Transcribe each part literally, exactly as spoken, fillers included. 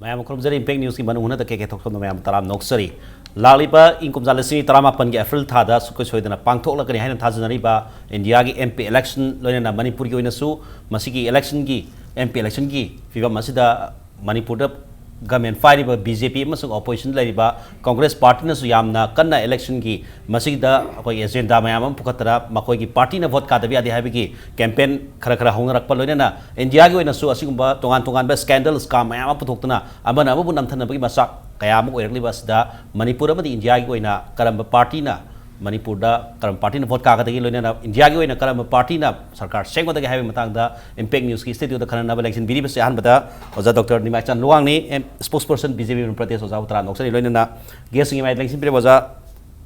ꯃꯌꯥꯝ ꯈꯨꯔꯨꯝꯖꯔꯤ꯫ ꯏꯝꯄꯦꯛ ꯅ꯭ꯌꯨꯁꯀꯤ ꯃꯅꯨꯡ ꯍꯨꯠꯅ ꯀꯦ ꯀꯦ ꯊꯣꯛꯆꯣꯝꯗ ꯃꯌꯥꯝ ꯇꯔꯥꯝꯅ ꯑꯣꯛꯆꯔꯤ꯫ ꯂꯥꯛꯂꯤꯕ ꯏꯪ ꯀꯨꯝꯖꯥ ꯂꯤꯁꯤꯡ ꯑꯅꯤ ꯇꯔꯥꯃꯥꯄꯟꯒꯤ ꯑꯦꯄ꯭ꯔꯤꯜ ꯊꯥꯗ ꯁꯨꯡꯁꯣꯏ ꯁꯣꯏꯗꯅ ꯄꯥꯡꯊꯣꯛꯂꯛꯀꯅꯤ ꯍꯥꯏꯅ ꯊꯥꯖꯅꯔꯤꯕ ꯏꯟꯗꯤꯌꯥꯒꯤ M P election, ꯂꯣꯏꯅꯅ ꯃꯅꯤꯄꯨꯔꯒꯤ ꯑꯣꯏꯅꯁꯨ ꯃꯁꯤꯒꯤ electionꯒꯤ, M P electionꯒꯤ ꯐꯤꯕꯝ ꯑꯁꯤꯗ ꯃꯅꯤꯄꯨꯔꯗ government ꯄꯥꯏꯔꯤꯕ B J P ꯑꯃꯁꯨꯡ opposition ꯂꯩꯔꯤꯕ Congress partyꯅꯁꯨ ꯌꯥꯝꯅ ꯀꯟꯅ electionꯒꯤ ꯃꯁꯤꯗ ꯑꯩꯈꯣꯏꯒꯤ agenda ꯃꯌꯥꯝ ꯑꯃ ꯄꯨꯈꯠꯇꯅ ꯃꯈꯣꯏꯒꯤ partyꯅ vote ꯀꯥꯗꯕ ꯌꯥꯗꯦ ꯍꯥꯏꯕꯒꯤ campaign ꯈꯔ ꯈꯔ ꯍꯧꯅꯔꯛꯄ, ꯂꯣꯏꯅꯅ ꯏꯟꯗꯤꯌꯥꯒꯤ ꯑꯣꯏꯅꯁꯨ ꯑꯁꯤꯒꯨꯝꯕ ꯇꯣꯉꯥꯟ ꯇꯣꯉꯥꯟꯕ scandal, scam ꯃꯌꯥꯝ ꯑꯃ ꯄꯨꯊꯣꯛꯇꯨꯅ ꯑꯃꯅ ꯑꯃꯕꯨ ꯅꯝꯊꯅꯕꯒꯤ ꯃꯆꯥꯛ ꯀꯌꯥ ꯑꯃ ꯑꯣꯏꯔꯛꯂꯤꯕ ꯑꯁꯤꯗ ꯃꯅꯤꯄꯨꯔ ꯑꯃꯗꯤ ꯏꯟꯗꯤꯌꯥꯒꯤ ꯑꯣꯏꯅ ꯀꯔꯝꯕ partyꯅ ꯃꯅꯤꯄꯨꯔꯗ ꯀꯔꯝꯕ partyꯅ vote ꯀꯥꯒꯗꯒꯦ, ꯂꯣꯏꯅꯅ ꯏꯟꯗꯤꯌꯥꯒꯤ ꯑꯣꯏꯅ ꯀꯔꯝꯕ partyꯅ ꯁꯔꯀꯥꯔ ꯁꯦꯝꯒꯗꯒꯦ ꯍꯥꯏꯕꯒꯤ ꯃꯇꯥꯡꯗ ꯏꯝꯄꯦꯛ ꯅ꯭ꯌꯨꯁꯀꯤ studioꯗ ꯈꯟꯅꯅꯕ ꯂꯦꯡꯁꯤꯟꯕꯤꯔꯤꯕꯁꯤ ꯑꯍꯥꯟꯕꯗ ꯑꯣꯖꯥ ꯗꯣꯛꯇꯔ ꯅꯤꯃꯥꯏꯆꯥꯟ ꯂꯨꯋꯥꯡꯅꯤ, M-, spokesperson B J P Pradesh, ꯑꯣꯖꯥꯕꯨ ꯇꯔꯥꯝꯅ ꯑꯣꯛꯆꯔꯤ꯫ ꯂꯣꯏꯅꯅ guestꯁꯤꯡꯒꯤ ꯃꯥꯏ ꯂꯦꯡꯁꯤꯟꯕꯤꯔꯤꯕ ꯑꯣꯖꯥ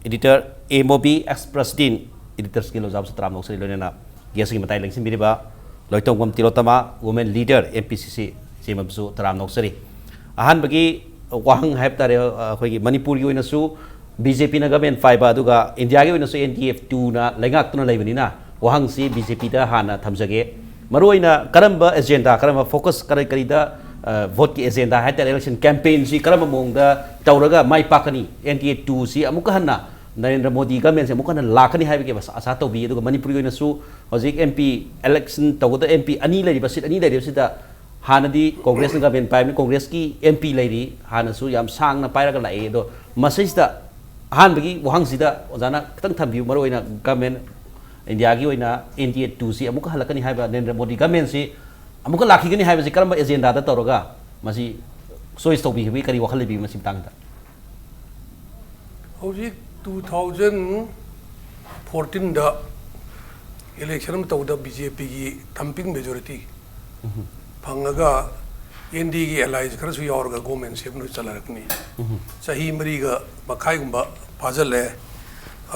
editor A Mobi, ex president, editor skill ꯑꯣꯖꯥꯕꯨꯁꯨ ꯇꯔꯥꯝꯅ ꯑꯣꯛꯆꯔꯤ꯫ ꯂꯣꯏꯅꯅ guestꯀꯤ ꯃꯇꯥꯏ ꯂꯦꯡꯁꯤꯟꯕꯤꯔꯤꯕ ꯂꯣꯏꯇꯣꯡꯕꯝ ꯇꯤꯂꯣꯇꯃꯥ, women leader, M P C C, ꯁꯤꯃꯁꯨ ꯇꯔꯥꯝꯅ ꯑꯣꯛꯆꯔꯤ꯫ ꯑꯍꯥꯟꯕꯒꯤ ꯋꯥꯍꯪ ꯍꯥꯏꯕ ꯇꯥꯔꯦ, ꯑꯩꯈꯣꯏꯒꯤ ꯃꯅꯤꯄꯨꯔꯒꯤ ꯑꯣꯏꯅꯁꯨ B J Pꯅ government ꯄꯥꯏꯕ, ꯑꯗꯨꯒ ꯏꯟꯗꯤꯌꯥꯒꯤ ꯑꯣꯏꯅꯁꯨ N D A ꯇꯨꯅ ꯂꯩꯉꯥꯛꯇꯨꯅ ꯂꯩꯕꯅꯤꯅ, ꯋꯥꯍꯪꯁꯤ B J Pꯗ ꯍꯥꯟꯅ ꯊꯝꯖꯒꯦ꯫ ꯃꯔꯨꯑꯣꯏꯅ ꯀꯔꯝꯕ agenda, ꯀꯔꯝꯕ focus, ꯀꯔꯤ ꯀꯔꯤꯗ, ꯑ, voteꯀꯤ agenda ꯍꯥꯏ ꯇꯥꯔꯦ, election campaignꯁꯤ ꯀꯔꯝꯕ ꯃꯑꯣꯡꯗ ꯇꯧꯔꯒ ꯃꯥꯏ ꯄꯥꯛꯀꯅꯤ? N D A ꯇꯨꯁꯤ ꯑꯃꯨꯛꯀ ꯍꯟꯅ ꯅꯔꯦꯟꯗ꯭ꯔ ꯃꯣꯗꯤ governmentꯁꯦ ꯑꯃꯨꯛ ꯍꯟꯅ ꯂꯥꯛꯀꯅꯤ ꯍꯥꯏꯕꯒꯤ ꯑꯁꯥ, ꯑꯁꯥ ꯇꯧꯕꯤ꯫ ꯑꯗꯨꯒ ꯃꯅꯤꯄꯨꯔꯒꯤ ꯑꯣꯏꯅꯁꯨ ꯍꯧꯖꯤꯛ M P election ꯇꯧꯒꯗ M P ꯑꯅꯤ ꯂꯩꯔꯤꯕ, seat ꯑꯅꯤ ꯂꯩꯔꯤꯕꯁꯤꯗ ꯍꯥꯟꯅꯗꯤ Congressꯅ government ꯄꯥꯏꯕꯅꯤ, Congressꯀꯤ M P ꯂꯩꯔꯤ, ꯍꯥꯟꯅꯁꯨ ꯌꯥꯝ ꯁꯥꯡꯅ ꯄꯥꯏꯔꯒ ꯂꯥꯛꯏ꯫ ꯑꯗꯣ ꯃꯁꯤꯁꯤꯗ ꯑꯍꯥꯟꯕꯒꯤ ꯋꯥꯍꯪꯁꯤꯗ ꯑꯣꯖꯥꯅ ꯈꯤꯇꯪ ꯊꯝꯕꯤꯌꯨ, ꯃꯔꯨꯑꯣꯏꯅ government, ꯏꯟꯗꯤꯌꯥꯒꯤ ꯑꯣꯏꯅ N D A ꯇꯨꯁꯤ ꯑꯃꯨꯛꯀ ꯍꯜꯂꯛꯀꯅꯤ ꯍꯥꯏꯕ, ꯅꯔꯦꯟꯗ꯭ꯔ ꯃꯣꯗꯤ governmentꯁꯤ ꯑꯃꯨꯛꯀ ꯂꯥꯛꯈꯤꯒꯅꯤ ꯍꯥꯏꯕꯁꯤ ꯀꯔꯝꯕ agendaꯗ ꯇꯧꯔꯒ ꯃꯁꯤ choice ꯇꯧꯕꯤꯈꯤꯕꯒꯤ ꯀꯔꯤ ꯋꯥꯈꯜ ꯂꯩꯕꯤꯕꯒꯦ ꯃꯁꯤ ꯃꯇꯥꯡꯗ? ꯍꯧꯖꯤꯛ two thousand fourteenꯗ election ꯑꯃ ꯇꯧꯕꯗ B J Pꯒꯤ thumping majority ꯐꯪꯉꯒ N D Aꯒꯤ allies ꯈꯔꯁꯨ ꯌꯥꯎꯔꯒ government ꯁꯦꯝꯕ ꯆꯠꯅꯔꯛꯀꯅꯤ꯫ ꯆꯍꯤ ꯃꯔꯤꯒ ꯃꯈꯥꯏꯒꯨꯝꯕ ꯐꯥꯖꯤꯜꯂꯦ꯫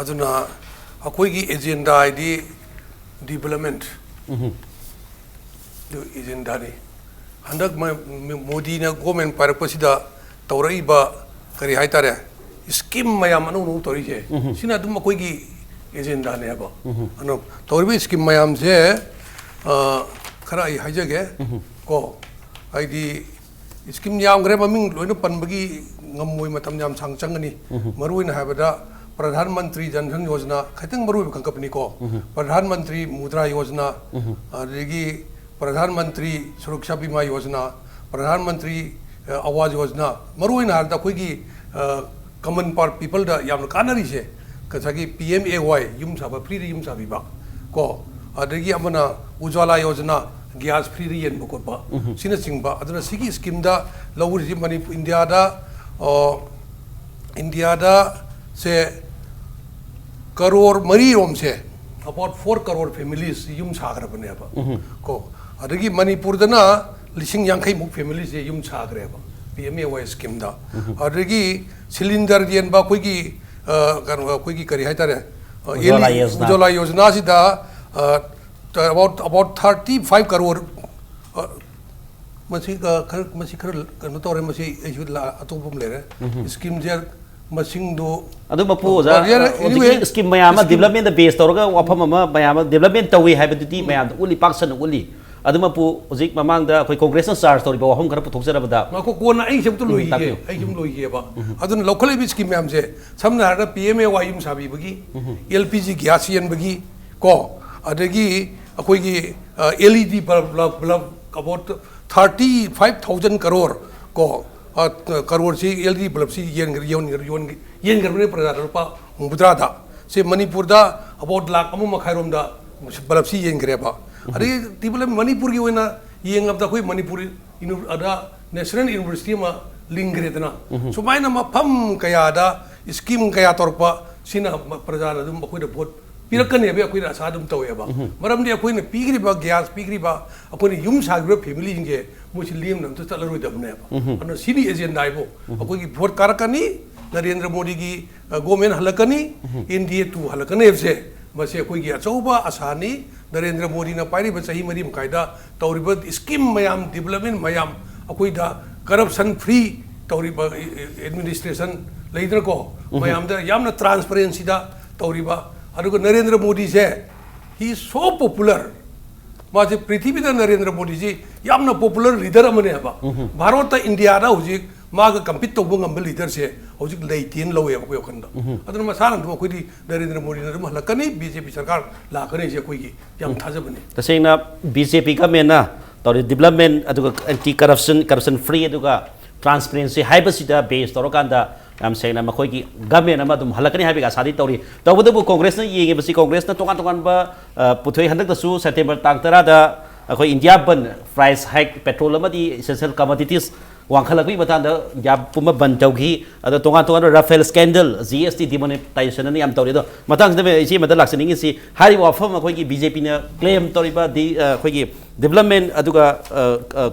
ꯑꯗꯨꯅ ꯑꯩꯈꯣꯏꯒꯤ agenda ꯍꯥꯏꯗꯤ development ꯑꯗꯨ agendaꯅꯤ꯫ ꯍꯟꯗꯛ ꯃ-, ꯃ-, ꯃꯣꯗꯤꯅ government ꯄꯥꯏꯔꯛꯄꯁꯤꯗ ꯇꯧꯔꯛꯏꯕ ꯀꯔꯤ ꯍꯥꯏꯇꯥꯔꯦ, scheme ꯃꯌꯥꯝ ꯑꯅꯧ ꯑꯅꯧ ꯇꯧꯔꯤꯁꯦ, ꯁꯤꯅ ꯑꯗꯨꯝ ꯑꯩꯈꯣꯏꯒꯤ agendaꯅꯦ ꯍꯥꯏꯕ꯫ ꯑꯗꯣ ꯇꯧꯔꯤꯕ scheme ꯃꯌꯥꯝꯁꯦ, ꯑ, ꯈꯔ ꯑꯩ ꯍꯥꯏꯖꯒꯦ ꯀꯣ, ꯍꯥꯏꯗꯤ ꯁ꯭ꯀꯤꯝ ꯌꯥꯝꯈ꯭ꯔꯦ, ꯃꯃꯤꯡ ꯂꯣꯏꯅ ꯄꯟꯕꯒꯤ ꯉꯝꯃꯣꯏ, ꯃꯇꯝ ꯌꯥꯝ ꯁꯥꯡ ꯆꯪꯒꯅꯤ꯫ ꯃꯔꯨꯑꯣꯏꯅ ꯍꯥꯏꯕꯗ ꯄ꯭ꯔꯙꯥꯟ ꯃꯟꯇ꯭ꯔꯤ ꯖꯟ ꯙꯟ ꯌꯣꯖꯅꯥ, ꯈꯤꯇꯪ ꯃꯔꯨꯑꯣꯏꯕ ꯈꯪꯒꯠꯄꯅꯤꯀꯣ꯫ ꯄ꯭ꯔꯙꯥꯟ ꯃꯟꯇ꯭ꯔꯤ ꯃꯨꯗ꯭ꯔꯥ ꯌꯣꯖꯅꯥ, ꯑꯗꯒꯤ ꯄ꯭ꯔꯙꯥꯟ ꯃꯟꯇ꯭ꯔꯤ ꯁꯨꯔꯛꯁꯥ ꯕꯤꯃꯥ ꯌꯣꯖꯅꯥ, ꯄ꯭ꯔꯙꯥꯟ ꯃꯟꯇ꯭ꯔꯤ, ꯑ, ꯑꯋꯥꯖ ꯌꯣꯖꯅꯥ, ꯃꯔꯨꯑꯣꯏꯅ ꯍꯥꯏꯔꯕꯗ ꯑꯩꯈꯣꯏꯒꯤ, ꯑ, ꯀꯃꯟ ꯄꯥꯔ ꯄꯤꯄꯜꯗ ꯌꯥꯝꯅ ꯀꯥꯟꯅꯔꯤꯁꯦ ꯉꯁꯥꯏꯒꯤ ꯄꯤ ꯑꯦꯝ ꯑꯦ ꯋꯥꯏ, ꯌꯨꯝ ꯁꯥꯕ ꯐ꯭ꯔꯤꯗ ꯌꯨꯝ ꯁꯥꯕꯤꯕ ꯀꯣ, ꯑꯗꯒꯤ ꯑꯃꯅ ꯎꯖ꯭ꯋꯥꯂꯥ ꯌꯣꯖꯅꯥ, ꯒ꯭ꯌꯥꯁ ꯐ꯭ꯔꯤꯗ ꯌꯦꯟꯕ ꯈꯣꯠꯄ, ꯁꯤꯅꯆꯤꯡꯕ꯫ ꯑꯗꯨꯅ ꯁꯤꯒꯤ ꯁ꯭ꯀꯤꯝꯗ ꯂꯧꯔꯤꯁꯤ ꯃꯅꯤꯄꯨꯔ, ꯏꯟꯗꯤꯌꯥꯗ, ꯑ, ꯏꯟꯗꯤꯌꯥꯗ ꯁꯦ crore ꯃꯔꯤꯔꯣꯝꯁꯦ, about four crore families ꯌꯨꯝ ꯁꯥꯈ꯭ꯔꯕꯅꯦꯕ ꯀꯣ꯫ ꯑꯗꯒꯤ ꯃꯅꯤꯄꯨꯔꯗꯅ ꯂꯤꯁꯤꯡ ꯌꯥꯡꯈꯩꯃꯨꯛ families ꯁꯦ ꯌꯨꯝ ꯁꯥꯈ꯭ꯔꯦꯕ ꯄꯤ ꯑꯦꯝ ꯑꯦ ꯋꯥꯏ ꯁ꯭ꯀꯤꯝꯗ꯫ ꯑꯗꯒꯤ ꯁꯤꯂꯤꯟꯗꯔ ꯌꯦꯟꯕ ꯑꯩꯈꯣꯏꯒꯤ, ꯑ, ꯀꯩꯅꯣ, ꯑꯩꯈꯣꯏꯒꯤ ꯀꯔꯤ ꯍꯥꯏꯇꯥꯔꯦ, ꯑ, ꯎꯖ꯭ꯋꯥꯂꯥ ꯌꯣꯖꯅꯥ꯫ ꯎꯖ꯭ꯋꯥꯂꯥ ꯌꯣꯖꯅꯥꯁꯤꯗ, ꯑ, about, about thirty five crore, ꯑ, ꯃꯁꯤ, ꯑ, ꯈꯔ, ꯃꯁꯤ ꯈꯔ ꯀꯩꯅꯣ ꯇꯧꯔꯦ, ꯃꯁꯤ ꯑꯩꯁꯨ ꯂꯥ-, ꯑꯇꯣꯞꯄ ꯑꯃ ꯂꯩꯔꯦ꯫ ꯁ꯭ꯀꯤꯝꯁꯦ ꯃꯁꯤꯡꯗꯣ, ꯃꯗꯨ ꯃꯄꯨ ꯑꯣꯖꯥ, ꯑꯣ, ꯌꯥꯔꯦ, ꯍꯧꯖꯤꯛꯀꯤ anyway, ꯁ꯭ꯀꯤꯝ ꯃꯌꯥꯝ ꯑꯃ ꯁ꯭ꯀꯤꯝ development ꯗ base ꯇꯧꯔꯒ ꯋꯥꯐꯝ ꯑꯃ ꯃꯌꯥꯝ ꯑꯃ development ꯇꯧꯏ ꯍꯥꯏꯕꯗꯨꯗꯤ ꯃꯌꯥꯝꯗ ꯎꯠꯂꯤ, ꯄꯥꯛ ꯁꯟꯅ ꯎꯠꯂꯤ꯫ ꯑꯗꯨ ꯃꯄꯨ, ꯍꯧꯖꯤꯛ ꯃꯃꯥꯡꯗ ꯑꯩꯈꯣꯏ ꯀꯣꯡꯒ꯭ꯔꯦꯁꯅ ꯆꯥꯔꯖ ꯇꯧꯔꯤꯕ ꯋꯥꯐꯝ ꯈꯔ ꯄꯨꯊꯣꯛꯆꯔꯕꯗ꯫ ꯉꯥꯏꯈꯣ, ꯀꯣꯟꯅ ꯑꯩ ꯁꯤ ꯑꯝꯇ ꯎꯝ, ꯂꯣꯏꯈꯤꯒꯦ, ꯇꯥꯛꯄꯤꯌꯨ꯫ ꯑꯩ ꯁꯨꯝ ꯂꯣꯏꯈꯤꯒꯦꯕ꯫ ꯑꯗꯨꯅ ꯂꯧꯈꯠꯂꯛꯏꯕ ꯁ꯭ꯀꯤꯝ ꯃꯌꯥꯝꯁꯦ, ꯁꯝꯅ ꯍꯥꯏꯔꯒ ꯄꯤ ꯑꯦꯝ ꯑꯦ ꯋꯥꯏ ꯌꯨꯝ ꯁꯥꯕꯤꯕꯒꯤ, ꯑꯦꯜ ꯄꯤ ꯖꯤ ꯒ꯭ꯌꯥꯁ ꯌꯦꯟꯕꯒꯤ ꯀꯣ, ꯑꯗꯒꯤ ꯑꯩꯈꯣꯏꯒꯤ, ꯑ, L E D bulb, bulb, bulb about thirty five thousand crore ꯀꯣ, ꯑ, ꯀꯔꯣꯔꯁꯤ ꯑꯦꯜ ꯏ ꯗꯤ ꯕꯜꯕꯁꯤ ꯌꯦꯟꯈ꯭ꯔ-, ꯌꯣꯟꯈ꯭ꯔ-, ꯌꯣꯟ-, ꯌꯦꯟꯈ꯭ꯔꯕꯅꯦ ꯄ꯭ꯔꯖꯥꯗ ꯂꯨꯄꯥ ꯍꯨꯝꯐꯨꯇꯔꯥꯗ꯫ ꯁꯤ ꯃꯅꯤꯄꯨꯔꯗ about ꯂꯥꯈ ꯑꯃ ꯃꯈꯥꯏꯔꯣꯝꯗ ꯕꯜꯕꯁꯤ ꯌꯦꯟꯈ꯭ꯔꯦꯕ꯫ ꯑꯗꯒꯤ ꯇꯤꯕꯂꯦꯝ ꯃꯅꯤꯄꯨꯔꯒꯤ ꯑꯣꯏꯅ ꯌꯦꯡꯉꯕꯗ ꯑꯩꯈꯣꯏ ꯃꯅꯤꯄꯨꯔ ꯌꯨꯅꯤ-, ꯑꯗ ꯅꯦꯁꯅꯦꯜ ꯌꯨꯅꯤꯚꯔꯁꯤꯇꯤ ꯑꯃ ꯂꯤꯡꯈ꯭ꯔꯦꯗꯅ꯫ ꯁꯨꯃꯥꯏꯅ ꯃꯐꯝ ꯀꯌꯥꯗ ꯁ꯭ꯀꯤꯝ ꯀꯌꯥ ꯇꯧꯔꯛꯄ, ꯁꯤꯅ ꯃ-, ꯄ꯭ꯔꯖꯥꯅ ꯑꯗꯨꯝ ꯑꯩꯈꯣꯏꯗ ꯚꯣꯠ ꯄꯤꯔꯛꯀꯅꯦꯕ, ꯑꯩꯈꯣꯏꯅ ꯑꯁꯥ ꯑꯗꯨꯝ ꯇꯧꯋꯦꯕ꯫ ꯃꯔꯝꯗꯤ ꯑꯩꯈꯣꯏꯅ ꯄꯤꯈ꯭ꯔꯤꯕ ꯒ꯭ꯌꯥꯁ ꯄꯤꯈ꯭ꯔꯤꯕ, ꯑꯩꯈꯣꯏꯅ ꯌꯨꯝ ꯁꯥꯈ꯭ꯔꯤꯕ ꯐꯦꯃꯤꯂꯤꯁꯤꯡꯁꯦ ꯃꯣꯏꯁꯤ ꯂꯦꯝꯅ ꯑꯝꯇ ꯆꯠꯂꯔꯣꯏꯗꯕꯅꯦꯕ꯫ ꯑꯗꯨꯅ ꯁꯤꯅꯤ ꯑꯦꯖꯦꯟꯗꯥ ꯍꯥꯏꯕꯨ, ꯑꯩꯈꯣꯏꯒꯤ ꯚꯣꯠ ꯀꯥꯔꯛꯀꯅꯤ, ꯅꯔꯦꯟꯗ꯭ꯔ ꯃꯣꯗꯤꯒꯤ, ꯑ, ꯒꯣꯃꯦꯟ ꯍꯜꯂꯛꯀꯅꯤ, ꯑꯦꯟ ꯗꯤ ꯑꯦ ꯇꯨ ꯍꯜꯂꯛꯀꯅꯤ ꯍꯥꯏꯕꯁꯦ, ꯃꯁꯤ ꯑꯩꯈꯣꯏꯒꯤ ꯑꯆꯧꯕ ꯑꯁꯥꯅꯤ꯫ ꯅꯔꯦꯟꯗ꯭ꯔ ꯃꯣꯗꯤꯅ ꯄꯥꯏꯔꯤꯕ ꯆꯍꯤ ꯃꯔꯤ ꯃꯈꯥꯏꯗ ꯇꯧꯔꯤꯕ ꯁ꯭ꯀꯤꯝ ꯃꯌꯥꯝ, ꯗꯤꯕꯂꯞꯃꯦꯟ ꯃꯌꯥꯝ, ꯑꯩꯈꯣꯏꯗ ꯀꯔꯞꯁꯟ ꯐ꯭ꯔꯤ ꯇꯧꯔꯤꯕ ꯑꯦꯗꯃꯤꯅꯤꯁꯇ꯭ꯔꯦꯁꯟ ꯂꯩꯗꯅꯀꯣ, ꯃꯌꯥꯝꯗ ꯌꯥꯝꯅ ꯇ꯭ꯔꯥꯟꯁꯄꯔꯦꯟꯁꯤꯗ ꯇꯧꯔꯤꯕ꯫ ꯑꯗꯨꯒ Narendra ꯃꯣꯗꯤꯁꯦ, he is so popular, ꯃꯥꯁꯦ ꯄ꯭ꯔꯤꯊꯤꯕꯤꯗ ꯅꯔꯦꯟꯗ꯭ꯔ ꯃꯣꯗꯤꯁꯤ ꯌꯥꯝꯅ ꯄꯣꯄꯨꯂꯔ ꯂꯤꯗꯔ ꯑꯃꯅꯦꯕ꯫ ꯚꯥꯔꯠꯇ, ꯏꯟꯗꯤꯌꯥꯗ ꯍꯧꯖꯤꯛ ꯃꯥꯒ ꯀꯝꯄꯤꯠ ꯇꯧꯕ ꯉꯝꯕ ꯂꯤꯗꯔꯁꯦ ꯍꯧꯖꯤꯛ ꯂꯩꯇꯦꯅ ꯂꯧꯋꯦꯕ ꯑꯩꯈꯣꯏ ꯋꯥꯈꯜꯗ꯫ ꯑꯗꯨꯅ ꯃꯁꯥꯅ ꯑꯗꯨꯝ ꯑꯩꯈꯣꯏꯗꯤ ꯅꯔꯦꯟꯗ꯭ꯔ ꯃꯣꯗꯤꯅ ꯑꯗꯨꯝ ꯍꯜꯂꯛꯀꯅꯤ, ꯕꯤ ꯖꯦ ꯄꯤ ꯁꯔꯀꯥꯔ ꯂꯥꯛꯀꯅꯤ ꯍꯥꯏꯁꯦ ꯑꯩꯈꯣꯏꯒꯤ ꯌꯥꯝ ꯊꯥꯖꯕꯅꯤ꯫ ꯇꯁꯦꯡꯅ ꯕꯤ ꯖꯦ ꯄꯤ ꯒꯃꯦꯟꯅ ꯇꯧꯔꯤ ꯗꯤꯕꯂꯞꯃꯦꯟ, ꯑꯗꯨꯒ ꯑꯦꯟꯇꯤ ꯀꯔꯞꯁꯟ, ꯀꯔꯞꯁꯟ ꯐ꯭ꯔꯤ, ꯑꯗꯨꯒ ꯇ꯭ꯔꯥꯟꯁꯄꯦꯔꯦꯟꯁꯤ ꯍꯥꯏꯕꯁꯤꯗ ꯕꯦꯁ ꯇꯧꯔꯀꯥꯟꯗ ꯌꯥꯝ ꯁꯦꯡꯅ ꯃꯈꯣꯏꯒꯤ ꯒꯃꯦꯟ ꯑꯃ ꯑꯗꯨꯝ ꯍꯜꯂꯛꯀꯅꯤ ꯍꯥꯏꯕꯒꯤ ꯑꯁꯥꯗꯤ ꯇꯧꯔꯤ꯫ ꯇꯧꯕꯇꯕꯨ ꯀꯣꯡꯒ꯭ꯔꯦꯁꯅ ꯌꯦꯡꯉꯤꯕꯁꯤ, ꯀꯣꯡꯒ꯭ꯔꯦꯁꯅ ꯇꯣꯉꯥꯟ ꯇꯣꯉꯥꯟꯕ, ꯑ, ꯄꯨꯊꯣꯛꯏ꯫ ꯍꯟꯗꯛꯇꯁꯨ ꯁꯦꯞꯇꯦꯝꯕꯔ ꯇꯥꯡ ꯇꯔꯥꯗ ꯑꯩꯈꯣꯏ ꯏꯟꯗꯤꯌꯥ ꯕꯟ, ꯄ꯭ꯔꯥꯏꯁ ꯍꯥꯏꯛ, ꯄꯦꯇ꯭ꯔꯣꯜ ꯑꯃꯗꯤ ꯏꯁꯦꯟꯁꯤꯌꯦꯜ ꯀꯃꯣꯗꯤꯇꯤꯁ ꯋꯥꯡꯈꯠꯂꯛꯄꯒꯤ ꯃꯇꯥꯡꯗ ꯏꯟꯗꯤꯌꯥ ꯄꯨꯝꯕ ꯕꯟ ꯇꯧꯈꯤ꯫ ꯑꯗꯣ ꯇꯣꯉꯥꯟ ꯇꯣꯉꯥꯟꯕ ꯔꯥꯐꯦꯜ ꯁ꯭ꯀꯦꯟꯗꯜ, ꯖꯤ ꯑꯦꯁ ꯇꯤ ꯗꯤꯃꯣꯅꯤꯇꯥꯏꯖꯦꯁꯟ ꯑꯅ ꯌꯥꯝ ꯇꯧꯔꯤ꯫ ꯑꯗꯣ ꯃꯇꯥꯡꯁꯤꯗ ꯏꯆꯦ ꯑꯃꯗ ꯂꯥꯛꯆꯅꯤꯡꯉꯤꯁꯤ, ꯍꯥꯏꯔꯤꯕ ꯋꯥꯐꯝ ꯑꯩꯈꯣꯏꯒꯤ ꯕꯤ ꯖꯦ ꯄꯤꯅ ꯀ꯭ꯂꯦꯝ ꯇꯧꯔꯤꯕ ꯗꯤ-, ꯑ, ꯑꯩꯈꯣꯏꯒꯤ ꯗꯤꯕꯂꯞꯃꯦꯟ, ꯑꯗꯨꯒ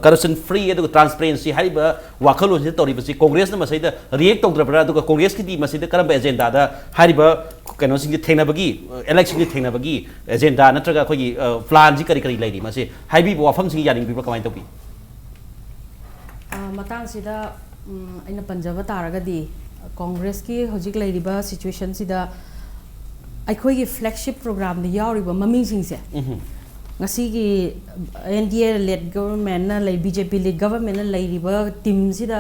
ꯀꯔꯞꯁꯟ ꯐ꯭ꯔꯤ, ꯑꯗꯨꯒ ꯇ꯭ꯔꯥꯟꯁꯄꯦꯔꯦꯟꯁꯤ ꯍꯥꯏꯔꯤꯕ ꯋꯥꯈꯜꯂꯣꯟꯁꯤꯗ ꯇꯧꯔꯤꯕꯁꯤ ꯀꯣꯡꯒ꯭ꯔꯦꯁꯅ ꯃꯁꯤꯗ ꯔꯤꯌꯦꯛ ꯇꯧꯗ꯭ꯔꯕ꯭ꯔꯥ? ꯑꯗꯨꯒ ꯀꯣꯡꯒ꯭ꯔꯦꯁꯀꯤꯗꯤ ꯃꯁꯤꯗ ꯀꯔꯝꯕ ꯑꯦꯖꯦꯟꯗꯥꯗ ꯍꯥꯏꯔꯤꯕ ꯀꯩꯅꯣꯁꯤꯡꯁꯦ ꯊꯦꯡꯅꯕꯒꯤ, ꯑꯦꯂꯦꯛꯁꯟꯁꯦ ꯊꯦꯡꯅꯕꯒꯤ ꯑꯦꯖꯦꯟꯗꯥ ꯅꯠꯇ꯭ꯔꯒ ꯑꯩꯈꯣꯏꯒꯤ, ꯑ, ꯄ꯭ꯂꯥꯟꯁꯤ ꯀꯔꯤ ꯀꯔꯤ ꯂꯩꯔꯤ? ꯃꯁꯤ ꯍꯥꯏꯕꯤꯕ ꯋꯥꯐꯝꯁꯤꯡ ꯌꯥꯅꯤꯡꯕꯤꯕ꯭ꯔꯥ, ꯀꯃꯥꯏꯅ ꯇꯧꯕꯤ? ꯑ, ꯃꯇꯥꯡꯁꯤꯗ, ꯎꯝ, ꯑꯩꯅ ꯄꯟꯖꯕ ꯇꯥꯔꯒꯗꯤ, ꯀꯣꯡꯒ꯭ꯔꯦꯁꯀꯤ ꯍꯧꯖꯤꯛ ꯂꯩꯔꯤꯕ ꯁꯤꯆꯨꯋꯦꯁꯟꯁꯤꯗ ꯑꯩꯈꯣꯏꯒꯤ ꯐ꯭ꯂꯦꯒꯁꯤꯞ ꯄ꯭ꯔꯣꯒ꯭ꯔꯥꯝꯗ ꯌꯥꯎꯔꯤꯕ ꯃꯃꯤꯡꯁꯤꯡꯁꯦ, ꯉꯁꯤꯒꯤ ꯑꯦꯟ ꯗꯤ ꯑꯦ ꯂꯦꯗ ꯒꯕꯔꯟꯃꯦꯟꯅ ꯂꯩ, ꯕꯤ ꯖꯦ ꯄꯤ ꯂꯦꯗ ꯒꯕꯔꯟꯃꯦꯟꯅ ꯂꯩꯔꯤꯕ ꯇꯤꯝꯁꯤꯗ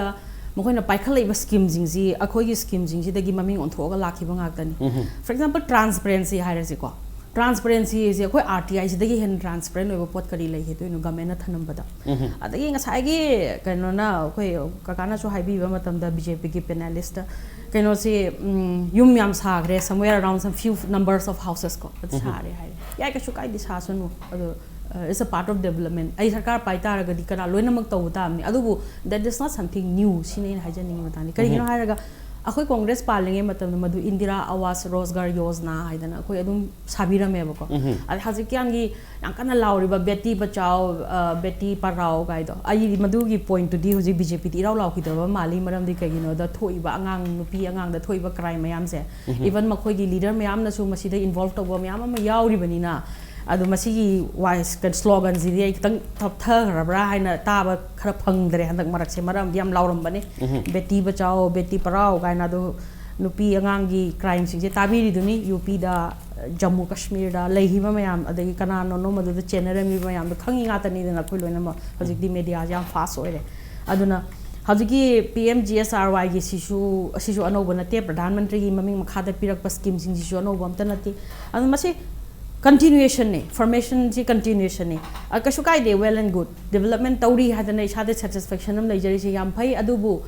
ꯃꯈꯣꯏꯅ ꯄꯥꯏꯈꯠꯂꯛꯏꯕ ꯁ꯭ꯀꯤꯝꯁꯤꯡꯁꯤ ꯑꯩꯈꯣꯏꯒꯤ ꯁ꯭ꯀꯤꯝꯁꯤꯡꯁꯤꯗꯒꯤ ꯃꯃꯤꯡ ꯑꯣꯟꯊꯣꯛꯑꯒ ꯂꯥꯛꯈꯤꯕ ꯉꯥꯛꯇꯅꯤ꯫ ꯐꯣꯔ ꯑꯦꯛꯖꯥꯝꯄꯜ, ꯇ꯭ꯔꯥꯟꯁꯄꯔꯦꯟꯁꯤ ꯍꯥꯏꯔꯁꯤꯀꯣ, ꯇ꯭ꯔꯥꯟꯁꯄꯔꯦꯟꯁꯤꯁꯦ ꯑꯩꯈꯣꯏ ꯑꯥꯔ ꯇꯤ ꯑꯥꯏꯁꯤꯗꯒꯤ ꯍꯦꯟꯅ ꯇ꯭ꯔꯥꯟꯁꯄꯔꯦꯟ ꯑꯣꯏꯕ ꯄꯣꯠ ꯀꯔꯤ ꯂꯩꯒꯦꯗꯣꯏꯅꯣ ꯒꯃꯦꯟꯅ ꯊꯅꯝꯕꯗ? ꯑꯗꯒꯤ ꯉꯁꯥꯏꯒꯤ ꯀꯩꯅꯣꯅ, ꯑꯩꯈꯣꯏ ꯀꯀꯥꯅꯁꯨ ꯍꯥꯏꯕꯤꯕ ꯃꯇꯝꯗ, ꯕꯤ ꯖꯦ ꯄꯤꯒꯤ ꯄꯦꯅꯦꯂꯤꯁꯇ, ꯀꯩꯅꯣꯁꯤ, ꯎꯝ, ꯌꯨꯝ ꯌꯥꯝ ꯁꯥꯈ꯭ꯔꯦ, somewhere around some few numbers of houses ꯀꯣ, ꯑꯗꯨ ꯁꯥꯔꯦ ꯍꯥꯏꯔꯦ꯫ ꯌꯥꯏ, ꯀꯩꯁꯨ ꯀꯥꯏꯗꯦ, ꯁꯥꯁꯅꯨ, ꯑꯗꯣ, uh, it's a part of development꯫ ꯑꯩ ꯁꯔꯀꯥꯔ ꯄꯥꯏ ꯇꯥꯔꯒꯗꯤ ꯀꯅꯥ ꯂꯣꯏꯅꯃꯛ ꯇꯧꯕ ꯇꯥꯕꯅꯤ꯫ ꯑꯗꯨꯕꯨ that is not something new, ꯁꯤꯅꯤ ꯑꯩꯅ ꯍꯥꯏꯖꯅꯤꯡꯉꯤ ꯃꯇꯥꯡꯗꯤ꯫ ꯀꯔꯤꯒꯤꯅꯣ ꯍꯥꯏꯔꯒ, ꯑꯩꯈꯣꯏ ꯀꯣꯡꯒ꯭ꯔꯦꯁ ꯄꯥꯜꯂꯤꯉꯩ ꯃꯇꯝꯗ ꯃꯗꯨ ꯏꯟꯗꯤꯔꯥ ꯑꯋꯥꯁ ꯔꯣꯖꯒꯥꯔ ꯌꯣꯖꯅꯥ ꯍꯥꯏꯗꯅ ꯑꯩꯈꯣꯏ ꯑꯗꯨꯝ ꯁꯥꯕꯤꯔꯝꯃꯦꯕꯀꯣ꯫ ꯑꯗ ꯍꯧꯖꯤꯛꯀꯥꯟꯒꯤ ꯌꯥꯝ ꯀꯟꯅ ꯂꯥꯎꯔꯤꯕ ꯕꯦꯇꯤ ꯕꯆꯥꯎ, ꯑ, ꯕꯦꯇꯤ ꯄꯔꯥꯎ ꯀꯥꯏꯗꯣ, ꯑꯩ ꯃꯗꯨꯒꯤ ꯄꯣꯏꯟꯠꯇꯨꯗꯤ ꯍꯧꯖꯤꯛ ꯕꯤ ꯖꯦ ꯄꯤꯗꯤ ꯏꯔꯥꯎ ꯂꯥꯎꯈꯤꯗꯕ ꯃꯥꯜꯂꯤ꯫ ꯃꯔꯝꯗꯤ ꯀꯩꯒꯤꯅꯣꯗ, ꯊꯣꯛꯏꯕ ꯑꯉꯥꯡ, ꯅꯨꯄꯤ ꯑꯉꯥꯡꯗ ꯊꯣꯛꯏꯕ ꯀ꯭ꯔꯥꯏꯝ ꯃꯌꯥꯝꯁꯦ, ꯏꯚꯟ ꯃꯈꯣꯏꯒꯤ ꯂꯤꯗꯔ ꯃꯌꯥꯝꯅꯁꯨ ꯃꯁꯤꯗ ꯏꯟꯚꯣꯜꯕ ꯇꯧꯕ ꯃꯌꯥꯝ ꯑꯃ ꯌꯥꯎꯔꯤꯕꯅꯤꯅ, ꯑꯗꯣ ꯃꯁꯤꯒꯤ ꯋꯥꯏꯁ ꯀꯩꯅꯣ ꯁ꯭ꯂꯣꯒꯟꯁꯤꯗꯤ ꯑꯩ ꯈꯤꯇꯪ ꯇꯞꯊꯈ꯭ꯔꯕ꯭ꯔꯥ ꯍꯥꯏꯅ ꯇꯥꯕ ꯈꯔ ꯐꯪꯗ꯭ꯔꯦ ꯍꯟꯗꯛ ꯃꯔꯛꯁꯦ꯫ ꯃꯔꯝꯗꯤ ꯌꯥꯝ ꯂꯥꯎꯔꯝꯕꯅꯤ, ꯕꯦꯇꯤ ꯕꯆꯥꯎ, ꯕꯦꯇꯤ ꯄꯔꯥꯎ ꯀꯥꯏꯅ꯫ ꯑꯗꯣ ꯅꯨꯄꯤ ꯑꯉꯥꯡꯒꯤ ꯀ꯭ꯔꯥꯏꯝꯁꯤꯡꯁꯦ ꯇꯥꯕꯤꯔꯤꯗꯨꯅꯤ, ꯌꯨ ꯄꯤꯗ, ꯖꯝꯃꯨ ꯀꯥꯁꯃꯤꯔꯗ ꯂꯩꯈꯤꯕ ꯃꯌꯥꯝ, ꯑꯗꯒꯤ ꯀꯅꯥꯅꯣꯅꯣ ꯃꯗꯨꯗ ꯆꯦꯟꯅꯔꯝꯃꯤꯕ ꯃꯌꯥꯝꯗꯣ ꯈꯪꯉꯤ ꯉꯥꯛꯇꯅꯤꯗꯅ꯫ ꯑꯩꯈꯣꯏ ꯂꯣꯏꯅꯃꯛ ꯍꯧꯖꯤꯛꯇꯤ ꯃꯦꯗꯤꯌꯥꯁꯦ ꯌꯥꯝ ꯐꯥꯁ ꯑꯣꯏꯔꯦ꯫ ꯑꯗꯨꯅ ꯍꯧꯖꯤꯛꯀꯤ ꯄꯤ ꯑꯦꯝ ꯖꯤ ꯑꯦꯁ ꯑꯥꯔ ꯋꯥꯏꯒꯤ ꯁꯤꯁꯨ, ꯑꯁꯤꯁꯨ ꯑꯅꯧꯕ ꯅꯠꯇꯦ꯫ ꯄ꯭ꯔꯙꯥꯟ ꯃꯟꯇ꯭ꯔꯤꯒꯤ ꯃꯃꯤꯡ ꯃꯈꯥꯗ ꯄꯤꯔꯛꯄ ꯁ꯭ꯀꯤꯝꯁꯤꯡꯁꯤꯁꯨ ꯑꯅꯧꯕ ꯑꯝꯇ ꯅꯠꯇꯦ꯫ ꯑꯗꯨ ꯃꯁꯤ ꯀꯟꯇꯤꯅ꯭ꯌꯨꯌꯦꯁꯟꯅꯤ, ꯐꯣꯔꯃꯦꯁꯟꯁꯤ ꯀꯟꯇꯤꯅ꯭ꯌꯨꯌꯦꯁꯟꯅꯤ꯫ ꯑ, ꯀꯩꯁꯨ ꯀꯥꯏꯗꯦ, well and good, ꯗꯤꯕꯂꯞꯃꯦꯟ ꯇꯧꯔꯤ ꯍꯥꯏꯗꯅ ꯏꯁꯥꯗ ꯁꯦꯇꯤꯁꯐꯦꯛꯁꯟ ꯑꯃ ꯂꯩꯖꯔꯤꯁꯦ ꯌꯥꯝ ꯐꯩ꯫ ꯑꯗꯨꯕꯨ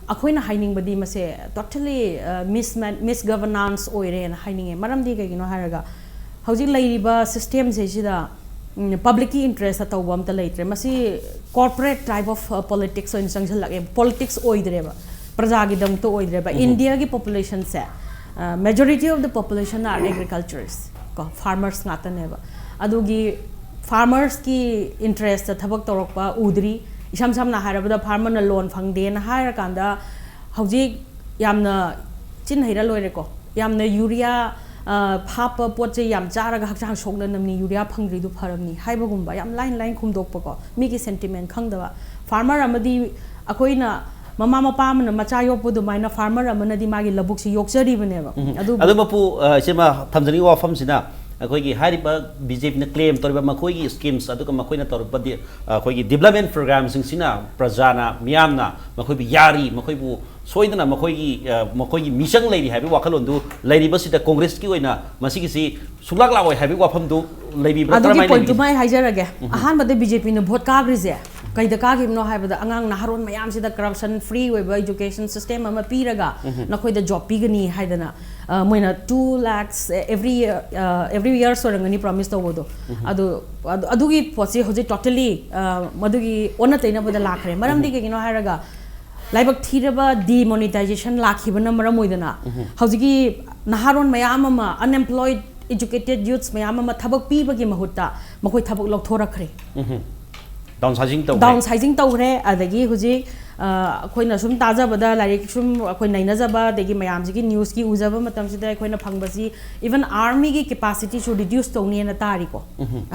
ꯑꯩꯈꯣꯏꯅ ꯍꯥꯏꯅꯤꯡꯕꯗꯤ ꯃꯁꯦ ꯇꯣꯇꯂꯤ ꯃꯤꯁ ꯃꯤꯁꯒꯕꯔꯅꯥꯟꯁ ꯑꯣꯏꯔꯦꯅ ꯍꯥꯏꯅꯤꯡꯉꯦ꯫ ꯃꯔꯝꯗꯤ ꯀꯩꯒꯤꯅꯣ ꯍꯥꯏꯔꯒ ꯍꯧꯖꯤꯛ ꯂꯩꯔꯤꯕ ꯁꯤꯁꯇꯦꯝꯁꯤꯗ ꯄꯕ꯭ꯂꯤꯛꯀꯤ ꯏꯟꯇꯔꯦꯁꯇ ꯇꯧꯕ ꯑꯝꯇ ꯂꯩꯇ꯭ꯔꯦ꯫ ꯃꯁꯤ ꯀꯣꯔꯄꯣꯔꯦꯠ ꯇꯥꯏꯞ ꯑꯣꯐ ꯄꯣꯂꯤꯇꯤꯛꯁ ꯑꯣꯏꯅ ꯆꯪꯁꯤꯜꯂꯛꯑꯦ꯫ ꯄꯣꯂꯤꯇꯤꯛꯁ ꯑꯣꯏꯗ꯭ꯔꯦꯕ, ꯄ꯭ꯔꯖꯥꯒꯤꯗꯃꯛꯇ ꯑꯣꯏꯗ꯭ꯔꯦꯕ꯫ ꯏꯟꯗꯤꯌꯥꯒꯤ ꯄꯣꯄꯨꯂꯦꯁꯟꯁꯦ, majority of the population are agriculturists, ꯀꯣ, ꯐꯥꯔꯃꯔꯁ ꯉꯥꯛꯇꯅꯦꯕ꯫ ꯑꯗꯨꯒꯤ ꯐꯥꯔꯃꯔꯁꯀꯤ ꯏꯟꯇꯔꯦꯁꯇ ꯊꯕꯛ ꯇꯧꯔꯛꯄ ꯎꯗ꯭ꯔꯤ꯫ ꯏꯁꯝ ꯁꯝꯅ ꯍꯥꯏꯔꯕꯗ, ꯐꯥꯔꯃꯔꯅ ꯂꯣꯟ ꯐꯪꯗꯦꯅ ꯍꯥꯏꯔꯀꯥꯟꯗ ꯍꯧꯖꯤꯛ ꯌꯥꯝꯅ ꯆꯤꯟ ꯍꯩꯔ ꯂꯣꯏꯔꯦꯀꯣ, ꯌꯥꯝꯅ ꯌꯨꯔꯤꯌꯥ, ꯑ, ꯍꯥꯞꯄ ꯄꯣꯠ ꯆꯩ ꯌꯥꯝ ꯆꯥꯔꯒ ꯍꯛꯆꯥꯡ ꯁꯣꯛꯅꯅꯕꯅꯤ, ꯌꯨꯔꯤꯌꯥ ꯐꯪꯗ꯭ꯔꯤꯗꯨ ꯐꯔꯕꯅꯤ ꯍꯥꯏꯕꯒꯨꯝꯕ ꯌꯥꯝ ꯂꯥꯏꯅ ꯂꯥꯏꯅ ꯈꯨꯝꯗꯣꯛꯄꯀꯣ꯫ ꯃꯤꯒꯤ ꯁꯦꯟꯇꯤꯃꯦꯟ ꯈꯪꯗꯕ꯫ ꯐꯥꯔꯃꯔ ꯑꯃꯗꯤ ꯑꯩꯈꯣꯏꯅ ꯃꯃꯥ ꯃꯄꯥ ꯑꯃꯅ ꯃꯆꯥ ꯌꯣꯛꯄ ꯑꯗꯨꯃꯥꯏꯅ ꯐꯥꯔꯃꯔ ꯑꯃꯅꯗꯤ ꯃꯥꯒꯤ ꯂꯧꯕꯨꯛꯁꯤ ꯌꯣꯛꯆꯔꯤꯕꯅꯦꯕ꯫ ꯑꯗꯨꯕꯨ ꯑꯗꯨ ꯃꯄꯨ, ꯑ, ꯏꯆꯦꯃ, ꯊꯝꯖꯅꯤꯡꯉꯤꯕ ꯋꯥꯐꯝꯁꯤꯅ, ꯑꯩꯈꯣꯏꯒꯤ ꯍꯥꯏꯔꯤꯕ ꯕꯤ ꯖꯦ ꯄꯤꯅ ꯀ꯭ꯂꯦꯝ ꯇꯧꯔꯤꯕ ꯃꯈꯣꯏꯒꯤ ꯁ꯭ꯀꯤꯝꯁ, ꯑꯗꯨꯒ ꯃꯈꯣꯏꯅ ꯇꯧꯔꯛꯄꯗꯤ, ꯑ, ꯑꯩꯈꯣꯏꯒꯤ ꯗꯤꯕꯂꯞꯃꯦꯟ ꯄ꯭ꯔꯣꯒ꯭ꯔꯥꯝꯁꯤꯡꯁꯤꯅ ꯄ꯭ꯔꯖꯥꯅ, ꯃꯤꯌꯥꯝꯅ ꯃꯈꯣꯏꯕꯨ ꯌꯥꯔꯤ, ꯃꯈꯣꯏꯕꯨ ꯁꯣꯏꯗꯅ ꯃꯈꯣꯏꯒꯤ, ꯑ, ꯃꯈꯣꯏꯒꯤ ꯃꯤꯆꯪ ꯂꯩꯔꯤ ꯍꯥꯏꯕꯒꯤ ꯋꯥꯈꯜꯂꯣꯟꯗꯨ ꯂꯩꯔꯤꯕꯁꯤꯗ ꯀꯣꯡꯒ꯭ꯔꯦꯁꯀꯤ ꯑꯣꯏꯅ ꯃꯁꯤꯒꯤꯁꯤ ꯁꯨꯡꯂꯥꯛ ꯂꯥꯛꯑꯣꯏ ꯍꯥꯏꯕꯒꯤ ꯋꯥꯐꯝꯗꯨ ꯂꯩꯕꯤꯕ꯭ꯔꯥ? ꯑꯗꯨꯒꯤ ꯀꯔꯝꯍꯥꯏꯅ ꯄꯣꯏꯟꯠꯇꯨꯃ ꯂꯩꯕꯤꯒꯦ? ꯑꯩ ꯍꯥꯏꯖꯔꯒꯦ꯫ ꯑꯍꯥꯟꯕꯗ ꯕꯤ ꯖꯦ ꯄꯤꯅ ꯚꯣꯠ ꯀꯥꯈ꯭ꯔꯤꯁꯦ ꯀꯩꯗ ꯀꯥꯈꯤꯕꯅꯣ ꯍꯥꯏꯕꯗ, ꯑꯉꯥꯡ ꯅꯍꯥꯔꯣꯟ ꯃꯌꯥꯝꯁꯤꯗ ꯀꯔꯞꯁꯟ ꯐ꯭ꯔꯤ ꯑꯣꯏꯕ ꯏꯖꯨꯀꯦꯁꯟ ꯁꯤꯁꯇꯦꯝ ꯑꯃ ꯄꯤꯔꯒ ꯅꯈꯣꯏꯗ ꯖꯣꯕ ꯄꯤꯒꯅꯤ ꯍꯥꯏꯗꯅ, ꯑ, ꯃꯣꯏꯅ two lakhs every year, ꯑ, every year ꯑꯣꯏꯔꯝꯒꯅꯤ ꯄ꯭ꯔꯣꯃꯤꯁ ꯇꯧꯕꯗꯣ꯫ ꯑꯗꯨ, ꯑꯗꯨ, ꯑꯗꯨꯒꯤ ꯄꯣꯠꯁꯤ ꯍꯧꯖꯤꯛ ꯇꯣꯇꯦꯂꯤ, ꯑ, ꯃꯗꯨꯒꯤ ꯑꯣꯟꯅ ꯇꯩꯅꯕꯗ ꯂꯥꯛꯈ꯭ꯔꯦ꯫ ꯃꯔꯝꯗꯤ ꯀꯩꯒꯤꯅꯣ ꯍꯥꯏꯔꯒ, ꯂꯥꯏꯕꯛ ꯊꯤꯔꯕ ꯗꯤꯃꯣꯅꯤꯇꯥꯏꯖꯦꯁꯟ ꯂꯥꯛꯈꯤꯕꯅ ꯃꯔꯝ ꯑꯣꯏꯗꯅ ꯍꯧꯖꯤꯛꯀꯤ ꯅꯍꯥꯔꯣꯟ ꯃꯌꯥꯝ ꯑꯃ, unemployed educated youths ꯃꯌꯥꯝ ꯑꯃ ꯊꯕꯛ ꯄꯤꯕꯒꯤ ꯃꯍꯨꯠꯇ ꯃꯈꯣꯏ ꯊꯕꯛ ꯂꯧꯊꯣꯔꯛꯈ꯭ꯔꯦ꯫ ꯗꯥꯎꯟ ꯁꯥꯏꯖꯤꯡ ꯇꯧꯈ꯭ꯔꯦ꯫ ꯗꯥꯎꯟ ꯁꯥꯏꯖꯤꯡ ꯇꯧꯈ꯭ꯔꯦ꯫ ꯑꯗꯒꯤ ꯍꯧꯖꯤꯛ, ꯑ, ꯑꯩꯈꯣꯏꯅ ꯁꯨꯝ ꯇꯥꯖꯕꯗ, ꯂꯥꯏꯔꯤꯛ ꯁꯨꯝ ꯑꯩꯈꯣꯏ ꯅꯩꯅꯖꯕ, ꯑꯗꯒꯤ ꯃꯌꯥꯝꯁꯤꯒꯤ ꯅ꯭ꯌꯨꯁꯀꯤ ꯎꯖꯕ ꯃꯇꯝꯁꯤꯗ ꯑꯩꯈꯣꯏꯅ ꯐꯪꯕꯁꯤ, ꯏꯚꯟ ꯑꯥꯔꯃꯤꯒꯤ ꯀꯦꯄꯥꯁꯤꯇꯤꯁꯨ ꯔꯤꯗ꯭ꯌꯨꯁ ꯇꯧꯅꯤꯅ ꯇꯥꯔꯤꯀꯣ꯫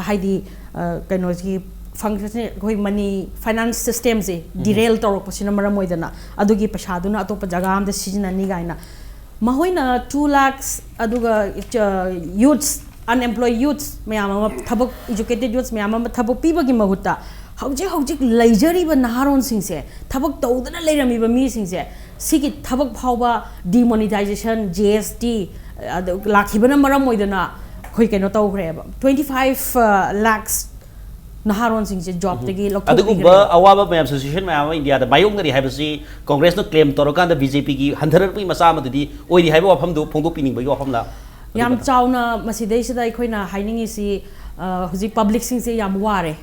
ꯍꯥꯏꯗꯤ, ꯑ, ꯀꯩꯅꯣꯁꯤ ꯐꯪꯁꯟꯁꯦ, ꯑꯩꯈꯣꯏ ꯃꯅꯤ ꯐꯥꯏꯅꯥꯟꯁ ꯁꯤꯁꯇꯦꯝꯁꯦ ꯗꯤꯔꯦꯜ ꯇꯧꯔꯛꯄꯁꯤꯅ ꯃꯔꯝ ꯑꯣꯏꯗꯅ ꯑꯗꯨꯒꯤ ꯄꯩꯁꯥꯗꯨꯅ ꯑꯇꯣꯞꯄ ꯖꯒꯥ ꯑꯝꯗ ꯁꯤꯖꯤꯟꯅꯅꯤ ꯀꯥꯏꯅ ꯃꯈꯣꯏꯅ two lakhs ꯑꯗꯨꯒ youths, unemployed youths ꯃꯌꯥꯝ ꯑꯃ, ꯊꯕꯛ, educated youths ꯃꯌꯥꯝ ꯑꯃ ꯊꯕꯛ ꯄꯤꯕꯒꯤ ꯃꯍꯨꯠꯇ ꯍꯧꯖꯤꯛ ꯍꯧꯖꯤꯛ ꯂꯩꯖꯔꯤꯕ ꯅꯍꯥꯔꯣꯟꯁꯤꯡꯁꯦ, ꯊꯕꯛ ꯇꯧꯗꯅ ꯂꯩꯔꯝꯃꯤꯕ ꯃꯤꯁꯤꯡꯁꯦ, ꯁꯤꯒꯤ ꯊꯕꯛ ꯐꯥꯎꯕ demonetization, G S T, ꯑꯗꯨ ꯂꯥꯛꯈꯤꯕꯅ ꯃꯔꯝ ꯑꯣꯏꯗꯅ ꯑꯩꯈꯣꯏ ꯀꯩꯅꯣ ꯇꯧꯈ꯭ꯔꯦꯕ꯫ Twenty five lakhs ꯅꯍꯥꯔꯣꯟꯁꯤꯡꯁꯦ ꯖꯣꯕꯇꯒꯤ ꯂꯧꯊꯣꯛꯄꯤꯈ꯭ꯔꯦ꯫ ꯑꯗꯨꯒꯨꯝꯕ ꯑꯋꯥꯕ ꯃꯌꯥꯝ, situation ꯃꯌꯥꯝ ꯑꯃ ꯏꯟꯗꯤꯌꯥꯗ ꯃꯥꯌꯣꯛꯅꯔꯤ ꯍꯥꯏꯕꯁꯤ ꯀꯣꯡꯒ꯭ꯔꯦꯁꯅ claim ꯇꯧꯔꯀꯥꯟꯗ BJPꯒꯤ ꯍꯟꯊꯔꯛꯄꯒꯤ ꯃꯆꯥꯛ ꯑꯃꯗꯨꯗꯤ ꯑꯣꯏꯔꯤ ꯍꯥꯏꯕ ꯋꯥꯐꯝꯗꯨ ꯐꯣꯡꯗꯣꯛꯄꯤꯅꯤꯡꯕꯒꯤ ꯋꯥꯐꯝꯂ? ꯌꯥꯝ ꯆꯥꯎꯅ ꯃꯁꯤꯗꯩꯁꯤꯗ ꯑꯩꯈꯣꯏꯅ ꯍꯥꯏꯅꯤꯡꯉꯤꯁꯤ, ꯑ, ꯍꯧꯖꯤꯛ ꯄꯕ꯭ꯂꯤꯛꯁꯤꯡꯁꯦ ꯌꯥꯝ ꯋꯥꯔꯦ꯫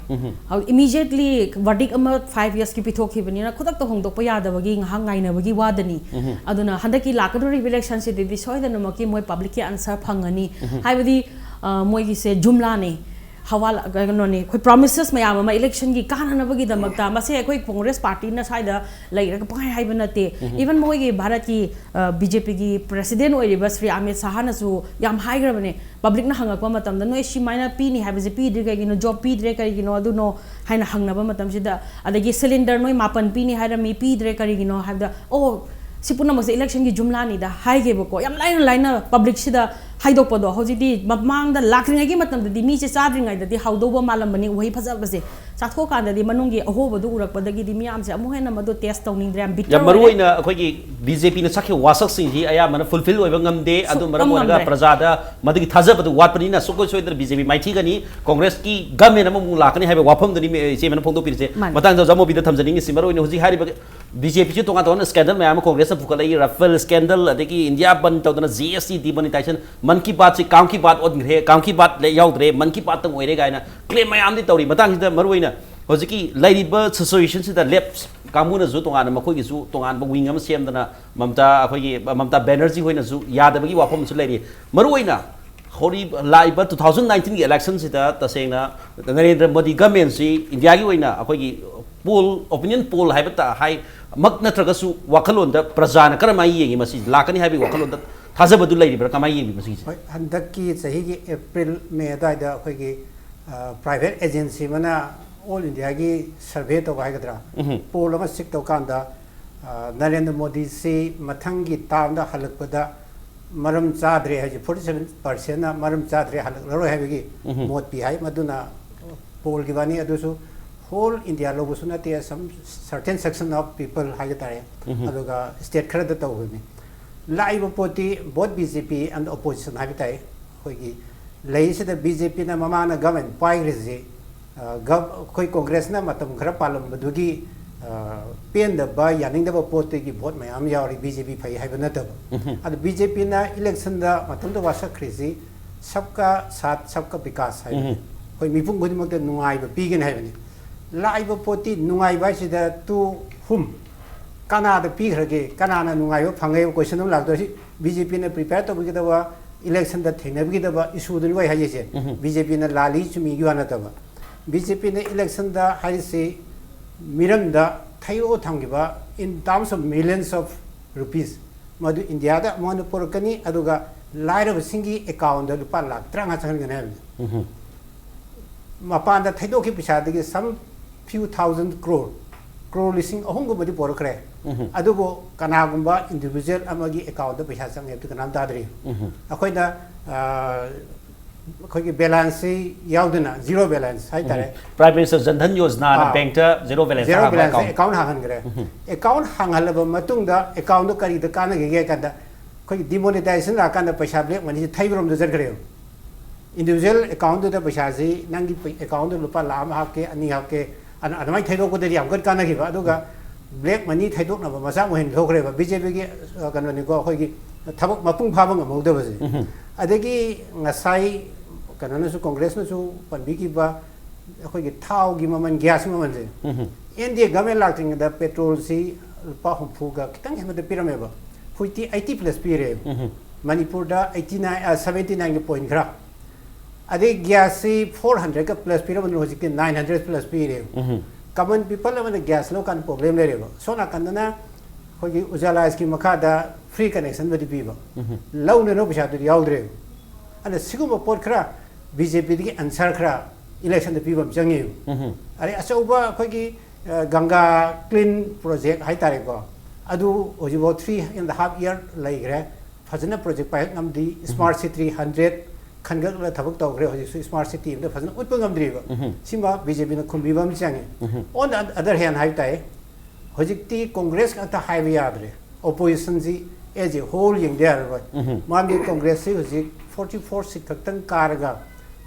ꯍꯧ-, immediately verdict ꯑꯃ five yearsꯀꯤ ꯄꯤꯊꯣꯛꯈꯤꯕꯅꯤꯅ ꯈꯨꯗꯛꯇ ꯍꯣꯡꯗꯣꯛꯄ ꯌꯥꯗꯕꯒꯤ ꯉꯥꯏꯍꯥꯛ ꯉꯥꯏꯅꯕꯒꯤ ꯋꯥꯗꯅꯤ꯫ ꯑꯗꯨꯅ ꯍꯟꯗꯛꯀꯤ ꯂꯥꯛꯀꯗꯧꯔꯤꯕ electionꯁꯤꯗꯗꯤ ꯁꯣꯏꯗꯅꯃꯛꯀꯤ ꯃꯣꯏ ꯄꯕ꯭ꯂꯤꯛꯀꯤ answer ꯐꯪꯉꯅꯤ꯫ ꯍꯥꯏꯕꯗꯤ, ꯑ, ꯃꯣꯏꯒꯤꯁꯦ ꯖꯨꯝꯂꯥꯅꯤ꯫ ꯍꯋꯥ ꯀꯩꯅꯣꯅꯤ, ꯑꯩꯈꯣꯏ promises ꯃꯌꯥꯝ ꯑꯃ electionꯒꯤ ꯀꯥꯟꯅꯅꯕꯒꯤꯗꯃꯛꯇ, ꯃꯁꯦ ꯑꯩꯈꯣꯏ ꯀꯣꯡꯒ꯭ꯔꯦꯁ ꯄꯥꯔꯇꯤꯅ ꯁ꯭ꯋꯥꯏꯗ ꯂꯩꯔꯒ ꯄꯪꯍꯥꯏ ꯍꯥꯏꯕ ꯅꯠꯇꯦ꯫ Even ꯃꯣꯏꯒꯤ ꯚꯥꯔꯠꯀꯤ, ꯑ, BJPꯒꯤ president ꯑꯣꯏꯔꯤꯕ ꯁ꯭ꯔꯤ ꯑꯃꯤꯠ ꯁꯥꯍꯅꯁꯨ ꯌꯥꯝ ꯍꯥꯏꯈ꯭ꯔꯕꯅꯦ, ꯄꯕ꯭ꯂꯤꯛꯅ ꯍꯪꯉꯛꯄ ꯃꯇꯝꯗ, "ꯅꯣꯏ ꯁꯤꯃꯥꯏꯅ ꯄꯤꯅꯤ ꯍꯥꯏꯕꯁꯦ ꯄꯤꯗ꯭ꯔꯤ ꯀꯩꯒꯤꯅꯣ? ꯖꯣꯕ ꯄꯤꯗ꯭ꯔꯦ ꯀꯔꯤꯒꯤꯅꯣ?" ꯑꯗꯨꯅꯣ ꯍꯥꯏꯅ ꯍꯪꯅꯕ ꯃꯇꯝꯁꯤꯗ, ꯑꯗꯒꯤ ꯁꯤꯂꯤꯟꯗꯔ ꯅꯣꯏ ꯃꯥꯄꯟ ꯄꯤꯅꯤ ꯍꯥꯏꯔꯝꯃꯤ, ꯄꯤꯗ꯭ꯔꯦ ꯀꯔꯤꯒꯤꯅꯣ ꯍꯥꯏꯕꯗ, "ꯑꯣ, ꯁꯤ ꯄꯨꯝꯅꯃꯛꯁꯦ electionꯒꯤ ꯖꯨꯝꯂꯥꯅꯤꯗ" ꯍꯥꯏꯒꯦꯕꯀꯣ꯫ ꯌꯥꯝ ꯂꯥꯏꯅ ꯂꯥꯏꯅ ꯄꯕ꯭ꯂꯤꯛꯁꯤꯗ ꯍꯥꯏꯗꯣꯛꯄꯗꯣ꯫ ꯍꯧꯖꯤꯛꯇꯤ ꯃꯃꯥꯡꯗ ꯂꯥꯛꯇ꯭ꯔꯤꯉꯩꯒꯤ ꯃꯇꯝꯗꯗꯤ ꯃꯤꯁꯦ ꯆꯥꯗ꯭ꯔꯤꯉꯩꯗꯗꯤ ꯍꯥꯎꯗꯧꯕ ꯃꯥꯜꯂꯝꯕꯅꯤ ꯎꯍꯩ ꯐꯖꯕꯁꯦ꯫ ꯆꯥꯊꯣꯛꯑꯀꯥꯟꯗꯗꯤ ꯃꯅꯨꯡꯒꯤ ꯑꯍꯣꯕꯗꯨ ꯎꯔꯛꯄꯗꯒꯤꯗꯤ ꯃꯤꯌꯥꯝꯁꯦ ꯑꯃꯨꯛ ꯍꯦꯟꯅ ꯃꯗꯨ taste ꯇꯧꯅꯤꯡꯗ꯭ꯔꯦ, ꯌꯥꯝ bitter ꯌꯥꯝ ꯃꯔꯨ ꯑꯣꯏꯔꯦ꯫ ꯑꯣꯏꯅ ꯑꯩꯈꯣꯏꯒꯤ BJPꯅ ꯁꯛꯈꯤꯕ ꯋꯥꯁꯛꯁꯤꯡꯁꯤ ꯑꯌꯥꯝꯕꯅ fulfil ꯑꯣꯏꯕ ꯉꯝꯗꯦ꯫ ꯑꯗꯨ ꯁꯨꯛꯉꯝ ꯃꯔꯝ ꯑꯣꯏꯔꯒ ꯉꯝꯗ꯭ꯔꯦ꯫ ꯄ꯭ꯔꯖꯥꯗ ꯃꯗꯨꯒꯤ ꯊꯥꯖꯕꯗꯨ ꯋꯥꯠꯄꯅꯤꯅ ꯁꯨꯡꯁꯣꯏ ꯁꯣꯏꯗꯅ BJP ꯃꯥꯏꯊꯤꯒꯅꯤ, ꯀꯣꯡꯒ꯭ꯔꯦꯁꯀꯤ government ꯑꯃꯃꯨꯛ ꯂꯥꯛꯀꯅꯤ ꯍꯥꯏꯕ ꯋꯥꯐꯝꯗꯨꯅꯤ ꯃꯦ-, ꯏꯆꯦ ꯑꯃꯅ ꯐꯣꯡꯗꯣꯛꯄꯤꯔꯤꯁꯦ꯫ ꯃꯥꯅꯤ꯫ ꯃꯇꯥꯡꯗ ꯑꯣꯖꯥ ꯃꯣꯕꯤꯗ ꯊꯝꯖꯅꯤꯡꯉꯤꯁꯤ ꯃꯔꯨ ꯑꯣꯏꯅ ꯍꯧꯖꯤꯛ ꯍꯥꯏꯔꯤꯕ BJPꯁꯤ ꯇꯣꯉꯥꯟ ꯇꯣꯉꯥꯟꯕ scandal ꯃꯌꯥꯝ ꯑꯃ ꯀꯣꯡꯒ꯭ꯔꯦꯁꯅ ꯄꯨꯈꯠꯂꯛꯏ, Rafale scandal, ꯑꯗꯒꯤ ꯏꯟꯗꯤꯌꯥ ꯕꯟ ꯇꯧꯗꯅ, GST demonetization, ꯃꯟ ꯀꯤ ꯕꯥꯠꯁꯤ ꯀꯥꯡ ꯀꯤ ꯕꯥꯠ ꯑꯣꯟꯈ꯭ꯔꯦ, ꯀꯥꯡ ꯀꯤ ꯕꯥꯠ ꯂꯩ-, ꯌꯥꯎꯗ꯭ꯔꯦ, ꯃꯟ ꯀꯤ ꯕꯥꯠꯇꯪ ꯑꯣꯏꯔꯦ ꯀꯥꯏꯅ claim ꯃꯌꯥꯝꯗꯤ ꯇꯧꯔꯤ꯫ ꯃꯇꯥꯡꯁꯤꯗ ꯃꯔꯨ ꯑꯣꯏꯅ ꯍꯧꯖꯤꯛꯀꯤ ꯂꯩꯔꯤꯕ situationꯁꯤꯗ left ꯀꯥꯡꯕꯨꯅꯁꯨ ꯇꯣꯉꯥꯟꯅ ꯃꯈꯣꯏꯒꯤꯁꯨ ꯇꯣꯉꯥꯟꯕ wing ꯑꯃ ꯁꯦꯝꯗꯅ ꯃꯃꯇꯥ, ꯑꯩꯈꯣꯏꯒꯤ ꯃꯃꯇꯥ ꯕꯦꯅꯔꯖꯤ ꯍꯣꯏꯅꯁꯨ ꯌꯥꯗꯕꯒꯤ ꯋꯥꯐꯝ ꯑꯃꯁꯨ ꯂꯩꯔꯤ꯫ ꯃꯔꯨ ꯑꯣꯏꯅ ꯍꯧꯔꯤ-, ꯂꯥꯛꯏꯕ two thousand nineteenꯒꯤ electionꯁꯤꯗ ꯇꯁꯦꯡꯅ ꯅꯔꯦꯟꯗ꯭ꯔ ꯃꯣꯗꯤ governmentꯁꯤ ꯏꯟꯗꯤꯌꯥꯒꯤ ꯑꯣꯏꯅ ꯑꯩꯈꯣꯏꯒꯤ poll, opinion poll ꯍꯥꯏꯕ ꯇ-, ꯍꯥꯏ-, ꯃꯛ ꯅꯠꯇ꯭ꯔꯒꯁꯨ ꯋꯥꯈꯜꯂꯣꯟꯗ ꯄ꯭ꯔꯖꯥꯅ ꯀꯔꯝꯍꯥꯏꯅ ꯌꯦꯡꯉꯤ, ꯃꯁꯤ ꯂꯥꯛꯀꯅꯤ ꯍꯥꯏꯕꯒꯤ ꯋꯥꯈꯜꯂꯣꯟꯗ ꯊꯥꯖꯕꯗꯨ ꯂꯩꯔꯤꯕ꯭ꯔꯥ, ꯀꯃꯥꯏꯅ ꯌꯦꯡꯕꯤ ꯃꯁꯤꯒꯤꯁꯦ? ꯍꯣꯏ, ꯍꯟꯗꯛꯀꯤ ꯆꯍꯤꯒꯤ April May ꯑꯗꯨꯋꯥꯏꯗ ꯑꯩꯈꯣꯏꯒꯤ, ꯑ, private agency ꯑꯃꯅ all Indiaꯒꯤ survey ꯇꯧꯕ ꯍꯥꯏꯒꯗ꯭ꯔꯥ, ꯎꯝꯍꯨꯝ꯫ Poll ꯑꯃ ꯁꯤꯛ ꯇꯧꯀꯥꯟꯗ ꯅꯔꯦꯟꯗ꯭ꯔ ꯃꯣꯗꯤꯁꯤ ꯃꯊꯪꯒꯤ ꯇꯥꯝꯗ ꯍꯜꯂꯛꯄꯗ ꯃꯔꯝ ꯆꯥꯗ꯭ꯔꯦ ꯍꯥꯏꯁꯦ, ꯐꯣꯔꯇꯤ ꯁꯚꯦꯟ ꯄꯥꯔꯁꯦꯟꯅ ꯃꯔꯝ ꯆꯥꯗ꯭ꯔꯦ, ꯍꯜꯂꯛꯂꯔꯣꯏ ꯍꯥꯏꯕꯒꯤ ꯃꯣꯠ ꯄꯤ ꯍꯥꯏ꯫ ꯃꯗꯨꯅ ꯄꯣꯜꯒꯤ ꯋꯥꯅꯤ, ꯑꯗꯨꯁꯨ ꯍꯣꯜ ꯏꯟꯗꯤꯌꯥ ꯂꯧꯕꯁꯨ ꯅꯠꯇꯦ, some certain section of people ꯍꯥꯏꯕ ꯇꯥꯔꯦ, ꯑꯗꯨꯒ ꯁ꯭ꯇꯦꯠ ꯈꯔꯗ ꯇꯧꯕꯅꯤ꯫ ꯂꯥꯛꯏꯕ ꯄꯣꯠꯇꯤ both B J P and opposition ꯍꯥꯏꯕ ꯇꯥꯏ꯫ ꯑꯩꯈꯣꯏꯒꯤ ꯂꯩꯔꯤꯁꯤꯗ ꯕꯤ ꯖꯦ ꯄꯤꯅ ꯃꯃꯥꯅ ꯒꯚꯔꯟꯃꯦꯟ ꯄꯥꯏꯈ꯭ꯔꯤꯁꯤ, ꯑ, ꯒꯚ-, ꯑꯩꯈꯣꯏ ꯀꯣꯡꯒ꯭ꯔꯦꯁꯅ ꯃꯇꯝ ꯈꯔ ꯄꯥꯜꯂꯝꯕꯗꯨꯒꯤ, ꯑ, ꯄꯦꯟꯗꯕ, ꯌꯥꯅꯤꯡꯗꯕ ꯄꯣꯠꯇꯒꯤ ꯚꯣꯠ ꯃꯌꯥꯝ ꯌꯥꯎꯔꯤ, ꯕꯤ ꯖꯦ ꯄꯤ ꯐꯩ ꯍꯥꯏꯕ ꯅꯠꯇꯕ꯫ ꯑꯗꯨ ꯕꯤ ꯖꯦ ꯄꯤꯅ ꯏꯂꯦꯛꯁꯟꯗ ꯃꯇꯝꯗ ꯋꯥꯁꯛꯈ꯭ꯔꯤꯁꯤ ꯁꯕꯀꯥ ꯁꯥꯊ ꯁꯕꯀꯥ ꯕꯤꯀꯥꯁ ꯍꯥꯏꯕꯅꯤ꯫ ꯑꯩꯈꯣꯏ ꯃꯤꯄꯨꯝ ꯈꯨꯗꯤꯡꯃꯛꯇ ꯅꯨꯡꯉꯥꯏꯕ ꯄꯤꯒꯅꯤ ꯍꯥꯏꯕꯅꯤ꯫ ꯂꯥꯛꯏꯕ ꯄꯣꯠꯇꯤ ꯅꯨꯡꯉꯥꯏꯕ ꯍꯥꯏꯁꯤꯗ to whom? ꯀꯅꯥꯗ ꯄꯤꯈ꯭ꯔꯒꯦ? ꯀꯅꯥꯅ ꯅꯨꯡꯉꯥꯏꯕ ꯐꯪꯉꯦ ꯍꯥꯏꯕ ꯀꯣꯏꯁꯟ ꯑꯃ ꯂꯥꯛꯇꯣꯏꯁꯤ꯫ ꯕꯤ ꯖꯦ ꯄꯤꯅ ꯄ꯭ꯔꯤꯄꯦꯌꯔ ꯇꯧꯕꯤꯒꯗꯕ, ꯏꯂꯦꯛꯁꯟꯗ ꯊꯦꯡꯅꯕꯤꯒꯗꯕ ꯏꯁꯨꯗꯨꯅꯤ ꯑꯩ ꯍꯥꯏꯖꯩꯁꯦ꯫ ꯕꯤ ꯖꯦ ꯄꯤꯅ ꯂꯥꯜꯂꯤ ꯆꯨꯝꯃꯤꯒꯤ ꯋꯥ ꯅꯠꯇꯕ꯫ ꯕꯤ ꯖꯦ ꯄꯤꯅ ꯏꯂꯦꯛꯁꯟꯗ ꯍꯥꯏꯔꯤꯁꯤ ꯃꯤꯔꯝꯗ ꯊꯩꯗꯣꯛꯑ ꯊꯝꯈꯤꯕ, in terms of millions of rupees, ꯃꯗꯨ ꯏꯟꯗꯤꯌꯥꯗ ꯃꯉꯣꯟꯗ ꯄꯨꯔꯛꯀꯅꯤ, ꯑꯗꯨꯒ ꯂꯥꯏꯔꯕꯁꯤꯡꯒꯤ ꯑꯦꯀꯥꯎꯟꯗ ꯂꯨꯄꯥ ꯂꯥꯈ ꯇꯔꯥꯃꯉꯥ ꯆꯪꯍꯟꯒꯅꯤ ꯍꯥꯏꯕꯅꯤ꯫ ꯃꯄꯥꯟꯗ ꯊꯩꯗꯣꯛꯈꯤꯕ ꯄꯩꯁꯥꯗꯒꯤ some few thousand crore, crore ꯂꯤꯁꯤꯡ ꯑꯍꯨꯝꯒꯨꯝꯕꯗꯤ ꯄꯣꯔꯛꯈ꯭ꯔꯦ꯫ ꯑꯗꯨꯕꯨ ꯀꯅꯥꯒꯨꯝꯕ ꯏꯟꯗꯤꯚꯤꯖꯨꯋꯦꯜ ꯑꯃꯒꯤ ꯑꯦꯀꯥꯎꯟꯗ ꯄꯩꯁꯥ ꯆꯪꯉꯦ ꯍꯥꯏꯕꯗꯤ ꯀꯅꯥꯝ ꯇꯥꯗ꯭ꯔꯤ꯫ ꯑꯩꯈꯣꯏꯅ, ꯑ, ꯑꯩꯈꯣꯏꯒꯤ ꯕꯦꯂꯦꯟꯁꯁꯤ ꯌꯥꯎꯗꯅ, ꯖꯤꯔꯣ ꯕꯦꯂꯦꯟꯁ ꯍꯥꯏꯇꯥꯔꯦ꯫ ꯄ꯭ꯔꯥꯏꯝ ꯃꯤꯅꯤꯁꯇꯔ ꯖꯟ ꯙꯟ ꯌꯣꯖꯅꯥꯅ ꯑꯥ꯫ ꯕꯦꯡꯛꯇ ꯖꯤꯔꯣ ꯕꯦꯂꯦꯟꯁ ꯖꯤꯔꯣ ꯍꯥꯡꯕ ꯕꯦꯂꯦꯟꯁ ꯑꯦꯀꯥꯎꯟ꯫ ꯑꯦꯀꯥꯎꯟ ꯍꯥꯡꯍꯟꯈ꯭ꯔꯦ꯫ ꯑꯦꯀꯥꯎꯟ ꯍꯥꯡꯍꯜꯂꯕ ꯃꯇꯨꯡꯗ ꯑꯦꯀꯥꯎꯟꯗꯣ ꯀꯔꯤꯗ ꯀꯥꯟꯅꯒꯦ ꯍꯥꯏ ꯀꯥꯟꯗ, ꯑꯩꯈꯣꯏꯒꯤ ꯗꯤꯃꯣꯅꯤꯇꯥꯏꯖꯦꯁꯟ ꯂꯥꯛꯀꯥꯟꯗ ꯄꯩꯁꯥ ꯕ꯭ꯂꯦꯛ ꯃꯅꯤꯁꯤ ꯊꯩꯕꯔꯣꯝꯗ ꯆꯠꯈ꯭ꯔꯦꯕ꯫ ꯏꯟꯗꯤꯚꯤꯖꯨꯋꯦꯜ ꯑꯦꯀꯥꯎꯟꯗꯨꯗ ꯄꯩꯁꯥꯁꯤ, ꯅꯪꯒꯤ ꯄꯩ-, ꯑꯦꯀꯥꯎꯟꯗ ꯂꯨꯄꯥ ꯂꯥꯈ ꯑꯃ ꯍꯥꯞꯀꯦ, ꯑꯅꯤ ꯍꯥꯞꯀꯦ, ꯑꯗꯨ-, ꯑꯗꯨꯃꯥꯏꯅ ꯊꯩꯗꯣꯛꯄꯗꯗꯤ ꯌꯥꯝ ꯀꯟꯅ ꯀꯥꯟꯅꯈꯤꯕ꯫ ꯑꯗꯨꯒ ꯕ꯭ꯂꯦꯛ ꯃꯅꯤ ꯊꯩꯗꯣꯛꯅꯕ ꯃꯆꯥꯛ ꯑꯣꯏꯍꯟ ꯊꯣꯛꯈ꯭ꯔꯦꯕ꯫ ꯕꯤ ꯖꯦ ꯄꯤꯒꯤ, ꯑ, ꯀꯩꯅꯣꯅꯤꯀꯣ, ꯑꯩꯈꯣꯏꯒꯤ ꯊꯕꯛ ꯃꯄꯨꯡ ꯐꯥꯕ ꯉꯝꯍꯧꯗꯕꯁꯦ꯫ ꯑꯗꯒꯤ ꯉꯁꯥꯏ ꯀꯩꯅꯣꯅꯁꯨ, ꯀꯣꯡꯒ꯭ꯔꯦꯁꯅꯁꯨ ꯄꯟꯕꯤꯈꯤꯕ ꯑꯩꯈꯣꯏꯒꯤ ꯊꯥꯎꯒꯤ ꯃꯃꯜ, ꯒ꯭ꯌꯥꯁꯀꯤ ꯃꯃꯜꯁꯦ, ꯑꯦꯟ ꯗꯤ ꯑꯦ ꯒꯚꯔꯟꯃꯦꯟ ꯂꯥꯛꯇ꯭ꯔꯤꯉꯩꯗ ꯄꯦꯇ꯭ꯔꯣꯜꯁꯤ ꯂꯨꯄꯥ ꯍꯨꯝꯐꯨꯒ ꯈꯤꯇꯪ ꯍꯦꯟꯕꯗ ꯄꯤꯔꯝꯃꯦꯕ꯫ ꯍꯧꯖꯤꯛꯇꯤ ꯑꯩꯠꯇꯤ ꯄ꯭ꯂꯁ ꯄꯤꯔꯦ꯫ ꯃꯅꯤꯄꯨꯔꯗ ꯑꯩꯠꯇꯤ ꯅꯥꯏꯟ, ꯑ, ꯁꯚꯦꯟꯇꯤ ꯅꯥꯏꯟꯒꯤ ꯄꯣꯏꯟ ꯈꯔ꯫ ꯑꯗꯩ ꯒ꯭ꯌꯥꯁꯁꯤ ꯐꯣꯔ ꯍꯟꯗ꯭ꯔꯦꯗꯀ ꯄ꯭ꯂꯁ ꯄꯤꯔꯝꯕꯗꯨꯅ ꯍꯧꯖꯤꯛꯇꯤ ꯅꯥꯏꯟ ꯍꯟꯗ꯭ꯔꯦꯗ ꯄ꯭ꯂꯁ ꯄꯤꯔꯦꯕ꯫ ꯀꯃꯟ ꯄꯤꯄꯜ ꯑꯃꯅ ꯒ꯭ꯌꯥꯁ ꯂꯧꯀꯥꯟꯗ ꯄ꯭ꯔꯣꯕ꯭ꯂꯦꯝ ꯂꯩꯔꯦꯕ꯫ ꯁꯣꯝ ꯅꯥꯀꯟꯗꯅ ꯑꯩꯈꯣꯏꯒꯤ ꯎꯖꯥꯂꯥ ꯁ꯭ꯀꯤꯝ ꯃꯈꯥꯗ ꯐ꯭ꯔꯤ ꯀꯅꯦꯛꯁꯟꯕꯨꯗꯤ ꯄꯤꯕ, ꯂꯧꯅꯅꯕ ꯄꯩꯁꯥꯗꯨꯗꯤ ꯌꯥꯎꯗ꯭ꯔꯦꯕ꯫ ꯑꯗꯨꯅ ꯁꯤꯒꯨꯝꯕ ꯄꯣꯠ ꯈꯔ ꯕꯤ ꯖꯦ ꯄꯤꯗꯒꯤ ꯑꯟꯁꯔ ꯈꯔ ꯏꯂꯦꯛꯁꯟꯗ ꯄꯤꯕ ꯑꯃ ꯆꯪꯉꯦꯕ꯫ ꯑꯗꯩ ꯑꯆꯧꯕ ꯑꯩꯈꯣꯏꯒꯤ ꯒꯪꯒꯥ ꯀ꯭ꯂꯤꯟ ꯄ꯭ꯔꯣꯖꯦꯛ ꯍꯥꯏꯇꯥꯔꯦꯀꯣ, ꯑꯗꯨ ꯍꯧꯖꯤꯛꯐꯥꯎ ꯊ꯭ꯔꯤ ꯑꯦꯟ ꯍꯥꯐ ꯏꯌꯥꯔ ꯂꯩꯈ꯭ꯔꯦ, ꯐꯖꯅ ꯄ꯭ꯔꯣꯖꯦꯛ ꯄꯥꯏꯈꯠ ꯉꯝꯗ꯭ꯔꯤ꯫ ꯁ꯭ꯃꯥꯔꯠ ꯁꯤꯇꯤ ꯍꯟꯗ꯭ꯔꯦꯠ ꯈꯟꯒꯠꯂꯒ ꯊꯕꯛ ꯇꯧꯈ꯭ꯔꯦ, ꯍꯧꯖꯤꯛꯁꯨ ꯁ꯭ꯃꯥꯔꯠ ꯁꯤꯇꯤ ꯑꯝꯇ ꯐꯖꯅ ꯎꯠꯄ ꯉꯝꯗ꯭ꯔꯤꯕ꯫ ꯁꯤꯃ ꯕꯤ ꯖꯦ ꯄꯤꯅ ꯈꯨꯝꯕꯤꯕ ꯑꯃ ꯆꯪꯉꯤ꯫ ꯑꯣꯟ ꯗ ꯑꯗꯔ ꯍꯦꯟ ꯍꯥꯏꯕ ꯇꯥꯏ, ꯍꯧꯖꯤꯛꯇꯤ ꯀꯣꯡꯒ꯭ꯔꯦꯁ ꯉꯥꯛꯇ ꯍꯥꯏꯕ ꯌꯥꯗ꯭ꯔꯦ꯫ ꯑꯣꯄꯣꯖꯤꯁꯟꯁꯤ ꯑꯦꯖ ꯑꯦ ꯍꯣꯜ ꯌꯦꯡꯗ ꯌꯥꯔꯔꯣꯏ꯫ ꯃꯔꯝꯗꯤ ꯀꯣꯡꯒ꯭ꯔꯦꯁꯁꯤ ꯍꯧꯖꯤꯛ ꯐꯣꯔꯇꯤ ꯐꯣꯔ ꯁꯤꯠ ꯈꯛꯇꯪ ꯀꯥꯔꯒ,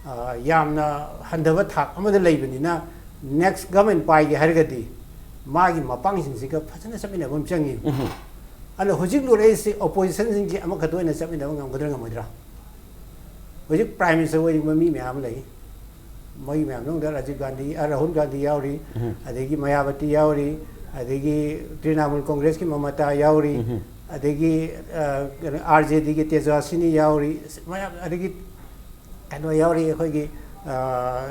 ꯑ, ꯌꯥꯝꯅ ꯍꯟꯊꯕ ꯊꯥꯛ ꯑꯃꯗ ꯂꯩꯕꯅꯤꯅ, ꯅꯦꯛꯁ ꯒꯃꯦꯟ ꯄꯥꯏꯒꯦ ꯍꯥꯏꯔꯒꯗꯤ ꯃꯥꯒꯤ ꯃꯄꯥꯡꯁꯤꯡꯁꯤꯒ ꯐꯖꯅ ꯆꯠꯃꯤꯟꯅꯕ ꯑꯃ ꯆꯪꯉꯤ꯫ ꯑꯗꯨꯅ ꯍꯧꯖꯤꯛ ꯂꯨꯔꯛꯏꯁꯤ ꯑꯣꯄꯣꯖꯤꯁꯟꯁꯤꯡꯁꯤ ꯑꯃꯈꯛꯇ ꯑꯣꯏꯅ ꯆꯠꯃꯤꯟꯅꯕ ꯉꯝꯒꯗ꯭ꯔꯥ ꯉꯝꯃꯣꯏꯗ꯭ꯔꯥ? ꯍꯧꯖꯤꯛ ꯄ꯭ꯔꯥꯏꯝ ꯃꯤꯅꯤꯁꯇꯔ ꯑꯣꯏꯅꯤꯡꯕ ꯃꯤ ꯃꯌꯥꯝ ꯂꯩ꯫ ꯃꯣꯏ ꯃꯌꯥꯝ ꯃꯅꯨꯡꯗ ꯔꯥꯖꯤꯕ ꯒꯥꯟꯙꯤ, ꯑ, ꯔꯥꯍꯨꯜ ꯒꯥꯟꯙꯤ ꯌꯥꯎꯔꯤ, ꯑꯗꯒꯤ ꯃꯌꯥꯕꯇꯤ ꯌꯥꯎꯔꯤ, ꯑꯗꯒꯤ ꯇ꯭ꯔꯤꯅꯥꯃꯨꯜ ꯀꯣꯡꯒ꯭ꯔꯦꯁꯀꯤ ꯃꯃꯇꯥ ꯌꯥꯎꯔꯤ, ꯑꯗꯒꯤ, ꯑ, ꯀꯩꯅꯣ, ꯑꯥꯔ ꯖꯦ ꯗꯤꯒꯤ ꯇꯦꯖꯁ꯭ꯋꯤꯅꯤ ꯌꯥꯎꯔꯤ, ꯃꯌꯥꯝ, ꯑꯗꯒꯤ ꯀꯩꯅꯣ ꯌꯥꯎꯔꯤ, ꯑꯩꯈꯣꯏꯒꯤ, ꯑ,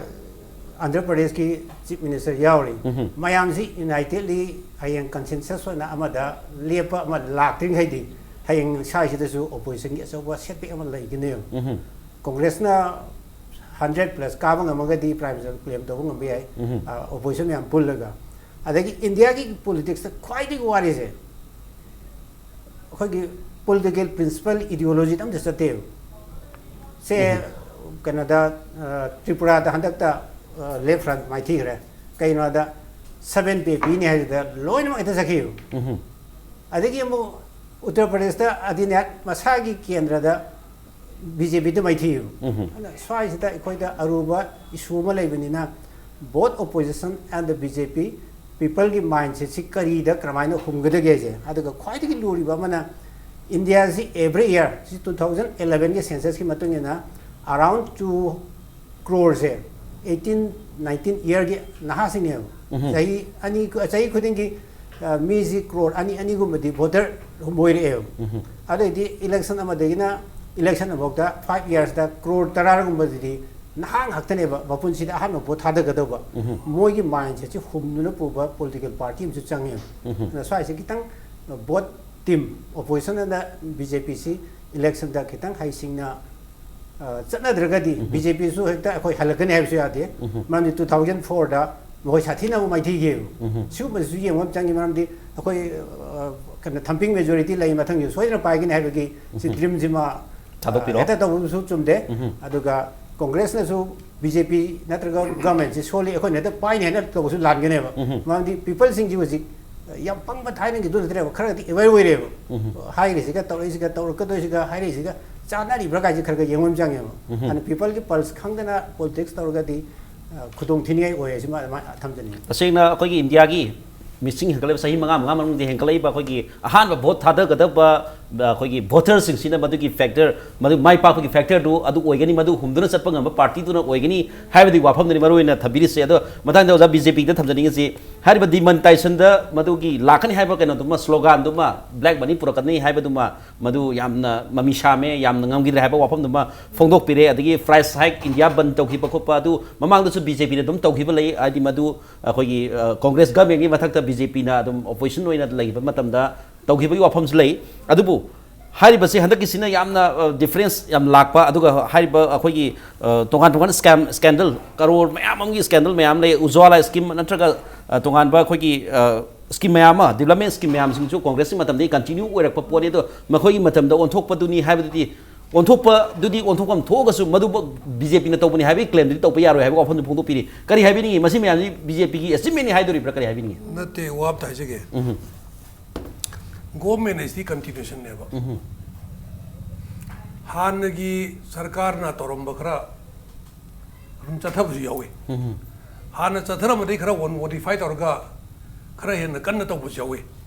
ꯑꯟꯙ꯭ꯔ ꯄ꯭ꯔꯗꯦꯁꯀꯤ ꯆꯤꯐ ꯃꯤꯅꯤꯁꯇꯔ ꯌꯥꯎꯔꯤ꯫ ꯃꯌꯥꯝꯁꯤ ꯌꯨꯅꯥꯏꯇꯦꯗꯂꯤ ꯍꯌꯦꯡ ꯀꯟꯁꯦꯟꯁꯁ ꯑꯣꯏꯅ ꯑꯃꯗ ꯂꯦꯞꯄ ꯑꯃ ꯂꯥꯛꯇ꯭ꯔꯤꯉꯩꯗꯤ ꯍꯌꯦꯡ ꯁ꯭ꯋꯥꯏꯁꯤꯗꯁꯨ ꯑꯣꯄꯣꯖꯤꯁꯟꯒꯤ ꯑꯆꯧꯕ ꯁꯦꯠꯕꯦꯛ ꯑꯃ ꯂꯩꯒꯅꯦꯕ꯫ ꯀꯣꯡꯒ꯭ꯔꯦꯁꯅ ꯍꯟꯗ꯭ꯔꯦꯠ ꯄ꯭ꯂꯁ ꯀꯥꯕ ꯉꯝꯃꯒꯗꯤ ꯄ꯭ꯔꯥꯏꯝ ꯃꯤꯅꯤꯁꯇꯔ ꯀ꯭ꯂꯦꯝ ꯇꯧꯕ ꯉꯝꯕ ꯌꯥꯏ, ꯑ, ꯑꯣꯄꯣꯖꯤꯁꯟ ꯃꯌꯥꯝ ꯄꯨꯜꯂꯒ꯫ ꯑꯗꯒꯤ ꯏꯟꯗꯤꯌꯥꯒꯤ ꯄꯣꯂꯤꯇꯤꯛꯁꯇ ꯈ꯭ꯋꯥꯏꯗꯒꯤ ꯋꯥꯔꯤꯁꯦ ꯑꯩꯈꯣꯏꯒꯤ ꯄꯣꯂꯤꯇꯤꯀꯦꯜ ꯄ꯭ꯔꯤꯟꯁꯤꯄꯜ, ꯏꯗꯤꯑꯣꯂꯣꯖꯤꯗ ꯑꯝꯇ ꯆꯠꯇꯦꯕ꯫ ꯁꯦ, ꯀꯩꯅꯣꯗ, ꯑ, ꯇ꯭ꯔꯤꯄꯨꯔꯥꯗ ꯍꯟꯗꯛꯇ, ꯑ, ꯂꯦꯐ ꯐ꯭ꯔꯟꯠ ꯃꯥꯏꯊꯤꯈ꯭ꯔꯦ꯫ ꯀꯩꯅꯣꯗ, ꯁꯚꯦꯟ ꯄꯦ ꯄꯤꯅꯤ ꯍꯥꯏꯗꯨꯗ ꯂꯣꯏꯅꯃꯛ ꯍꯦꯛꯇ ꯆꯠꯈꯤꯕ꯫ ꯑꯗꯒꯤ ꯑꯃꯨꯛ ꯎꯠꯇꯔ ꯄ꯭ꯔꯗꯦꯁꯇ ꯑꯗꯤꯅꯥꯌꯥꯠ ꯃꯁꯥꯒꯤ ꯀꯦꯟꯗ꯭ꯔꯗ ꯕꯤ ꯖꯦ ꯄꯤꯗ ꯃꯥꯏꯊꯤꯕ꯫ ꯑꯗꯨꯅ ꯁ꯭ꯋꯥꯏꯁꯤꯗ ꯑꯩꯈꯣꯏꯗ ꯑꯔꯨꯕ ꯏꯁꯨ ꯑꯃ ꯂꯩꯕꯅꯤꯅ, both opposition and the B J P, ꯄꯤꯄꯜꯒꯤ ꯃꯥꯏꯟꯁꯦꯠꯁꯤ ꯀꯔꯤꯗ ꯀꯔꯝꯍꯥꯏꯅ ꯍꯨꯝꯒꯗꯒꯦꯁꯦ꯫ ꯑꯗꯨꯒ ꯈ꯭ꯋꯥꯏꯗꯒꯤ ꯂꯨꯔꯤꯕ ꯑꯃꯅ, ꯏꯟꯗꯤꯌꯥꯁꯤ ꯑꯦꯚ꯭ꯔꯤ ꯏꯌꯔ, ꯁꯤ ꯇꯨ ꯊꯥꯎꯖꯟ ꯑꯦꯂꯚꯦꯟꯒꯤ ꯁꯦꯟꯁꯁꯀꯤ ꯃꯇꯨꯡ ꯏꯟꯅ, ꯑꯔꯥꯎꯟ ꯇꯨ ꯀ꯭ꯔꯣꯔꯁꯦ ꯑꯩꯠꯇꯤꯟ ꯅꯥꯏꯟꯇꯤꯟ ꯏꯌꯔꯒꯤ ꯅꯍꯥꯁꯤꯡꯅꯦꯕ꯫ ꯆꯍꯤ ꯑꯅꯤ, ꯆꯍꯤ ꯈꯨꯗꯤꯡꯒꯤ, ꯑ, ꯃꯤꯁꯤ ꯀ꯭ꯔꯣꯔ ꯑꯅꯤ, ꯑꯅꯤꯒꯨꯝꯕꯗꯤ ꯚꯣꯇꯔ ꯍꯨꯝꯕꯣꯏꯔꯛꯑꯦꯕ꯫ ꯑꯗꯩꯗꯤ ꯏꯂꯦꯛꯁꯟ ꯑꯃꯗꯒꯤꯅ ꯏꯂꯦꯛꯁꯟ ꯑꯃꯐꯥꯎꯗ ꯐꯥꯏꯚ ꯏꯌꯔꯁꯇ ꯀ꯭ꯔꯣꯔ ꯇꯔꯥꯒꯨꯝꯕꯗꯨꯗꯤ ꯅꯍꯥ ꯉꯥꯛꯇꯅꯦꯕ, ꯃꯄꯨꯟꯁꯤꯗ ꯑꯍꯥꯟꯕ ꯚꯣꯠ ꯊꯥꯗꯒꯗꯧꯕ꯫ ꯃꯣꯏꯒꯤ ꯃꯥꯏꯟꯁꯦꯠꯁꯤ ꯍꯨꯝꯗꯨꯅ ꯄꯨꯕ ꯄꯣꯂꯤꯇꯤꯀꯦꯜ ꯄꯥꯔꯇꯤ ꯑꯃꯁꯨ ꯆꯪꯉꯦꯕ꯫ ꯑꯗꯨꯅ ꯁ꯭ꯋꯥꯏꯁꯦ ꯈꯤꯇꯪ both team, opposition and B J ꯄꯤꯁꯤ ꯏꯂꯦꯛꯁꯟꯗ ꯈꯤꯇꯪ ꯍꯩꯁꯤꯡꯅ, ꯑ, ꯆꯠꯅꯗ꯭ꯔꯒꯗꯤ ꯕꯤ ꯖꯦ ꯄꯤꯁꯨ ꯍꯦꯛꯇ ꯑꯩꯈꯣꯏ ꯍꯜꯂꯛꯀꯅꯤ ꯍꯥꯏꯕꯁꯨ ꯌꯥꯗꯦ꯫ ꯃꯔꯝꯗꯤ ꯇꯨ ꯊꯥꯎꯖꯟ ꯐꯣꯔꯗ ꯃꯈꯣꯏ ꯁꯥꯊꯤꯅꯕ ꯃꯥꯏꯊꯤꯈꯤꯕ꯫ ꯎꯝꯍꯨꯝ꯫ ꯁꯤꯒꯨꯝꯕꯁꯤꯁꯨ ꯌꯦꯡꯕ ꯑꯃ ꯆꯪꯉꯤ, ꯃꯔꯝꯗꯤ ꯑꯩꯈꯣꯏ, ꯑ, ꯀꯩꯅꯣ, ꯊꯝꯄꯤꯡ ꯃꯦꯖꯣꯔꯤꯇꯤ ꯂꯩ, ꯃꯊꯪꯁꯨ ꯁꯣꯏꯗꯅ ꯄꯥꯏꯒꯅꯤ ꯍꯥꯏꯕꯒꯤ ꯁꯤ ꯎꯝꯍꯨꯝ꯫ ꯗ꯭ꯔꯤꯝꯁꯤꯃ, ꯑ, ꯊꯥꯗꯣꯛꯄꯤꯔꯣ꯫ ꯍꯦꯛꯇ ꯇꯧꯕꯁꯨ ꯆꯨꯝꯗꯦ꯫ ꯎꯝꯍꯨꯝ꯫ ꯑꯗꯨꯒ ꯀꯣꯡꯒ꯭ꯔꯦꯁꯅꯁꯨ ꯕꯤ ꯖꯦ ꯄꯤ ꯅꯠꯇ꯭ꯔꯒ ꯒꯚꯔꯟꯃꯦꯟꯁꯤ ꯁꯣꯜꯂꯤ, ꯑꯩꯈꯣꯏꯅ ꯍꯦꯛꯇ ꯄꯥꯏꯅꯤ ꯍꯥꯏꯅ ꯇꯧꯕꯁꯨ ꯂꯥꯟꯒꯅꯦꯕ꯫ ꯎꯝꯍꯨꯝ꯫ ꯃꯔꯝꯗꯤ ꯄꯤꯄꯜꯁꯤꯡꯁꯤ ꯍꯧꯖꯤꯛ ꯌꯥꯝ ꯄꯪꯕ ꯊꯥꯏꯅꯒꯤꯗꯨ ꯅꯠꯇ꯭ꯔꯦꯕ, ꯈꯔꯒꯗꯤ ꯑꯦꯋꯦꯌꯔ ꯑꯣꯏꯔꯦꯕ꯫ ꯎꯝꯍꯨꯝ꯫ ꯍꯥꯏꯔꯤꯁꯤꯒ ꯇꯧꯔꯛꯏꯁꯤꯒ ꯇꯧꯔꯛꯀꯗꯣꯏꯁꯤꯒ ꯍꯥꯏꯔꯤꯁꯤꯒ ꯆꯥꯟꯅꯔꯤꯕ꯭ꯔꯥ ꯀꯥꯏꯁꯦ ꯈꯔ ꯈꯔ ꯌꯦꯡꯕ ꯑꯃ ꯆꯪꯉꯦꯕ꯫ ꯎꯝꯍꯨꯝ꯫ ꯑꯗꯨꯅ ꯄꯤꯄꯜꯒꯤ ꯄꯜꯁ ꯈꯪꯗꯅ ꯄꯣꯂꯤꯇꯤꯛꯁ ꯇꯧꯔꯒꯗꯤ, ꯑ, ꯈꯨꯗꯣꯡ ꯊꯤꯅꯤꯡꯉꯥꯏ ꯑꯣꯏ ꯍꯥꯏꯁꯤ ꯃꯥ-, ꯃꯥ-, ꯊꯝꯖꯅꯤꯡꯉꯤ꯫ ꯇꯁꯦꯡꯅ ꯑꯩꯈꯣꯏꯒꯤ ꯏꯟꯗꯤꯌꯥꯒꯤ ꯃꯤꯁꯤꯡ ꯍꯦꯟꯒꯠꯂꯛꯏꯕ, ꯆꯍꯤ ꯃꯉꯥ, ꯃꯉꯥ ꯃꯅꯨꯡꯗ ꯍꯦꯟꯒꯠꯂꯛꯏꯕ ꯑꯩꯈꯣꯏꯒꯤ ꯑꯍꯥꯟꯕ ꯚꯣꯠ ꯊꯥꯗꯒꯗꯕ, ꯑ, ꯑꯩꯈꯣꯏꯒꯤ ꯚꯣꯇꯔꯁꯤꯡꯁꯤꯅ ꯃꯗꯨꯒꯤ ꯐꯦꯛꯇꯔ, ꯃꯗꯨ ꯃꯥꯏ ꯄꯥꯛꯄꯒꯤ ꯐꯦꯛꯇꯔꯗꯨ ꯑꯗꯨ ꯑꯣꯏꯒꯅꯤ, ꯃꯗꯨ ꯍꯨꯝꯗꯨꯅ ꯆꯠꯄ ꯉꯝꯕ ꯄꯥꯔꯇꯤꯗꯨꯅ ꯑꯣꯏꯒꯅꯤ ꯍꯥꯏꯕꯗꯨꯒꯤ ꯋꯥꯐꯝꯗꯨꯅꯤ ꯃꯔꯨ ꯑꯣꯏꯅ ꯊꯝꯕꯤꯔꯤꯁꯦ꯫ ꯑꯗꯣ ꯃꯊꯪꯗ ꯑꯣꯖꯥ ꯕꯤ ꯖꯦ ꯄꯤꯗ ꯊꯝꯖꯅꯤꯡꯉꯤꯁꯤ, ꯍꯥꯏꯔꯤꯕ ꯗꯤꯃꯣꯅꯤꯇꯥꯏꯖꯦꯁꯟꯗ ꯃꯗꯨꯒꯤ ꯂꯥꯛꯀꯅꯤ ꯍꯥꯏꯕ ꯀꯩꯅꯣꯗꯨꯃ, ꯁ꯭ꯂꯣꯒꯥꯟꯗꯨꯃ, ꯕ꯭ꯂꯦꯛ ꯃꯅꯤ ꯄꯨꯔꯛꯀꯅꯤ ꯍꯥꯏꯕꯗꯨꯃ, ꯃꯗꯨ ꯌꯥꯝꯅ ꯃꯃꯤ ꯁꯥꯝꯃꯦ, ꯌꯥꯝꯅ ꯉꯝꯈꯤꯗ꯭ꯔꯦ ꯍꯥꯏꯕ ꯋꯥꯐꯝꯗꯨꯃ ꯐꯣꯡꯗꯣꯛꯄꯤꯔꯦ꯫ ꯑꯗꯒꯤ ꯄ꯭ꯔꯥꯏꯁ ꯍꯥꯏꯛ, ꯏꯟꯗꯤꯌꯥ ꯕꯟ ꯇꯧꯈꯤꯕ ꯈꯣꯠꯄ ꯑꯗꯨ ꯃꯃꯥꯡꯗꯁꯨ ꯕꯤ ꯖꯦ ꯄꯤꯅ ꯑꯗꯨꯝ ꯇꯧꯈꯤꯕ ꯂꯩ, ꯍꯥꯏꯗꯤ ꯃꯗꯨ ꯑꯩꯈꯣꯏꯒꯤ, ꯑ, ꯀꯣꯡꯒ꯭ꯔꯦꯁ ꯒꯚꯔꯟꯃꯦꯟꯒꯤ ꯃꯊꯛꯇ ꯕꯤ ꯖꯦ ꯄꯤꯅ ꯑꯗꯨꯝ ꯑꯣꯄꯣꯖꯤꯁꯟ ꯑꯣꯏꯅ ꯂꯩꯈꯤꯕ ꯃꯇꯝꯗ ꯇꯧꯈꯤꯕꯒꯤ ꯋꯥꯐꯝꯁꯨ ꯂꯩ꯫ ꯑꯗꯨꯕꯨ ꯍꯥꯏꯔꯤꯕꯁꯤ ꯍꯟꯗꯛꯀꯤꯁꯤꯅ ꯌꯥꯝꯅ, ꯑ, ꯗꯤꯐꯔꯦꯟꯁ ꯌꯥꯝ ꯂꯥꯛꯄ, ꯑꯗꯨꯒ ꯍꯥꯏꯔꯤꯕ ꯑꯩꯈꯣꯏꯒꯤ, ꯑ, ꯇꯣꯉꯥꯟ ꯇꯣꯉꯥꯟꯕ ꯁ꯭ꯀꯦꯝ, ꯁ꯭ꯀꯦꯟꯗꯜ, ꯀꯔꯣꯔ ꯃꯌꯥꯝ ꯑꯃꯒꯤ ꯁ꯭ꯀꯦꯟꯗꯜ ꯃꯌꯥꯝ ꯂꯩ, ꯎꯖ꯭ꯋꯥꯂꯥ ꯁ꯭ꯀꯤꯝ ꯅꯠꯇ꯭ꯔꯒ, ꯑ, ꯇꯣꯉꯥꯟꯕ ꯑꯩꯈꯣꯏꯒꯤ, ꯑ, ꯁ꯭ꯀꯤꯝ ꯃꯌꯥꯝ ꯑꯃ, ꯗꯤꯕ꯭ꯂꯞꯃꯦꯟ ꯁ꯭ꯀꯤꯝ ꯃꯌꯥꯝꯁꯤꯡꯁꯨ ꯀꯣꯡꯒ꯭ꯔꯦꯁꯀꯤ ꯃꯇꯝꯗꯒꯤ ꯀꯟꯇꯤꯅ꯭ꯌꯨ ꯑꯣꯏꯔꯛꯄ ꯄꯣꯠꯅꯤ꯫ ꯑꯗꯣ ꯃꯈꯣꯏꯒꯤ ꯃꯇꯝꯗ ꯑꯣꯟꯊꯣꯛꯄꯗꯨꯅꯤ ꯍꯥꯏꯕꯗꯨꯗꯤ, ꯑꯣꯟꯊꯣꯛꯄꯗꯨꯗꯤ ꯑꯣꯟꯊꯣꯛꯐꯝ ꯊꯣꯛꯑꯒꯁꯨ ꯃꯗꯨꯃꯛ ꯕꯤ ꯖꯦ ꯄꯤꯅ ꯇꯧꯕꯅꯤ ꯍꯥꯏꯕꯒꯤ ꯀ꯭ꯂꯦꯝꯗꯨꯗꯤ ꯇꯧꯕ ꯌꯥꯔꯣꯏ ꯍꯥꯏꯕ ꯋꯥꯐꯝꯗꯨ ꯐꯣꯡꯗꯣꯛꯄꯤꯔꯤ꯫ ꯀꯔꯤ ꯍꯥꯏꯕꯤꯅꯤꯡꯉꯤ? ꯃꯁꯤ ꯃꯌꯥꯝꯁꯤ ꯕꯤ ꯖꯦ ꯄꯤꯒꯤ ꯑꯦꯆꯤꯞꯃꯦꯟꯅꯤ ꯍꯥꯏꯗꯣꯔꯤꯕ꯭ꯔꯥ, ꯀꯔꯤ ꯍꯥꯏꯕꯤꯅꯤꯡꯉꯤ? ꯅꯠꯇꯦ, ꯋꯥ ꯑꯝꯇ ꯍꯥꯏꯖꯒꯦ꯫ ꯎꯝꯍꯨꯝ꯫ ꯒꯣꯔꯃꯦꯟ ꯍꯥꯏꯁꯤꯗꯤ ꯀꯟꯇꯤꯅ꯭ꯌꯨꯁꯟꯅꯦꯕ꯫ ꯎꯝꯍꯨꯝ꯫ ꯍꯥꯟꯅꯒꯤ ꯁꯔꯀꯥꯔꯅ ꯇꯧꯔꯝꯕ ꯈꯔ ꯑꯗꯨꯝ ꯆꯠꯊꯕꯁꯨ ꯌꯥꯎꯋꯤ꯫ ꯎꯝꯍꯨꯝ꯫ ꯍꯥꯟꯅ ꯆꯠꯊꯔꯝꯕꯗꯒꯤ ꯈꯔ ꯃꯣꯗꯤꯐꯥꯏ ꯇꯧꯔꯒ ꯈꯔ ꯍꯦꯟꯅ ꯀꯟꯅ ꯇꯧꯕꯁꯨ ꯌꯥꯎꯋꯤ꯫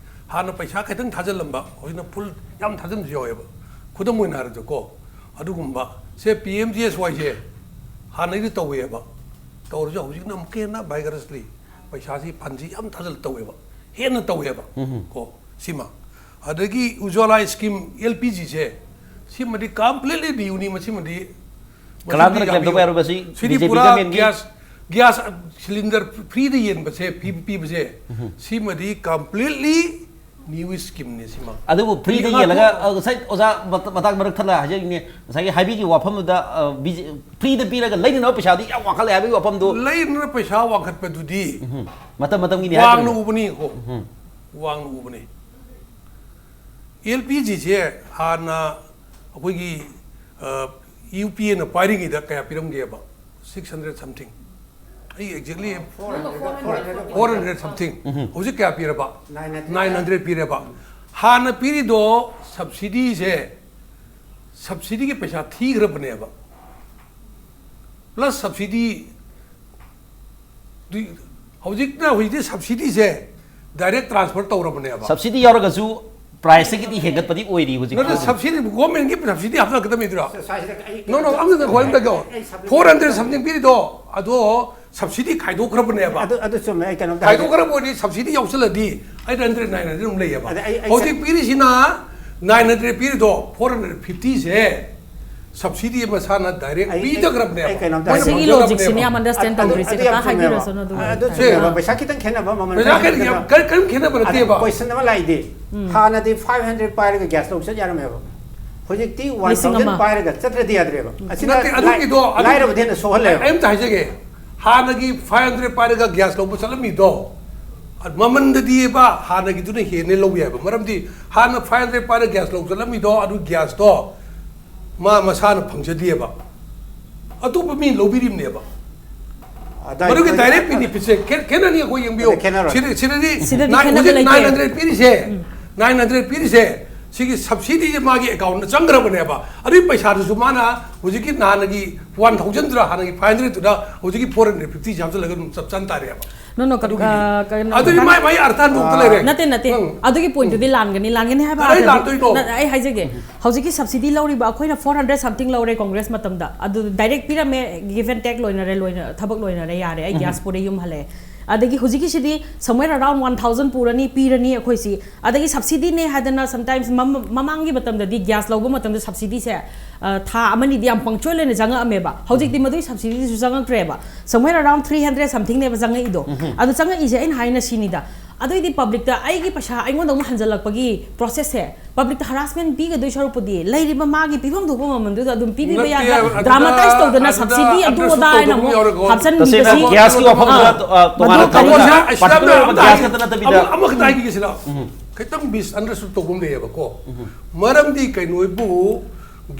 ꯍꯥꯟꯅ ꯄꯩꯁꯥ ꯈꯤꯇꯪ ꯊꯥꯖꯤꯜꯂꯝꯕ, ꯍꯧꯖꯤꯛꯅ ꯐꯨꯜ ꯌꯥꯝ ꯊꯥꯖꯤꯟꯕꯁꯨ ꯌꯥꯎꯋꯦꯕ꯫ ꯈꯨꯗꯝ ꯑꯣꯏꯅ ꯍꯥꯏꯔꯕꯗꯀꯣ, ꯑꯗꯨꯒꯨꯝꯕ, ꯁꯦ, ꯄꯤ ꯑꯦꯝ ꯖꯤ ꯑꯦꯁ ꯋꯥꯏꯁꯦ ꯍꯥꯟꯅꯗꯤ ꯇꯧꯋꯦꯕ, ꯇꯧꯔꯁꯨ ꯍꯧꯖꯤꯛꯅ ꯑꯃꯨꯛꯀ ꯍꯦꯟꯅ ꯚꯥꯏꯒꯔꯁꯂꯤ ꯄꯩꯁꯥꯁꯤ, ꯐꯟꯁꯤ ꯌꯥꯝ ꯊꯥꯖꯤꯜꯂ ꯇꯧꯋꯦꯕ, ꯍꯦꯟꯅ ꯇꯧꯋꯦꯕ꯫ ꯎꯝꯍꯨꯝ꯫ ꯀꯣ, ꯁꯤꯃ꯫ ꯑꯗꯒꯤ ꯎꯖ꯭ꯋꯥꯂꯥ ꯁ꯭ꯀꯤꯝ, ꯑꯦꯜ ꯄꯤ ꯖꯤꯁꯦ, ꯁꯤꯃꯗꯤ ꯀꯝꯄ꯭ꯂꯤꯠꯂꯤ ꯅ꯭ꯌꯨꯅꯤ꯫ ꯃꯁꯤꯃꯗꯤ, ꯀꯅꯥꯝꯇꯅ ꯃꯁꯤꯃꯗꯤ ꯀ꯭ꯂꯦꯝ ꯇꯧꯕ ꯌꯥꯔꯣꯏ꯫ ꯃꯁꯤ ꯁꯤꯗꯤ ꯕꯤ ꯖꯦ ꯄꯤ ꯄꯨꯔꯥ ꯒꯃꯦꯟꯒꯤ ꯒ꯭ꯌꯥꯁ, ꯒ꯭ꯌꯥꯁ ꯁꯤꯂꯤꯟꯗꯔ ꯐ꯭ꯔꯤꯗ ꯌꯦꯟꯕꯁꯦ, ꯄꯤ-, ꯄꯤꯕꯁꯦ, ꯎꯝꯍꯨꯝ꯫ ꯁꯤꯃꯗꯤ ꯀꯝꯄ꯭ꯂꯤꯠꯂꯤ ꯅ꯭ꯌꯨ ꯁ꯭ꯀꯤꯝꯅꯦ ꯁꯤꯃ꯫ ꯑꯗꯨꯕꯨ ꯐ꯭ꯔꯤꯗ ꯉꯥꯏꯈꯣ꯫ ꯌꯦꯜꯂꯒ ꯑ, ꯉꯁꯥꯏ ꯑꯣꯖꯥ ꯃꯇ- ꯃꯇꯥꯡ ꯃꯔꯛ ꯊꯠꯂ ꯍꯥꯏꯖꯅꯤꯡꯉꯦ, ꯉꯁꯥꯏꯒꯤ ꯍꯥꯏꯕꯤꯈꯤꯕ ꯋꯥꯐꯝꯗꯨꯗ ꯐ꯭ꯔꯤꯗ ꯄꯤꯔꯒ ꯂꯩꯅꯅꯕ ꯄꯩꯁꯥꯗꯤ ꯌꯥꯝ ꯋꯥꯡꯈꯠꯂꯦ ꯍꯥꯏꯕꯒꯤ ꯋꯥꯐꯝꯗꯨ꯫ ꯂꯩꯅꯅ ꯄꯩꯁꯥ ꯋꯥꯡꯈꯠꯄꯗꯨꯗꯤ ꯎꯝ, ꯃꯇꯝ ꯃꯇꯝꯒꯤꯅꯤ ꯋꯥꯡꯅ ꯍꯥꯏꯕꯅꯤ꯫ ꯎꯕꯅꯤꯀꯣ꯫ ꯎꯝ. ꯋꯥꯡꯅ ꯎꯕꯅꯤ꯫ ꯑꯦꯜ ꯄꯤ ꯖꯤꯁꯦ ꯍꯥꯟꯅ ꯑꯩꯈꯣꯏꯒꯤ ꯌꯨ ꯄꯤ ꯑꯦꯅ ꯄꯥꯏꯔꯤꯉꯩꯗ ꯀꯌꯥ ꯄꯤꯔꯝꯒꯦꯕ? Six hundred something꯫ ꯑꯩ exactly four hundred something꯫ ꯍꯧꯖꯤꯛ ꯀꯌꯥ ꯄꯤꯔꯕ? Nine hundred ꯄꯤꯔꯦꯕ꯫ ꯍꯥꯟꯅ ꯄꯤꯔꯤꯗꯣ ꯁꯕꯁꯤꯗꯤꯁꯦ, ꯁꯕꯁꯤꯗꯤꯒꯤ ꯄꯩꯁꯥ ꯊꯤꯈ꯭ꯔꯕꯅꯦꯕ꯫ ꯄ꯭ꯂꯁ ꯁꯕꯁꯤꯗꯤ ꯍꯧꯖꯤꯛꯅ ꯍꯧꯖꯤꯛꯇꯤ ꯁꯕꯁꯤꯗꯤꯁꯦ ꯗꯥꯏꯔꯦꯛ ꯇ꯭ꯔꯥꯟꯁꯐꯔ ꯇꯧꯔꯕꯅꯦꯕ꯫ ꯁꯕꯁꯤꯗꯤ ꯌꯥꯎꯔꯒꯁꯨ ꯄ꯭ꯔꯥꯏꯁꯇꯒꯤꯗꯤ ꯍꯦꯟꯒꯠꯄꯗꯤ ꯑꯣꯏꯔꯤ ꯍꯧꯖꯤꯛ ꯅꯠꯇꯦ, ꯐꯥꯎꯕꯗꯤ꯫ ꯁꯕꯁꯤꯗꯤ, ꯒꯣꯔꯃꯦꯟꯒꯤ ꯁꯕꯁꯤꯗꯤ ꯍꯥꯞꯆꯤꯜꯂꯛꯀꯗꯕꯅꯤꯗ꯭ꯔꯣ? ꯁꯥꯏꯁꯤꯗ ꯑꯩ No, no, ꯑꯝꯇ ꯉꯥꯏꯈꯣ, ꯑꯝꯇ ꯉꯥꯏꯈꯣ꯫ Four hundred something ꯄꯤꯔꯤꯗꯣ ꯑꯗꯣ ꯁꯕꯁꯤꯗꯤ ꯈꯥꯏꯗꯣꯛꯈ꯭ꯔꯕꯅꯦꯕ꯫ ꯑꯗꯨ ꯑꯗꯨ ꯆꯨꯝꯃꯦ꯫ ꯑꯩ ꯀꯩꯅꯣꯝꯇ ꯈꯥꯏꯗꯣꯛꯈ꯭ꯔꯕ ꯑꯣꯏꯗꯤ subsidy ꯌꯥꯎꯁꯜꯂꯗꯤ eight hundred, nine hundred ꯑꯗꯨꯝ ꯂꯩꯌꯦꯕ꯫ ꯑꯗ ꯑꯩ- ꯑꯩ- ꯍꯧꯖꯤꯛ ꯄꯤꯔꯤꯁꯤꯅ nine hundred ꯄꯤꯔꯤꯗꯣ, four hundred fiftyꯁꯦ ꯁꯕꯁꯤꯗꯤ ꯃꯁꯥꯅ ꯗꯥꯏꯔꯦꯛ ꯑꯩ- ꯑꯩ ꯀꯩꯅꯣꯝꯇ ꯃꯣꯏꯅ ꯍꯥꯏꯒꯦ꯫ ꯁꯤꯒꯤ ꯐꯪꯖꯈ꯭ꯔꯕꯅꯦꯕ꯫ ꯂꯣꯖꯤꯛꯁꯤꯅꯦ ꯌꯥꯝ ꯑꯟꯗꯔꯁꯇꯦꯟ ꯑꯗꯨ- ꯇꯧꯗ꯭ꯔꯤꯁꯦ꯫ ꯑꯗꯨ ꯈꯤꯇꯪ ꯌꯥꯝ ꯆꯨꯝꯃꯦꯕ꯫ ꯍꯥꯏꯕꯤꯔꯁꯅꯨ ꯑꯗꯨꯒ꯫ ꯑꯗꯨ ꯁꯦ꯫ ꯆꯨꯝꯃꯦꯕ꯫ ꯄꯩꯁꯥ ꯈꯤꯇꯪ ꯈꯦꯠꯅꯕ, ꯃꯃꯜ ꯄꯩꯁꯥ ꯈꯤꯇꯪ ꯀꯔꯤ ꯌꯥꯝ ꯈꯦꯠꯅꯕ꯫ ꯀꯔꯤ- ꯀꯔꯤꯝ ꯈꯦꯠꯅꯕ ꯑꯗ ꯅꯠꯇꯦꯕ꯫ ꯀꯣꯏꯁꯟ ꯑꯃ ꯂꯥꯛꯏꯗꯤ, ꯍꯥꯟꯅꯗꯤ five hundred ꯄꯥꯏꯔꯒ ꯒ꯭ꯌꯥꯁ ꯂꯧꯕ ꯆꯠ ꯌꯥꯔꯝꯃꯦꯕ꯫ ꯍꯧꯖꯤꯛꯇꯤ one ꯂꯤꯁꯤꯡ thousand ꯑꯃ꯫ ꯄꯥꯏꯔꯒ ꯆꯠꯇ꯭ꯔꯗꯤ ꯌꯥꯗ꯭ꯔꯦꯕ꯫ ꯑꯁꯤꯅ ꯅꯠꯇꯦ, ꯑꯗꯨꯒꯤꯗꯣ, ꯑꯗꯨ- ꯂꯥꯏꯔꯕꯗ ꯍꯦꯟꯅ ꯁꯣꯛꯍꯜꯂꯦꯕ꯫ ꯑꯩ ꯑꯝꯇ ꯍꯥꯏꯖꯒꯦ꯫ ꯍꯥꯟꯅꯒꯤ five hundred ꯄꯥꯏꯔꯒ ꯒ꯭ꯌꯥꯁ ꯂꯧꯕ ꯆꯠꯂꯝꯃꯤꯗꯣ, ꯃꯃꯟꯗꯗꯤꯕ ꯍꯥꯟꯅꯒꯤꯗꯨꯅ ꯍꯦꯟꯅ ꯂꯧ ꯌꯥꯏꯕ꯫ ꯃꯔꯝꯗꯤ ꯍꯥꯟꯅ five hundred ꯄꯥꯏꯔꯒ ꯒ꯭ꯌꯥꯁ ꯂꯧꯕ ꯆꯠꯂꯝꯃꯤꯗꯣ, ꯑꯗꯨ ꯒ꯭ꯌꯥꯁꯇꯣ ꯃꯥ ꯃꯁꯥꯅ ꯐꯪꯖꯗꯦꯕ, ꯑꯇꯣꯞꯄ ꯃꯤ ꯂꯧꯕꯤꯔꯤꯕꯅꯦꯕ꯫ ꯑꯗꯥꯏ- ꯃꯗꯨꯒꯤ ꯑꯗꯥꯏ- ꯗꯥꯏꯔꯦꯛ ꯕꯦꯅꯤꯐꯤꯠꯁꯦ ꯈꯦ- ꯈꯦꯠꯅꯅꯤ꯫ ꯑꯩꯈꯣꯏ ꯌꯦꯡꯕꯤꯌꯨ꯫ ꯑꯗ ꯈꯦꯠꯅꯔꯣꯏ꯫ ꯁꯤꯗ- ꯁꯤꯗꯗꯤ ꯁꯤꯗꯗꯤ ꯅꯥꯏ- ꯈꯦꯠꯅꯕ ꯍꯧꯖꯤꯛ ꯂꯩꯇꯦ꯫ nine hundred ꯄꯤꯔꯤꯁꯦ, nine hundred ꯄꯤꯔꯤꯁꯦ, ꯁꯤꯒꯤ ꯁꯕꯁꯤꯗꯤꯁꯦ ꯃꯥꯒꯤ ꯑꯦꯀꯥꯎꯟꯗ ꯆꯪꯈ꯭ꯔꯕꯅꯦꯕ꯫ ꯑꯗꯨꯒꯤ ꯄꯩꯁꯥꯗꯨꯁꯨ ꯃꯥꯅ ꯍꯧꯖꯤꯛꯀꯤ ꯅꯍꯥꯟꯒꯤ one thousandꯗꯨꯅ, ꯍꯥꯟꯅꯒꯤ five hundredꯗꯨꯅ ꯍꯧꯖꯤꯛꯀꯤ four hundred fiftyꯁꯦ ꯍꯥꯞꯆꯤꯜꯂꯒ ꯑꯗꯨꯝ ꯆꯞ ꯆꯥꯅ ꯇꯥꯔꯦꯕ꯫ No, no, ꯀ- ꯑꯗꯨꯒꯤꯗꯤ꯫ ꯑ, ꯀꯩꯅꯣ, ꯑꯗꯨꯗꯤ ꯃꯥꯏ ꯃꯥꯏ ꯑꯔꯊ ꯍꯟꯗꯣꯛꯇ ꯂꯩꯔꯦ꯫ ꯅꯠꯇꯦ, ꯅꯠꯇꯦ꯫ ꯎꯝ. ꯑꯗꯨꯒꯤ ꯄꯣꯏꯟꯠꯇꯨꯗꯤ ꯂꯥꯟꯒꯅꯤ, ꯂꯥꯟꯒꯅꯤ ꯍꯥꯏꯕ ꯀꯗꯥꯏ ꯑꯥꯔꯊꯗꯤ- ꯂꯥꯟꯗꯣꯏꯅꯣ? ꯅꯠ- ꯑꯩ ꯍꯥꯏꯖꯒꯦ, ꯍꯧꯖꯤꯛꯀꯤ ꯁꯕꯁꯤꯗꯤ ꯂꯧꯔꯤꯕ ꯑꯩꯈꯣꯏꯅ four hundred something ꯂꯧꯔꯦ ꯀꯣꯡꯒ꯭ꯔꯦꯁ ꯃꯇꯝꯗ, ꯑꯗꯨ ꯗꯥꯏꯔꯦꯛ ꯄꯤꯔꯝꯃꯦ, give and take ꯂꯣꯏꯅꯔꯦ, ꯂꯣꯏꯅ ꯊꯕꯛ ꯂꯣꯏꯅꯔꯦ, ꯌꯥꯔꯦ, ꯑꯩ ꯒ꯭ꯌꯥꯁ ꯄꯨꯔꯦ, ꯌꯨꯝ ꯍꯜꯂꯛꯑꯦ꯫ ꯑꯗꯒꯤ ꯍꯧꯖꯤꯛꯀꯤꯁꯤꯗꯤ somewhere around one thousand ꯄꯨꯔꯅꯤ, ꯄꯤꯔꯅꯤ ꯑꯩꯈꯣꯏꯁꯤ꯫ ꯑꯗꯒꯤ ꯁꯕꯁꯤꯗꯤꯅꯦ ꯍꯥꯏꯗꯅ sometimes ꯃꯃꯥꯡꯒꯤ ꯃꯇꯝꯗꯗꯤ ꯒ꯭ꯌꯥꯁ ꯂꯧꯕ ꯃꯇꯝꯗ ꯁꯕꯁꯤꯗꯤꯁꯦ, ꯑ, ꯊꯥ ꯑꯃꯅꯤꯗꯤ ꯌꯥꯝ ꯄꯪꯆꯣꯏ ꯂꯣꯏꯅ ꯆꯪꯉꯛꯑꯝꯃꯦꯕ꯫ ꯍꯧꯖꯤꯛꯇꯤ ꯃꯗꯨꯒꯤ ꯁꯕꯁꯤꯗꯤꯁꯨ ꯆꯪꯉꯛꯇ꯭ꯔꯦꯕ꯫ Somewhere around three hundred somethingꯅꯦꯕ ꯆꯪꯉꯛꯏꯗꯣ꯫ ꯑꯗꯨ ꯆꯪꯉꯛꯏꯁꯦ ꯑꯩꯅ ꯍꯥꯏꯅ ꯁꯤꯅꯤꯗ, ꯑꯗꯨꯏꯗꯤ ꯄꯕ꯭ꯂꯤꯛꯇ ꯑꯩꯒꯤ ꯄꯩꯁꯥ ꯑꯩꯉꯣꯟꯗ ꯑꯃꯨꯛ ꯍꯟꯖꯜꯂꯛꯄꯒꯤ ꯄ꯭ꯔꯣꯁꯦꯁꯁꯦ ꯄꯕ꯭ꯂꯤꯛꯇ ꯍꯔꯥꯁꯃꯦꯟ ꯄꯤꯒꯗꯣꯏ ꯁꯔꯨꯛꯄꯨꯗꯤ ꯂꯩꯔꯤꯕ ꯃꯥꯒꯤ ꯄꯤꯐꯝ ꯊꯣꯛꯄ ꯃꯃꯜꯗꯨꯗ ꯑꯗꯨꯝ ꯄꯤꯕꯤꯕ ꯌꯥꯗ꯭ꯔꯥ? ꯗ꯭ꯔꯥꯃꯥꯇꯥꯏꯁ ꯇꯧꯗꯅ ꯁꯕꯁꯤꯗꯤ ꯑꯗꯨ ꯑꯗꯥ ꯍꯥꯏꯅ ꯑꯃꯨꯛ ꯍꯥꯞꯆꯤꯟꯕꯤꯕꯁꯤ ꯇꯁꯦꯡꯅ ꯒ꯭ꯌꯥꯁꯀꯤ ꯋꯥꯐꯝꯗꯨꯗ ꯇꯣꯉꯥꯟꯅ ꯄꯔꯇꯤꯀꯨꯂꯔ ꯑꯣꯏꯕ ꯒ꯭ꯌꯥꯁ ꯈꯛꯇ ꯅꯠꯇꯕꯤꯗ ꯑꯃꯈꯛꯇ ꯍꯥꯏꯈꯤꯒꯦ ꯁꯤꯗ꯫ ꯈꯤꯇꯪ ꯃꯤꯁ ꯑꯟꯗꯔꯁ꯭ꯇꯦꯟ ꯇꯧꯕ ꯑꯃ ꯂꯩꯌꯦꯕꯀꯣ꯫ ꯃꯔꯝꯗꯤ ꯀꯩꯅꯣꯕꯨ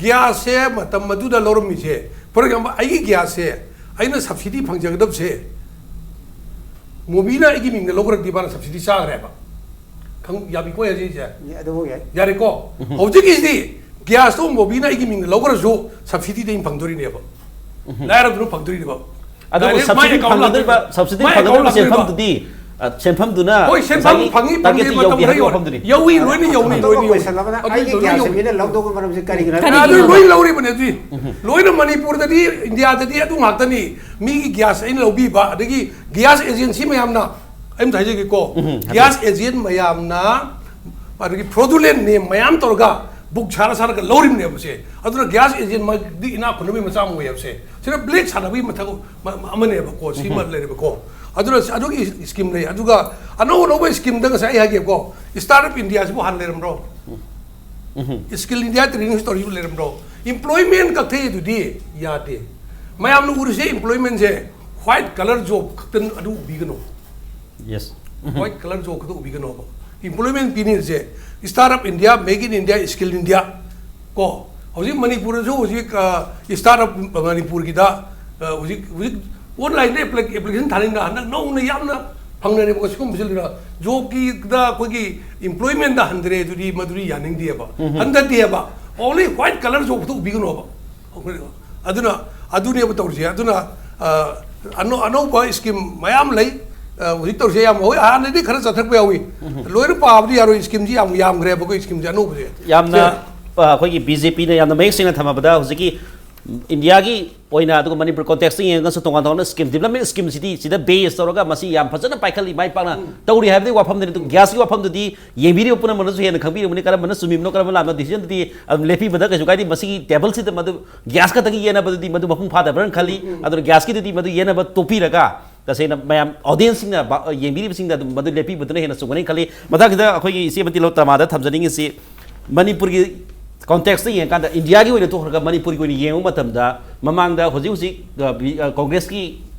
ꯒ꯭ꯌꯥꯁꯁꯦ ꯃꯇꯝ ꯑꯗꯨꯗ ꯂꯧꯔꯝꯃꯤꯁꯦ, ꯐꯣꯔ ꯑꯦꯛꯖꯥꯝꯄꯜ, ꯑꯩꯒꯤ ꯒ꯭ꯌꯥꯁꯁꯦ ꯑꯩꯅ ꯁꯕꯁꯤꯗꯤ ꯐꯪꯖꯒꯗꯕꯁꯦ ꯃꯣꯕꯤꯅ ꯑꯩꯒꯤ ꯃꯤꯡꯗ ꯂꯧꯈ꯭ꯔꯗꯤ ꯃꯥꯅ ꯁꯕꯁꯤꯗꯤ ꯆꯥꯈ꯭ꯔꯦꯕ꯫ ꯈꯪ-, ꯌꯥꯕꯤꯀꯣ ꯍꯧꯖꯤꯛꯁꯦ? ꯑꯦ, ꯑꯗꯨꯐꯥꯎ ꯌꯥꯏ꯫ ꯌꯥꯔꯦꯀꯣ? ꯍꯧꯖꯤꯛꯀꯤꯁꯤꯗꯤ ꯒ꯭ꯌꯥꯁꯇꯣ ꯃꯣꯕꯤꯅ ꯑꯩꯒꯤ ꯃꯤꯡꯗ ꯂꯧꯈ꯭ꯔꯁꯨ ꯁꯕꯁꯤꯗꯤꯗ ꯑꯩꯅ ꯐꯪꯗꯣꯔꯤꯅꯦꯕ꯫ ꯂꯥꯏꯔꯕꯗꯨꯅ ꯐꯪꯗꯣꯔꯤꯅꯦꯕ꯫ ꯑꯗꯨꯕꯨ ꯗꯥꯏꯔꯦꯛ ꯃꯥꯏ ꯁꯕꯁꯤꯗꯤ ꯑꯦꯀꯥꯎꯟ ꯐꯪꯒꯗꯧꯔꯤꯕ, ꯂꯥꯛꯇꯣꯏꯅꯦ꯫ ꯁꯕꯁꯤꯗꯤ ꯃꯥꯏ ꯐꯪꯒꯗꯧꯔꯤꯕ ꯑꯦꯀꯥꯎꯟ ꯂꯥꯛꯇꯣꯏꯅꯦꯕ꯫ ꯁꯦꯟꯐꯝꯗꯨꯗꯤ, ꯑ, ꯁꯦꯟꯐꯝꯗꯨꯅ ꯍꯣꯏ, ꯁꯦꯟꯐꯝ ꯉꯁꯥꯏꯒꯤ ꯐꯪꯉꯤ, ꯐꯪꯗꯦ, ꯇꯥꯔꯒꯦꯠꯇꯨ ꯃꯇꯝ ꯌꯧꯍꯟꯒꯗꯧꯔꯤꯕ ꯈꯔ ꯌꯧꯔꯦ꯫ ꯋꯥꯐꯝꯗꯨꯅꯤ꯫ ꯌꯧꯏ, ꯂꯣꯏꯅ ꯌꯧꯅꯤ, ꯑꯇꯣꯞꯄ ꯂꯣꯏꯅ ꯌꯧꯅꯤ꯫ ꯀꯣꯏꯁꯟ ꯑꯃꯅ ꯑꯗꯨ ꯑꯩꯒꯤ ꯂꯣꯏꯅ ꯒ꯭ꯌꯥꯁꯁꯦ ꯌꯧꯅꯤ꯫ ꯃꯤꯅ ꯂꯧꯗꯧꯕ ꯃꯔꯝꯁꯦ ꯀꯔꯤꯒꯤꯅꯣ ꯍꯥꯏꯕ ꯑꯗꯨ ꯃꯇꯝꯗ ꯂꯣꯏ ꯂꯧꯔꯤꯕꯅꯦ ꯑꯗꯨꯗꯤ꯫ ꯂꯣꯏꯅ ꯃꯅꯤꯄꯨꯔꯗꯗꯤ, ꯏꯟꯗꯤꯌꯥꯗꯗꯤ ꯑꯗꯨ ꯉꯥꯛꯇꯅꯤ꯫ ꯃꯤꯒꯤ ꯒ꯭ꯌꯥꯁ ꯑꯩꯅ ꯂꯧꯕꯤꯕ, ꯑꯗꯒꯤ ꯒ꯭ꯌꯥꯁ ꯑꯦꯖꯦꯟꯁꯤ ꯃꯌꯥꯝꯅ, ꯑꯩ ꯑꯝꯇ ꯍꯥꯏꯖꯒꯦꯀꯣ, ꯎꯝ, ꯍꯥꯏꯕꯤꯌꯨ꯫ ꯒ꯭ꯌꯥꯁ ꯑꯦꯖꯦꯟ ꯃꯌꯥꯝꯅ ꯑꯗꯒꯤ ꯐ꯭ꯔꯣꯗꯨꯂꯦꯟ ꯅꯦꯝ ꯃꯌꯥꯝ ꯇꯧꯔꯒ ꯕꯨꯛ ꯁꯥꯔ ꯁꯥꯔꯒ ꯂꯧꯔꯤꯕꯅꯦꯕꯁꯦ꯫ ꯑꯗꯨꯅ ꯒ꯭ꯌꯥꯁ ꯑꯦꯖꯦꯟ ꯃꯗꯤ ꯏꯅꯥꯛ ꯈꯨꯟꯕꯒꯤ ꯃꯆꯥꯛ ꯑꯃ ꯑꯣꯏꯌꯦꯕꯁꯦ꯫ ꯁꯤꯅ ꯕ꯭ꯂꯦꯛ ꯁꯥꯟꯅꯕꯒꯤ ꯃꯊꯛ ꯃ-, ꯃ-, ꯑꯃꯅꯦꯕꯀꯣ, ꯁꯤꯃ ꯂꯩꯔꯦꯕꯀꯣ꯫ ꯑꯗꯨꯅ ꯑꯗꯨꯒꯤ ꯁ꯭ꯀꯤꯝ ꯂꯩ꯫ ꯑꯗꯨꯒ ꯑꯅꯧ ꯑꯅꯧꯕ ꯁ꯭ꯀꯤꯝꯗ ꯉꯁꯥꯏ ꯑꯩ ꯍꯥꯏꯒꯦꯕꯀꯣ, ꯁ꯭ꯇꯥꯔꯠ ꯑꯞ ꯏꯟꯗꯤꯌꯥꯁꯤꯕꯨ ꯍꯥꯟꯅ ꯂꯩꯔꯝꯕ꯭ꯔꯣ? ꯁ꯭ꯀꯤꯜ ꯏꯟꯗꯤꯌꯥ ꯇ꯭ꯔꯦꯅꯤꯡ ꯇꯧꯔꯤꯕ ꯂꯩꯔꯝꯕ꯭ꯔꯣ? ꯏꯝꯄ꯭ꯂꯣꯏꯃꯦꯟ ꯀꯛꯊꯩ ꯑꯗꯨꯗꯤ ꯌꯥꯗꯦ꯫ ꯃꯌꯥꯝꯅ ꯎꯔꯤꯁꯦ ꯏꯝꯄ꯭ꯂꯣꯏꯃꯦꯟꯁꯦ ꯋꯥꯏꯠ ꯀꯂꯔ ꯖꯣꯕ ꯈꯛꯇ ꯑꯗꯨ ꯎꯕꯤꯒꯅꯨ꯫ ꯌꯦꯁ꯫ ꯋꯥꯏꯠ ꯀꯂꯔ ꯖꯣꯕ ꯈꯛꯇ ꯎꯕꯤꯒꯅꯣꯕ꯫ ꯏꯝꯄ꯭ꯂꯣꯏꯃꯦꯟ ꯄꯤꯅꯤꯡꯁꯦ start up India, make in India, skill India ꯀꯣ꯫ ꯍꯧꯖꯤꯛ ꯃꯅꯤꯄꯨꯔꯗꯁꯨ ꯍꯧꯖꯤꯛ, ꯑ, ꯁ꯭ꯇꯥꯔꯠ ꯑꯞ ꯃꯅꯤꯄꯨꯔꯒꯤꯗ, ꯑ, ꯍꯧꯖꯤꯛ, ꯍꯧꯖꯤꯛ ꯑꯣꯟꯂꯥꯏꯟꯗ ꯑꯦꯄ꯭ꯂꯤ-, ꯑꯦꯄ꯭ꯂꯤꯀꯦꯁꯟ ꯊꯥꯅꯤꯡꯅ ꯍꯟꯗꯛ ꯅꯧꯅ ꯌꯥꯝꯅ ꯐꯪꯅꯔꯦꯕꯀꯣ꯫ ꯁꯤꯒꯨꯝꯕꯁꯤꯗ ꯖꯣꯕꯀꯤꯗ ꯑꯩꯈꯣꯏꯒꯤ ꯏꯝꯄ꯭ꯂꯣꯏꯃꯦꯟꯗ ꯍꯟꯊꯔꯦ ꯑꯗꯨꯗꯤ ꯃꯗꯨꯗꯤ ꯌꯥꯅꯤꯡꯗꯦꯕ꯫ ꯍꯟꯊꯗꯦꯕ꯫ ꯑꯣꯟꯂꯤ ꯋꯥꯏꯠ ꯀꯂꯔ ꯖꯣꯕ ꯈꯛꯇ ꯎꯕꯤꯒꯅꯣꯕ꯫ ꯑꯗꯨꯅ ꯑꯗꯨꯅꯦꯕ ꯇꯧꯔꯤꯁꯦ꯫ ꯑꯗꯨꯅ, ꯑ, ꯑꯅꯧ-, ꯑꯅꯧꯕ ꯁ꯭ꯀꯤꯝ ꯃꯌꯥꯝ ꯂꯩ꯫ ꯑ, ꯍꯧꯖꯤꯛ ꯇꯧꯔꯤꯁꯦ ꯌꯥꯝ ꯍꯣꯏ, ꯍꯥꯟꯅꯗꯤ ꯈꯔ ꯆꯠꯊꯔꯛꯄ ꯌꯥꯎꯏ꯫ ꯂꯣꯏꯅ ꯄꯥꯕꯗꯤ ꯌꯥꯔꯣꯏ, ꯁ꯭ꯀꯤꯝꯁꯤ ꯌꯥꯝ ꯌꯥꯝꯈ꯭ꯔꯦꯕ ꯑꯩꯈꯣꯏ ꯁ꯭ꯀꯤꯝꯁꯦ ꯑꯅꯧꯕꯁꯦ꯫ ꯌꯥꯝꯅ, ꯁꯦ꯫ ꯑ, ꯑꯩꯈꯣꯏꯒꯤ ꯕꯤ ꯖꯦ ꯄꯤꯅ ꯌꯥꯝꯅ ꯃꯌꯦꯛ ꯁꯦꯡꯅ ꯊꯝꯃꯕꯗ ꯍꯧꯖꯤꯛꯀꯤ ꯏꯟꯗꯤꯌꯥꯒꯤ ꯑꯣꯏꯅ ꯑꯗꯨꯒ ꯃꯅꯤꯄꯨꯔ ꯀꯣꯟꯇꯦꯛꯁꯇ ꯌꯦꯡꯉꯒꯁꯨ ꯇꯣꯉꯥꯟ ꯇꯣꯉꯥꯟꯕ ꯁ꯭ꯀꯤꯝ, ꯗꯤꯕ꯭ꯂꯞꯃꯦꯟ ꯁ꯭ꯀꯤꯝꯁꯤꯗꯤ ꯁꯤꯗ ꯕꯦꯁ ꯇꯧꯔꯒ ꯃꯁꯤ ꯌꯥꯝ ꯐꯖꯅ ꯄꯥꯏꯈꯠꯂꯤ, ꯃꯥꯏ ꯄꯥꯛꯅ ꯇꯧꯔꯤ ꯍꯥꯏꯕꯗꯤ ꯋꯥꯐꯝꯗꯅꯤ꯫ ꯑꯗꯨ ꯒ꯭ꯌꯥꯁꯀꯤ ꯋꯥꯐꯝꯗꯨꯗꯤ ꯌꯦꯡꯕꯤꯔꯤꯕ ꯄꯨꯝꯅꯃꯛꯅꯁꯨ ꯍꯦꯟꯅ ꯈꯪꯕꯤꯔꯝꯒꯅꯤ, ꯀꯔꯝꯕꯅ ꯆꯨꯝꯃꯤꯕꯅꯣ, ꯀꯔꯝꯕ ꯂꯥꯟꯕ ꯗꯤꯁꯤꯖꯟꯗꯨꯗꯤ ꯑꯗꯨꯝ ꯂꯦꯞꯄꯤꯕꯗ ꯀꯩꯁꯨ ꯀꯥꯏꯗꯦ꯫ ꯃꯁꯤꯒꯤ ꯇꯦꯕꯜꯁꯤꯗ ꯃꯗꯨ ꯒ꯭ꯌꯥꯁ ꯈꯛꯇꯒꯤ ꯌꯦꯟꯅꯕꯗꯨꯗꯤ ꯃꯗꯨ ꯃꯄꯨꯡ ꯐꯥꯗꯕ꯭ꯔꯅ ꯈꯜꯂꯤ꯫ ꯑꯗꯨꯅ ꯒ꯭ꯌꯥꯁꯀꯤꯗꯨꯗꯤ ꯃꯗꯨ ꯌꯦꯟꯅꯕ ꯇꯣꯛꯄꯤꯔꯒ ꯇꯁꯦꯡꯅ ꯃꯌꯥꯝ ꯑꯣꯗꯤꯌꯦꯟꯁꯁꯤꯡꯅ ꯌꯦꯡꯕꯤꯔꯤꯕꯁꯤꯡꯅ ꯑꯗꯨꯝ ꯃꯗꯨ ꯂꯦꯞꯄꯤꯕꯗꯨꯅ ꯍꯦꯟꯅ ꯆꯨꯝꯒꯅꯤ ꯈꯜꯂꯤ꯫ ꯃꯊꯪꯁꯤꯗ ꯑꯩꯈꯣꯏꯒꯤ ꯏꯆꯦ ꯃꯇꯤ ꯂꯧ ꯇꯔꯃꯥꯗ ꯊꯝꯖꯅꯤꯡꯉꯤꯁꯤ, ꯃꯅꯤꯄꯨꯔꯒꯤ ꯀꯣꯟꯇꯦꯛꯁꯇ ꯌꯦꯡꯉꯀꯥꯟꯗ ꯏꯟꯗꯤꯌꯥꯒꯤ ꯑꯣꯏꯅ ꯇꯣꯛꯈ꯭ꯔꯒ ꯃꯅꯤꯄꯨꯔꯒꯤ ꯑꯣꯏꯅ ꯌꯦꯡꯕ ꯃꯇꯝꯗ, ꯃꯃꯥꯡꯗ ꯍꯧꯖꯤꯛ ꯍꯧꯖꯤꯛ ꯀꯣꯡꯒ꯭ꯔꯦꯁꯀꯤ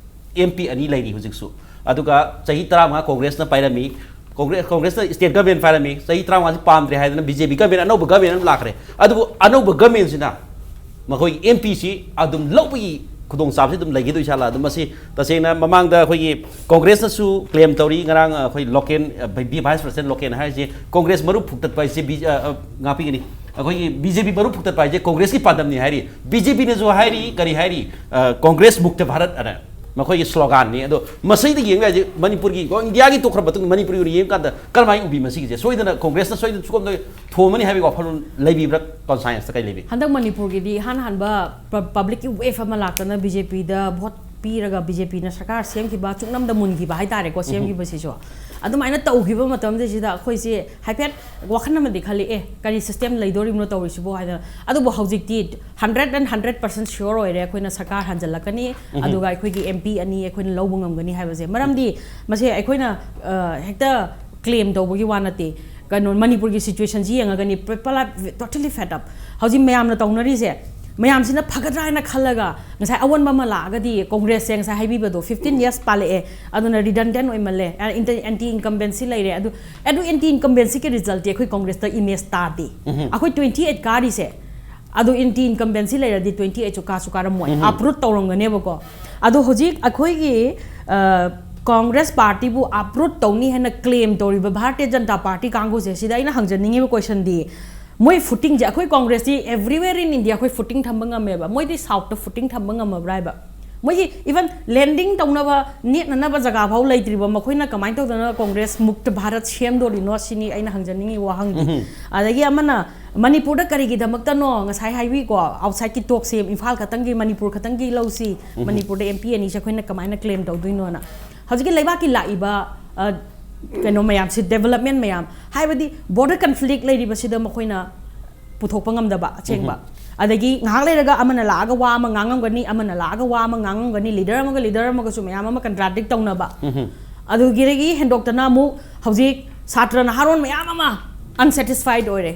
ꯑꯦꯝ ꯄꯤ ꯑꯅꯤ ꯂꯩꯔꯤ ꯍꯧꯖꯤꯛꯁꯨ꯫ ꯑꯗꯨꯒ ꯆꯍꯤ ꯇꯔꯥꯃꯉꯥ ꯀꯣꯡꯒ꯭ꯔꯦꯁꯅ ꯄꯥꯏꯔꯝꯃꯤ꯫ ꯀꯣꯡꯒ꯭ꯔꯦꯁ ꯀꯣꯡꯒ꯭ꯔꯦꯁꯅ ꯁ꯭ꯇꯦꯠ ꯒꯃꯦꯟ ꯄꯥꯏꯔꯝꯃꯤ꯫ ꯆꯍꯤ ꯇꯔꯥꯃꯉꯥꯁꯤ ꯄꯥꯝꯗ꯭ꯔꯦ ꯍꯥꯏꯗꯅ ꯕꯤ ꯖꯦ ꯄꯤ ꯒꯃꯦꯟ, ꯑꯅꯧꯕ ꯒꯃꯦꯟ ꯑꯃ ꯂꯥꯛꯈ꯭ꯔꯦ꯫ ꯑꯗꯨꯕꯨ ꯑꯅꯧꯕ ꯒꯃꯦꯟꯁꯤꯅ ꯃꯈꯣꯏꯒꯤ ꯑꯦꯝ ꯄꯤꯁꯤ ꯑꯗꯨꯝ ꯂꯧꯕꯒꯤ ꯈꯨꯗꯣꯡꯆꯥꯕꯁꯤ ꯑꯗꯨꯝ ꯂꯩꯈꯤꯗꯣꯏ ꯖꯥꯠꯂꯥ? ꯑꯗꯨꯝ ꯃꯁꯤ ꯇꯁꯦꯡꯅ ꯃꯃꯥꯡꯗ ꯑꯩꯈꯣꯏꯒꯤ ꯀꯣꯡꯒ꯭ꯔꯦꯁꯅꯁꯨ ꯀ꯭ꯂꯦꯝ ꯇꯧꯔꯤ꯫ ꯉꯔꯥꯡ ꯑꯩꯈꯣꯏ ꯂꯣꯀꯦꯟ, ꯚꯥꯏꯁ ꯄ꯭ꯔꯁꯤꯗꯦꯟ ꯂꯣꯀꯦꯟ ꯍꯥꯏꯔꯤꯁꯦ ꯀꯣꯡꯒ꯭ꯔꯦꯁ ꯃꯔꯨ ꯐꯨꯛꯇꯠꯄ ꯍꯥꯏꯁꯦ ꯕꯤ-, ꯑ, ꯑ, ꯉꯥꯛꯄꯤꯒꯅꯤ, ꯑꯩꯈꯣꯏꯒꯤ ꯕꯤ ꯖꯦ ꯄꯤ ꯃꯔꯨ ꯐꯨꯛꯇꯠꯄ ꯍꯥꯏꯁꯦ ꯀꯣꯡꯒ꯭ꯔꯦꯁꯀꯤ ꯄꯥꯟꯗꯝꯅꯤ ꯍꯥꯏꯔꯤ꯫ ꯕꯤ ꯖꯦ ꯄꯤꯅꯁꯨ ꯍꯥꯏꯔꯤ, ꯀꯔꯤ ꯍꯥꯏꯔꯤ? ꯑ, ꯀꯣꯡꯒ꯭ꯔꯦꯁ ꯃꯨꯛꯇ ꯚꯥꯔꯠ ꯑꯅ ꯃꯈꯣꯏꯒꯤ ꯁ꯭ꯂꯣꯒꯥꯟꯅꯤ꯫ ꯑꯗꯣ ꯃꯁꯤꯗ ꯌꯦꯡꯕ ꯌꯥꯏꯁꯦ, ꯃꯅꯤꯄꯨꯔꯒꯤ, ꯑꯣ, ꯏꯟꯗꯤꯌꯥꯒꯤ ꯇꯣꯛꯈ꯭ꯔ ꯃꯇꯨꯡꯗ ꯃꯅꯤꯄꯨꯔꯒꯤ ꯑꯣꯏꯅ ꯌꯦꯡꯕ ꯀꯥꯟꯗ ꯀꯔꯝꯍꯥꯏꯅ ꯎꯕꯤ ꯃꯁꯤꯒꯤꯁꯦ? ꯁꯣꯏꯗꯅ ꯀꯣꯡꯒ꯭ꯔꯦꯁꯅ ꯁꯣꯏꯗꯅ ꯁꯨꯒꯝꯗ ꯊꯣꯝꯃꯅꯤ ꯍꯥꯏꯕꯒꯤ ꯋꯥꯈꯜꯂꯣꯟ ꯂꯩꯕꯤꯕ꯭ꯔꯥ? ꯀꯣꯟꯁꯥꯏꯟꯁꯇ ꯀꯩ ꯂꯩꯕꯤ? ꯍꯟꯗꯛ ꯃꯅꯤꯄꯨꯔꯒꯤꯗꯤ ꯏꯍꯥꯟ ꯍꯥꯟꯕ ꯄ-, ꯄꯕ꯭ꯂꯤꯛꯀꯤ ꯋꯦꯚ ꯑꯃ ꯂꯥꯛꯇꯅ ꯕꯤ ꯖꯦ ꯄꯤꯗ ꯚꯣꯠ ꯄꯤꯔꯒ ꯕꯤ ꯖꯦ ꯄꯤꯅ ꯁꯔꯀꯥꯔ ꯁꯦꯝꯈꯤꯕ, ꯆꯨꯞꯅꯝꯗ ꯃꯨꯟꯈꯤꯕ ꯍꯥꯏꯇꯥꯔꯦꯀꯣ, ꯁꯦꯝꯈꯤꯕꯁꯤꯁꯨ꯫ ꯑꯗꯨꯃꯥꯏꯅ ꯇꯧꯈꯤꯕ ꯃꯇꯝꯗꯁꯤꯗ ꯑꯩꯈꯣꯏꯁꯦ ꯍꯥꯏꯐꯦꯠ ꯋꯥꯈꯜ ꯑꯃꯗꯤ ꯈꯜꯂꯤ, "ꯑꯦ, ꯀꯔꯤ ꯁꯤꯁꯇꯦꯝ ꯂꯩꯗꯣꯔꯤꯕꯅꯣ ꯇꯧꯔꯤꯁꯤꯕꯣ?" ꯍꯥꯏꯗꯅ꯫ ꯑꯗꯨꯕꯨ ꯍꯧꯖꯤꯛꯇꯤ hundred and hundred percent sure ꯑꯣꯏꯔꯦ, ꯑꯩꯈꯣꯏꯅ ꯁꯔꯀꯥꯔ ꯍꯟꯖꯜꯂꯛꯀꯅꯤ, ꯑꯗꯨꯒ ꯑꯩꯈꯣꯏꯒꯤ ꯑꯦꯝ ꯄꯤ ꯑꯅꯤ ꯑꯩꯈꯣꯏꯅ ꯂꯧꯕ ꯉꯝꯒꯅꯤ ꯍꯥꯏꯕꯁꯦ꯫ ꯃꯔꯝꯗꯤ ꯃꯁꯦ ꯑꯩꯈꯣꯏꯅ, ꯑ, ꯍꯦꯛꯇ ꯀ꯭ꯂꯦꯝ ꯇꯧꯕꯒꯤ ꯋꯥ ꯅꯠꯇꯦ꯫ ꯀꯩꯅꯣ, ꯃꯅꯤꯄꯨꯔꯒꯤ ꯁꯤꯆꯨꯋꯦꯁꯟꯁꯤ ꯌꯦꯡꯉꯒꯅꯤ, people are totally fed up꯫ ꯍꯧꯖꯤꯛ ꯃꯌꯥꯝꯅ ꯇꯧꯅꯔꯤꯁꯦ, ꯃꯌꯥꯝꯁꯤꯅ ꯐꯒꯗ꯭ꯔꯥ ꯍꯥꯏꯅ ꯈꯜꯂꯒ, ꯉꯁꯥꯏ ꯑꯑꯣꯟꯕ ꯑꯃ ꯂꯥꯛꯑꯒꯗꯤ, ꯀꯣꯡꯒ꯭ꯔꯦꯁꯁꯦ ꯉꯁꯥꯏ ꯍꯥꯏꯕꯤꯕꯗꯣ, ꯐꯤꯐꯇꯤꯟ ꯌꯔꯁ ꯄꯥꯜꯂꯛꯑꯦ, ꯑꯗꯨꯅ ꯔꯤꯗꯟꯗꯦꯟ ꯑꯣꯏꯃꯜꯂꯦ, ꯑꯦꯟꯇꯤ ꯏꯟꯀꯝꯕꯦꯟꯁꯤ ꯂꯩꯔꯦ꯫ ꯑꯗꯨ, ꯑꯗꯨ ꯑꯦꯟꯇꯤ ꯏꯟꯀꯝꯕꯦꯟꯁꯤꯒꯤ ꯔꯤꯖꯜꯇꯤ ꯑꯩꯈꯣꯏ ꯀꯣꯡꯒ꯭ꯔꯦꯁꯇ ꯏꯃꯦꯖ ꯇꯥꯗꯦ꯫ ꯑꯩꯈꯣꯏ ꯇ꯭ꯋꯦꯟꯇꯤ ꯑꯩꯠ ꯀꯥꯔꯤꯁꯦ, ꯑꯗꯨ ꯑꯦꯟꯇꯤ ꯏꯟꯀꯝꯕꯦꯟꯁꯤ ꯂꯩꯔꯗꯤ ꯇ꯭ꯋꯦꯟꯇꯤ ꯑꯩꯠꯁꯨ ꯀꯥꯁꯨ ꯀꯥꯔꯝꯃꯣꯏ, ꯑꯞꯔꯨꯠ ꯇꯧꯔꯝꯒꯅꯦꯕꯀꯣ꯫ ꯑꯗꯣ ꯍꯧꯖꯤꯛ ꯑꯩꯈꯣꯏꯒꯤ, ꯑ, ꯀꯣꯡꯒ꯭ꯔꯦꯁ ꯄꯥꯔꯇꯤꯕꯨ ꯑꯞꯔꯨꯠ ꯇꯧꯅꯤ ꯍꯥꯏꯅ ꯀ꯭ꯂꯦꯝ ꯇꯧꯔꯤꯕ ꯚꯥꯔꯇꯤꯌ ꯖꯅꯇꯥ ꯄꯥꯔꯇꯤ ꯀꯥꯡꯕꯨꯁꯦ, ꯁꯤꯗ ꯑꯩꯅ ꯍꯪꯖꯅꯤꯡꯉꯤꯕ ꯀꯣꯏꯁꯟꯗꯤ, ꯃꯣꯏ ꯐꯨꯇꯤꯡꯁꯦ, ꯑꯩꯈꯣꯏ ꯀꯣꯡꯒ꯭ꯔꯦꯁꯇꯤ everywhere in India ꯑꯩꯈꯣꯏ ꯐꯨꯇꯤꯡ ꯊꯝꯕ ꯉꯝꯃꯦꯕ, ꯃꯣꯏꯗꯤ ꯁꯥꯎꯠꯇ ꯐꯨꯇꯤꯡ ꯊꯝꯕ ꯉꯝꯃꯕ꯭ꯔꯥ ꯍꯥꯏꯕ? ꯃꯣꯏꯒꯤ ꯏꯚꯟ ꯂꯦꯟꯗꯤꯡ ꯇꯧꯅꯕ, ꯅꯦꯠꯅꯅꯕ ꯖꯒꯥ ꯐꯥꯎ ꯂꯩꯇ꯭ꯔꯤꯕ ꯃꯈꯣꯏꯅ ꯀꯃꯥꯏꯅ ꯇꯧꯗꯅ ꯀꯣꯡꯒ꯭ꯔꯦꯁ ꯃꯨꯛꯇ ꯚꯥꯔꯠ ꯁꯦꯝꯗꯣꯔꯤꯅꯣ ꯁꯤꯅꯤ ꯑꯩꯅ ꯍꯪꯖꯅꯤꯡꯉꯤ ꯋꯥꯍꯪꯗꯤ꯫ ꯑꯗꯒꯤ ꯑꯃꯅ, ꯃꯅꯤꯄꯨꯔꯗ ꯀꯔꯤꯒꯤꯗꯃꯛꯇꯅꯣ ꯉꯁꯥꯏ ꯍꯥꯏꯕꯤꯀꯣ, ꯑꯥꯎꯠꯁꯥꯏꯠꯀꯤ ꯇꯣꯛꯁꯦ, ꯏꯝꯐꯥꯜ ꯈꯛꯇꯪꯒꯤ, ꯃꯅꯤꯄꯨꯔ ꯈꯛꯇꯪꯒꯤ ꯂꯧꯁꯤ, ꯃꯅꯤꯄꯨꯔꯗ ꯑꯦꯝ ꯄꯤ ꯑꯅꯤꯁꯦ ꯑꯩꯈꯣꯏꯅ ꯀꯃꯥꯏꯅ ꯀ꯭ꯂꯦꯝ ꯇꯧꯗꯣꯏꯅꯣꯅ? ꯍꯧꯖꯤꯛꯀꯤ ꯂꯩꯕꯥꯛꯀꯤ ꯂꯥꯛꯏꯕ, ꯑ, ꯀꯩꯅꯣ ꯃꯌꯥꯝꯁꯤ, ꯗꯦꯕꯂꯞꯃꯦꯟ ꯃꯌꯥꯝ, ꯍꯥꯏꯕꯗꯤ ꯕꯣꯔꯗꯔ ꯀꯟꯐ꯭ꯂꯤꯛ ꯂꯩꯔꯤꯕꯁꯤꯗ ꯃꯈꯣꯏꯅ ꯄꯨꯊꯣꯛꯄ ꯉꯝꯗꯕ ꯑꯁꯦꯡꯕ꯫ ꯑꯗꯒꯤ ꯉꯥꯏꯍꯥꯛ ꯂꯩꯔꯒ ꯑꯃꯅ ꯂꯥꯛꯑꯒ ꯋꯥ ꯑꯃ ꯉꯥꯡꯉꯝꯒꯅꯤ, ꯑꯃꯅ ꯂꯥꯛꯑꯒ ꯋꯥ ꯑꯃ ꯉꯥꯡꯉꯝꯒꯅꯤ, ꯂꯤꯗꯔ ꯑꯃꯒ ꯂꯤꯗꯔ ꯑꯃꯒꯁꯨ ꯃꯌꯥꯝ ꯑꯃ ꯀꯟꯇ꯭ꯔꯥꯗꯤꯛ ꯇꯧꯅꯕ꯫ ꯑꯗꯨꯗꯒꯤ ꯍꯦꯟꯗꯣꯛꯇꯅ ꯑꯃꯨꯛ ꯍꯧꯖꯤꯛ ꯁꯥꯇ꯭ꯔ ꯅꯍꯥꯔꯣꯟ ꯃꯌꯥꯝ ꯑꯃ ꯑꯟꯁꯦꯇꯤꯁꯐꯥꯏꯗ ꯑꯣꯏꯔꯦ꯫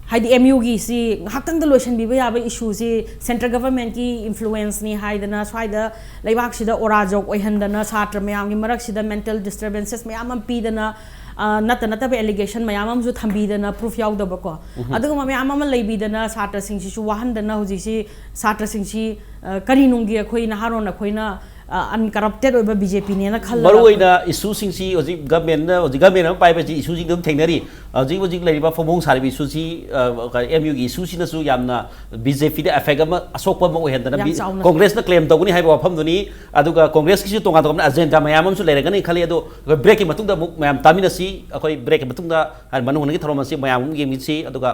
ꯍꯥꯏꯗꯤ ꯑꯦꯝ ꯌꯨꯒꯤꯁꯤ ꯉꯥꯏꯍꯥꯛꯇꯪꯗ ꯂꯣꯏꯁꯤꯟꯕꯤꯕ ꯌꯥꯕ ꯏꯁꯨꯁꯤ ꯁꯦꯟꯇ꯭ꯔꯦꯜ ꯒꯚꯔꯟꯃꯦꯟꯠꯀꯤ ꯏꯟꯐ꯭ꯂꯨꯋꯦꯟꯁꯅꯤ ꯍꯥꯏꯗꯅ ꯁ꯭ꯋꯥꯏꯗ ꯂꯩꯕꯥꯛꯁꯤꯗ ꯑꯣꯔꯥꯖꯣꯛ ꯑꯣꯏꯍꯟꯗꯅ ꯁꯥꯇ꯭ꯔ ꯃꯌꯥꯝꯒꯤ ꯃꯔꯛꯁꯤꯗ ꯃꯦꯟꯇꯦꯜ ꯗꯤꯁꯇꯔꯕꯦꯟꯁꯦꯁ ꯃꯌꯥꯝ ꯑꯃ ꯄꯤꯗꯅ, ꯑ, ꯅꯠꯇ ꯅꯠꯇꯕ ꯑꯦꯂꯤꯒꯦꯁꯟ ꯃꯌꯥꯝ ꯑꯃꯁꯨ ꯊꯝꯕꯤꯗꯅ, ꯄ꯭ꯔꯨꯐ ꯌꯥꯎꯗꯕꯀꯣ, ꯑꯗꯨꯒꯨꯝꯕ ꯃꯌꯥꯝ ꯑꯃ ꯂꯩꯕꯤꯗꯅ ꯁꯥꯇ꯭ꯔꯁꯤꯡꯁꯤꯁꯨ ꯋꯥꯍꯟꯗꯅ ꯍꯧꯖꯤꯛꯁꯤ ꯁꯥꯇ꯭ꯔꯁꯤꯡꯁꯤ, ꯑ, ꯀꯔꯤꯅꯨꯡꯒꯤ ꯑꯩꯈꯣꯏ ꯅꯍꯥꯔꯣꯟ ꯑꯩꯈꯣꯏꯅ, ꯑ, ꯑꯟꯀꯔꯞꯇꯦꯠ ꯑꯣꯏꯕ ꯕꯤ ꯖꯦ ꯄꯤꯅꯦꯅ ꯈꯜꯂꯒ ꯃꯔꯨꯑꯣꯏꯅ ꯏꯁꯨꯁꯤꯡꯁꯤ ꯍꯧꯖꯤꯛ ꯒꯚꯔꯟꯃꯦꯟꯠꯅ, ꯍꯧꯖꯤꯛ ꯒꯚꯔꯟꯃꯦꯟꯠ ꯑꯃ ꯄꯥꯏꯕꯁꯤ ꯏꯁꯨꯁꯤꯡ ꯑꯗꯨꯝ ꯊꯦꯡꯅꯔꯤ꯫ ꯍꯧꯖꯤꯛ ꯍꯧꯖꯤꯛ ꯂꯩꯔꯤꯕ ꯐꯣꯡꯐꯣꯡ ꯁꯥꯔꯤꯕ ꯏꯁꯨꯁꯤ, ꯑ, ꯑꯦꯝ ꯌꯨꯒꯤ ꯏꯁꯨꯁꯤꯅꯁꯨ ꯌꯥꯝꯅ ꯕꯤ ꯖꯦ ꯄꯤꯗ ꯑꯦꯐꯦꯛ ꯑꯃ, ꯑꯁꯣꯛꯄ ꯑꯃ ꯑꯣꯏꯍꯟꯗꯅ ꯌꯥꯝ ꯕꯤ-, ꯆꯥꯎꯅ ꯀꯣꯡꯒ꯭ꯔꯦꯁꯅ ꯀ꯭ꯂꯦꯝ ꯇꯧꯒꯅꯤ ꯍꯥꯏꯕ ꯋꯥꯐꯝꯗꯨꯅꯤ꯫ ꯑꯗꯨꯒ ꯀꯣꯡꯒ꯭ꯔꯦꯁꯀꯤꯁꯨ ꯇꯣꯉꯥꯟ ꯇꯣꯉꯥꯟꯕ ꯑꯦꯖꯦꯟꯗꯥ ꯃꯌꯥꯝ ꯑꯃꯁꯨ ꯂꯩꯔꯒꯅꯤ ꯈꯜꯂꯤ꯫ ꯑꯗꯣ ꯑꯩꯈꯣꯏ ꯕ꯭ꯔꯦꯛꯀꯤ ꯃꯇꯨꯡꯗ ꯑꯃꯨꯛ ꯃꯌꯥꯝ ꯇꯥꯃꯤꯟꯅꯁꯤ꯫ ꯑꯩꯈꯣꯏ ꯕ꯭ꯔꯦꯛꯀꯤ ꯃꯇꯨꯡꯗ ꯍꯥꯏꯗꯤ ꯃꯅꯨꯡ ꯍꯨꯠꯅꯒꯤ ꯊꯧꯔꯝ ꯑꯁꯤ ꯃꯌꯥꯝ ꯑꯃꯨꯛ ꯌꯦꯡꯃꯤꯟꯅꯁꯤ꯫ ꯑꯗꯨꯒ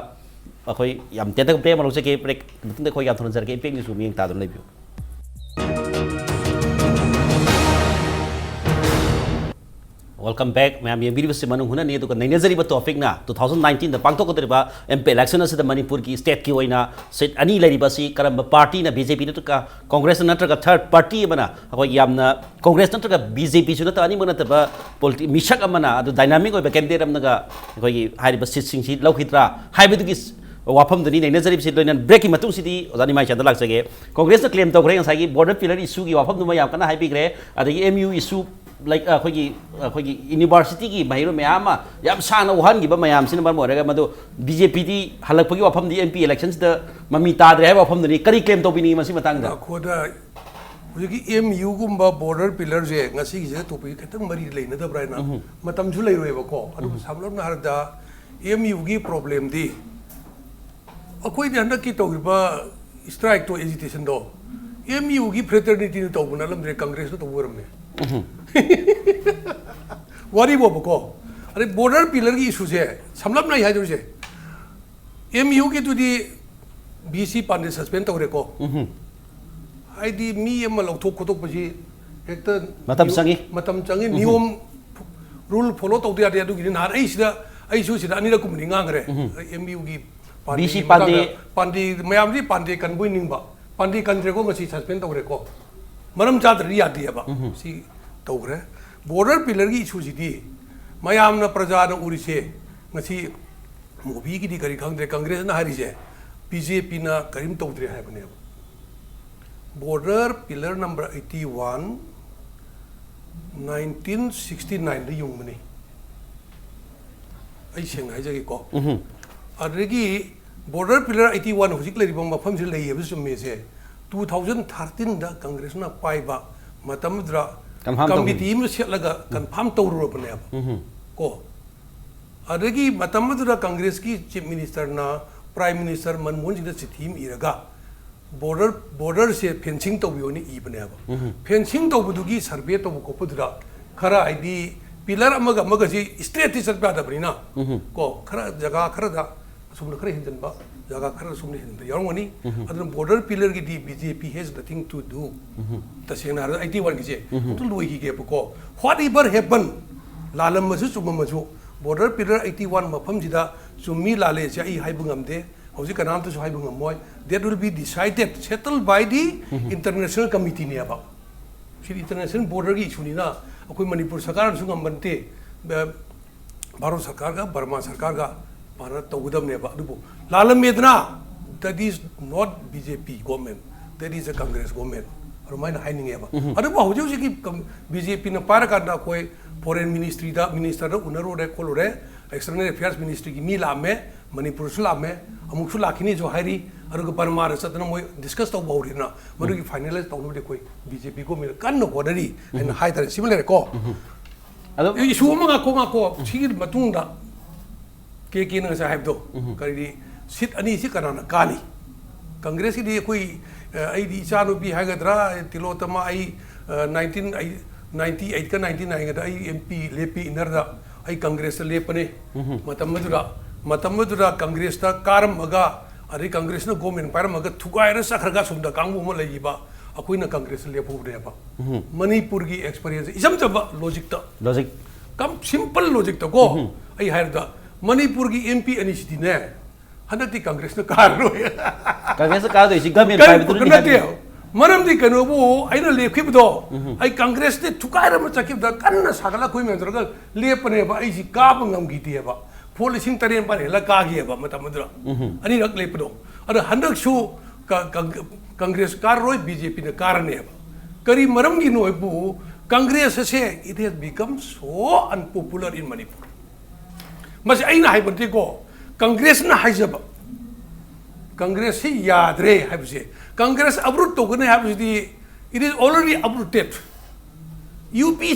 ꯑꯩꯈꯣꯏ ꯌꯥꯝ ꯇꯦꯟꯇꯛ ꯕ꯭ꯔꯦꯛ ꯑꯃ ꯂꯧꯖꯒꯦ꯫ ꯕ꯭ꯔꯦꯛ ꯃꯇꯨꯡꯗ ꯑꯩꯈꯣꯏ ꯌꯥꯝ ꯊꯨꯅ ꯍꯟꯖꯔꯛꯀꯦ꯫ ꯏꯝꯄꯦꯛ ꯅ꯭ꯌꯨꯁꯄꯨ ꯃꯤꯠꯌꯦꯡ ꯇꯥꯗꯨꯅ ꯂꯩꯕꯤꯌꯨ꯫ Welcome back꯫ ꯃꯌꯥꯝ ꯌꯦꯡꯕꯤꯔꯤꯕꯁꯤ ꯃꯅꯨꯡ ꯍꯨꯠꯅꯅꯤ꯫ ꯑꯗꯨꯒ ꯅꯩꯅꯖꯔꯤꯕ ꯇꯣꯄꯤꯛꯅ ꯇꯨ ꯊꯥꯎꯖꯟ ꯅꯥꯏꯟꯇꯤꯟꯗ ꯄꯥꯡꯊꯣꯛꯀꯗꯧꯔꯤꯕ ꯑꯦꯝ ꯄꯤ ꯏꯂꯦꯛꯁꯟ ꯑꯁꯤꯗ ꯃꯅꯤꯄꯨꯔꯒꯤ ꯁ꯭ꯇꯦꯠꯀꯤ ꯑꯣꯏꯅ ꯁꯤꯠ ꯑꯅꯤ ꯂꯩꯔꯤꯕ ꯑꯁꯤ ꯀꯔꯝꯕ ꯄꯥꯔꯇꯤꯅ, ꯕꯤ ꯖꯦ ꯄꯤ ꯅꯠꯇ꯭ꯔꯒ ꯀꯣꯡꯒ꯭ꯔꯦꯁꯅ ꯅꯠꯇ꯭ꯔꯒ ꯊꯔꯗ ꯄꯥꯔꯇꯤ ꯑꯃꯅ ꯑꯩꯈꯣꯏ ꯌꯥꯝꯅ ꯀꯣꯡꯒ꯭ꯔꯦꯁ ꯅꯠꯇ꯭ꯔꯒ ꯕꯤ ꯖꯦ ꯄꯤꯁꯨ ꯅꯠꯇꯕ ꯑꯅꯤꯃꯛ ꯅꯠꯇꯕ ꯄꯣꯂꯤꯇꯤ-, ꯃꯤꯁꯛ ꯑꯃꯅ ꯑꯗꯨ ꯗꯥꯏꯅꯥꯃꯤꯛ ꯑꯣꯏꯕ ꯀꯦꯟꯗꯤꯗꯦꯠ ꯑꯃꯅꯒ ꯑꯩꯈꯣꯏꯒꯤ ꯍꯥꯏꯔꯤꯕ ꯁꯤꯠꯁꯤꯡꯁꯤ ꯂꯧꯈꯤꯗ꯭ꯔꯥ ꯍꯥꯏꯕꯗꯨꯒꯤ ꯋꯥꯐꯝꯗꯨꯅꯤ ꯅꯩꯅꯖꯔꯤꯕꯁꯤ꯫ ꯂꯣꯏꯅꯅ ꯕ꯭ꯔꯦꯛꯀꯤ ꯃꯇꯨꯡꯁꯤꯗꯤ ꯑꯣꯖꯥ ꯅꯤꯃꯥꯏꯆꯥꯟꯗ ꯂꯥꯛꯆꯒꯦ꯫ ꯀꯣꯡꯒ꯭ꯔꯦꯁꯅ ꯀ꯭ꯂꯦꯝ ꯇꯧꯈ꯭ꯔꯦ ꯉꯁꯥꯏꯒꯤ ꯕꯣꯔꯗꯔ ꯄꯤꯂꯔ ꯏꯁꯨꯒꯤ ꯋꯥꯐꯝꯗꯨꯃ ꯌꯥꯝ ꯀꯟꯅ ꯍꯥꯏꯕꯤꯈ꯭ꯔꯦ꯫ ꯑꯗꯒꯤ ꯑꯦꯝ ꯌꯨ ꯏꯁꯨ, ꯂꯥꯏꯛ, ꯑꯩꯈꯣꯏꯒꯤ, ꯑꯩꯈꯣꯏꯒꯤ ꯌꯨꯅꯤꯚꯔꯁꯤꯇꯤꯒꯤ ꯃꯍꯩꯔꯣꯏ ꯃꯌꯥꯝ ꯑꯃ ꯌꯥꯝ ꯁꯥꯡꯅ ꯋꯥꯍꯟꯈꯤꯕ ꯃꯌꯥꯝꯁꯤꯅ ꯃꯔꯝ ꯑꯣꯏꯔꯒ ꯃꯗꯨ ꯕꯤ ꯖꯦ ꯄꯤꯗꯤ ꯍꯜꯂꯛꯄꯒꯤ ꯋꯥꯐꯝꯗꯤ ꯑꯦꯝ ꯄꯤ ꯏꯂꯦꯛꯁꯟꯁꯤꯗ ꯃꯃꯤ ꯇꯥꯗ꯭ꯔꯦ ꯍꯥꯏꯕ ꯋꯥꯐꯝꯗꯨꯅꯤ꯫ ꯀꯔꯤ ꯀ꯭ꯂꯦꯝ ꯇꯧꯕꯤꯅꯤꯡꯉꯤ ꯃꯁꯤ ꯃꯇꯥꯡꯗ? ꯑꯩꯈꯣꯏꯗ ꯍꯧꯖꯤꯛꯀꯤ ꯑꯦꯝ ꯌꯨꯒꯨꯝꯕ ꯕꯣꯔꯗꯔ ꯄꯤꯂꯔꯁꯦ ꯉꯁꯤꯒꯤꯁꯤꯗ ꯇꯣꯄꯤꯛ ꯈꯤꯇꯪ ꯃꯔꯤ ꯂꯩꯅꯗꯕ꯭ꯔꯥ ꯍꯥꯏꯅ ꯃꯇꯝꯁꯨ ꯂꯩꯔꯣꯏꯕꯀꯣ꯫ ꯑꯗꯨꯕꯨ ꯁꯝꯂꯞꯅ ꯍꯥꯏꯔꯕꯗ ꯑꯦꯝ ꯌꯨꯒꯤ ꯄ꯭ꯔꯣꯕ꯭ꯂꯦꯝꯗꯤ ꯑꯩꯈꯣꯏꯗꯤ ꯍꯟꯗꯛꯀꯤ ꯇꯧꯔꯤꯕ ꯁ꯭ꯇ꯭ꯔꯥꯏꯛꯇꯣ, ꯑꯦꯖꯤꯇꯦꯁꯟꯗꯣ ꯑꯦꯝ ꯌꯨꯒꯤ ꯐ꯭ꯔꯦꯇꯔꯅꯤꯇꯤꯅ ꯇꯧꯕ ꯅꯠꯂꯝꯗ꯭ꯔꯦ, ꯀꯪꯒ꯭ꯔꯦꯁꯅ ꯇꯧꯕ ꯑꯣꯏꯔꯝꯃꯦ꯫ ꯋꯥꯔꯤꯕꯣꯕꯀꯣ꯫ ꯑꯗꯩ ꯕꯣꯔꯗꯔ ꯄꯤꯂꯔꯒꯤ ꯏꯁꯨꯁꯦ ꯁꯝꯂꯞꯅ ꯑꯩ ꯍꯥꯏꯗꯣꯏꯁꯦ, ꯑꯦꯝ ꯌꯨꯒꯤꯗꯨꯗꯤ ꯚꯤ ꯁꯤ ꯄꯥꯟꯗꯦ ꯁꯁꯄꯦꯟ ꯇꯧꯔꯦꯀꯣ꯫ ꯍꯥꯏꯗꯤ ꯃꯤ ꯑꯃ ꯂꯧꯊꯣꯛ ꯈꯣꯠꯇꯣꯛꯄꯁꯤ ꯍꯦꯛꯇ ꯃꯇꯝ ꯆꯪꯉꯤ꯫ ꯃꯇꯝ ꯆꯪꯉꯤ꯫ ꯅꯤꯌꯣꯝ, ꯔꯨꯜ ꯐꯣꯂꯣ ꯇꯧꯗ ꯌꯥꯗꯦ꯫ ꯑꯗꯨꯒꯤꯗꯤ ꯅꯍꯥꯟ ꯑꯩ ꯁꯤꯗ, ꯑꯩꯁꯨ ꯁꯤꯗ ꯑꯅꯤꯔꯛ ꯀꯨꯝꯕꯗꯤ ꯉꯥꯡꯈ꯭ꯔꯦ꯫ ꯑꯦꯝ ꯌꯨꯒꯤ ꯚꯤ ꯁꯤ ꯄꯥꯟꯗꯦ꯫ ꯃꯇꯥꯡꯗ ꯄꯥꯟꯗꯦ, ꯃꯌꯥꯝꯗꯤ ꯄꯥꯟꯗꯦ ꯀꯟꯕꯣꯏ ꯅꯤꯡꯕ꯫ ꯄꯥꯟꯗꯦ ꯀꯟꯗ꯭ꯔꯦꯀꯣ, ꯉꯁꯤ suspend ꯇꯧꯈ꯭ꯔꯦꯀꯣ꯫ ꯃꯔꯝ ꯆꯥꯗ꯭ꯔꯗꯤ ꯌꯥꯗꯦꯕ꯫ ꯁꯤ ꯇꯧꯈ꯭ꯔꯦ꯫ Border pillarꯒꯤ issueꯁꯤꯗꯤ ꯃꯌꯥꯝꯅ, ꯄ꯭ꯔꯖꯥꯅ ꯎꯔꯤꯁꯦ, ꯉꯁꯤ ꯃꯣꯕꯤꯒꯤꯗꯤ ꯀꯔꯤ ꯈꯪꯗ꯭ꯔꯦ, ꯀꯪꯒ꯭ꯔꯦꯁꯅ ꯍꯥꯏꯔꯤꯁꯦ ꯕꯤ ꯖꯦ ꯄꯤꯅ ꯀꯔꯤꯝ ꯇꯧꯗ꯭ꯔꯦ ꯍꯥꯏꯕꯅꯦꯕ꯫ Border pillar number eighty one nineteen sixty nineꯗ ꯌꯨꯡꯕꯅꯤ꯫ ꯑꯩ ꯁꯦꯡꯅ ꯍꯥꯏꯖꯒꯦꯀꯣ꯫ ꯑꯗꯨꯗꯒꯤ border pillar eighty one ꯍꯧꯖꯤꯛ ꯂꯩꯔꯤꯕ ꯃꯐꯝꯁꯤ ꯂꯩꯌꯦꯕ, ꯆꯨꯝꯃꯦꯁꯦ꯫ Two thousand thirteenꯗ ꯀꯪꯒ꯭ꯔꯦꯁꯅ ꯄꯥꯏꯕ ꯃꯇꯝꯗꯨꯗ committee ꯑꯃ ꯁꯦꯠꯂꯒ confirm ꯇꯧꯔꯨꯔꯕꯅꯦꯕ꯫ ꯀꯣ꯫ ꯑꯗꯒꯤ ꯃꯇꯝ ꯑꯗꯨꯗ ꯀꯪꯒ꯭ꯔꯦꯁꯀꯤ chief ministerꯅ prime minister ꯃꯟꯃꯣꯍꯟ ꯁꯤꯡꯗ ꯆꯤꯊꯤ ꯑꯃ ꯏꯔꯒ border, borderꯁꯦ fencing ꯇꯧꯕꯤꯌꯣꯅ ꯏꯕꯅꯦꯕ꯫ Fencing ꯇꯧꯕꯗꯨꯒꯤ survey ꯇꯧꯕ ꯈꯣꯠꯄꯗꯨꯗ ꯈꯔ, ꯍꯥꯏꯗꯤ, pillar ꯑꯃꯒ ꯑꯃꯒꯁꯤ straightꯇꯤ ꯆꯠꯄ ꯌꯥꯗꯕꯅꯤꯅ, ꯀꯣ, ꯈꯔ ꯖꯒꯥ ꯈꯔꯗ ꯑꯁꯣꯝꯗ ꯈꯔ ꯍꯦꯟꯖꯟꯕ, ꯖꯒꯥ ꯈꯔ ꯁꯣꯝꯗ ꯍꯦꯟꯖꯟꯕ ꯌꯥꯎꯔꯝꯒꯅꯤ꯫ ꯑꯗꯨꯅ border pillarꯒꯤꯗꯤ B J P has nothing to do꯫ ꯇꯁꯦꯡꯅ ꯍꯥꯏꯔꯕꯗ eighty oneꯒꯤꯁꯦ ꯑꯗꯨ ꯂꯣꯏꯈꯤꯒꯦꯕꯀꯣ꯫ Whatever happen, ꯂꯥꯜꯂꯝꯃꯁꯨ ꯆꯨꯝꯃꯝꯃꯁꯨ, border pillar eighty one ꯃꯐꯝꯁꯤꯗ ꯆꯨꯝꯃꯤ ꯂꯥꯜꯂꯦꯁꯦ ꯑꯩ ꯍꯥꯏꯕ ꯉꯝꯗꯦ꯫ ꯍꯧꯖꯤꯛ ꯀꯅꯥꯝꯇꯁꯨ ꯍꯥꯏꯕ ꯉꯝꯃꯣꯏ꯫ That will be decided, settled by the international committeeꯅꯦꯕ꯫ CD international borderꯒꯤ issueꯅꯤꯅ ꯑꯩꯈꯣꯏ ꯃꯅꯤꯄꯨꯔ ꯁꯔꯀꯥꯔꯅꯁꯨ ꯉꯝꯕ ꯅꯠꯇꯦ꯫ ꯚꯥꯔꯠ ꯁꯔꯀꯥꯔꯒ ꯕꯔꯃꯥ ꯁꯔꯀꯥꯔꯒ ꯄꯥꯔ ꯇꯧꯒꯗꯕꯅꯦꯕ꯫ ꯑꯗꯨꯕꯨ ꯂꯥꯜꯂꯝꯃꯦꯗꯅ, that is not B J P government, that is a Congress government, ꯑꯗꯨꯃꯥꯏꯅ ꯍꯥꯏꯅꯤꯡꯉꯦꯕ꯫ ꯑꯗꯨꯕꯨ ꯍꯧꯖꯤꯛ ꯍꯧꯖꯤꯛꯀꯤ ꯀꯝ-, B J Pꯅ ꯄꯥꯏꯔꯀꯥꯟꯗ ꯑꯩꯈꯣꯏ foreign ministryꯗ, ministerꯗ ꯎꯅꯔꯨꯔꯦ ꯈꯣꯠꯂꯨꯔꯦ, external affairs ministryꯒꯤ ꯃꯤ ꯂꯥꯛꯑꯝꯃꯦ, ꯃꯅꯤꯄꯨꯔꯁꯨ ꯂꯥꯛꯑꯝꯃꯦ, ꯑꯃꯨꯛꯁꯨ ꯂꯥꯛꯈꯤꯅꯤꯁꯨ ꯍꯥꯏꯔꯤ꯫ ꯑꯗꯨꯒ ꯕꯔꯃꯥꯗ ꯆꯠꯇꯅ ꯃꯣꯏ discuss ꯇꯧꯕ ꯍꯧꯔꯤꯗꯅ, ꯃꯗꯨꯒꯤ finalize ꯇꯧꯅꯕꯗꯤ ꯑꯩꯈꯣꯏ B J P governmentꯅ ꯀꯟꯅ ꯍꯣꯠꯅꯔꯤ ꯍꯥꯏꯅ ꯍꯥꯏꯇꯥꯔꯦ꯫ ꯁꯤꯃ ꯂꯩꯔꯦꯀꯣ꯫ ꯑꯗꯣ issue ꯑꯃ ꯉꯥꯛꯈꯣ, ꯉꯥꯛꯈꯣ꯫ ꯁꯤꯒꯤ ꯃꯇꯨꯡꯗ ꯀꯦ ꯀꯦꯅ ꯉꯁꯥꯏ ꯍꯥꯏꯕꯗꯣ, ꯀꯔꯤꯗꯤ, seat ꯑꯅꯤꯁꯤ ꯀꯅꯥꯅ ꯀꯥꯅꯤ? ꯀꯪꯒ꯭ꯔꯦꯁꯀꯤꯗꯤ ꯑꯩꯈꯣꯏ, ꯑ, ꯑꯩꯗꯤ ꯏꯆꯥꯅꯨꯄꯤ ꯍꯥꯏꯒꯗ꯭ꯔꯥ, ꯇꯤꯂꯣꯇꯃ, ꯑꯩ, ꯑ, nineteen, ꯑꯩ ninety eight ꯀ ninety nine ꯒꯗ ꯑꯩ M P ꯂꯦꯞꯄꯤ, innerꯗ ꯑꯩ ꯀꯪꯒ꯭ꯔꯦꯁꯇ ꯂꯦꯞꯄꯅꯦ꯫ ꯃꯇꯝ ꯑꯗꯨꯗ, ꯃꯇꯝ ꯑꯗꯨꯗ ꯀꯪꯒ꯭ꯔꯦꯁꯇ ꯀꯥꯔꯝꯃꯒ, ꯑꯗꯩ ꯀꯪꯒ꯭ꯔꯦꯁꯅ government ꯄꯥꯏꯔꯝꯃꯒ ꯊꯨꯒꯥꯏꯔ ꯆꯠꯈ꯭ꯔꯒ ꯑꯁꯣꯝꯗ ꯀꯥꯡꯕꯨ ꯑꯃ ꯂꯩꯈꯤꯕ, ꯑꯩꯈꯣꯏꯅ ꯀꯪꯒ꯭ꯔꯦꯁꯇ ꯂꯦꯞꯍꯧꯕꯅꯦꯕ꯫ ꯃꯅꯤꯄꯨꯔꯒꯤ experience ꯏꯆꯝ ꯆꯝꯕ logicꯇ, logic, ꯀꯝ-, simple logicꯇ ꯀꯣ, ꯑꯩ ꯍꯥꯏꯔꯗ ꯃꯅꯤꯄꯨꯔꯒꯤ M P ꯑꯅꯤꯁꯤꯗꯤꯅꯦ, ꯍꯟꯗꯛꯇꯤ ꯀꯪꯒ꯭ꯔꯦꯁꯅ ꯀꯥꯔꯔꯣꯏ꯫ ꯀꯪꯒ꯭ꯔꯦꯁꯇ ꯀꯥꯗꯣꯏꯁꯤ ꯒꯃꯦꯟ ꯀꯔꯤ ꯄꯥꯏꯕꯗꯨꯅꯅꯤ ꯅꯠꯇꯦ꯫ ꯍꯥꯏꯕꯅꯤ꯫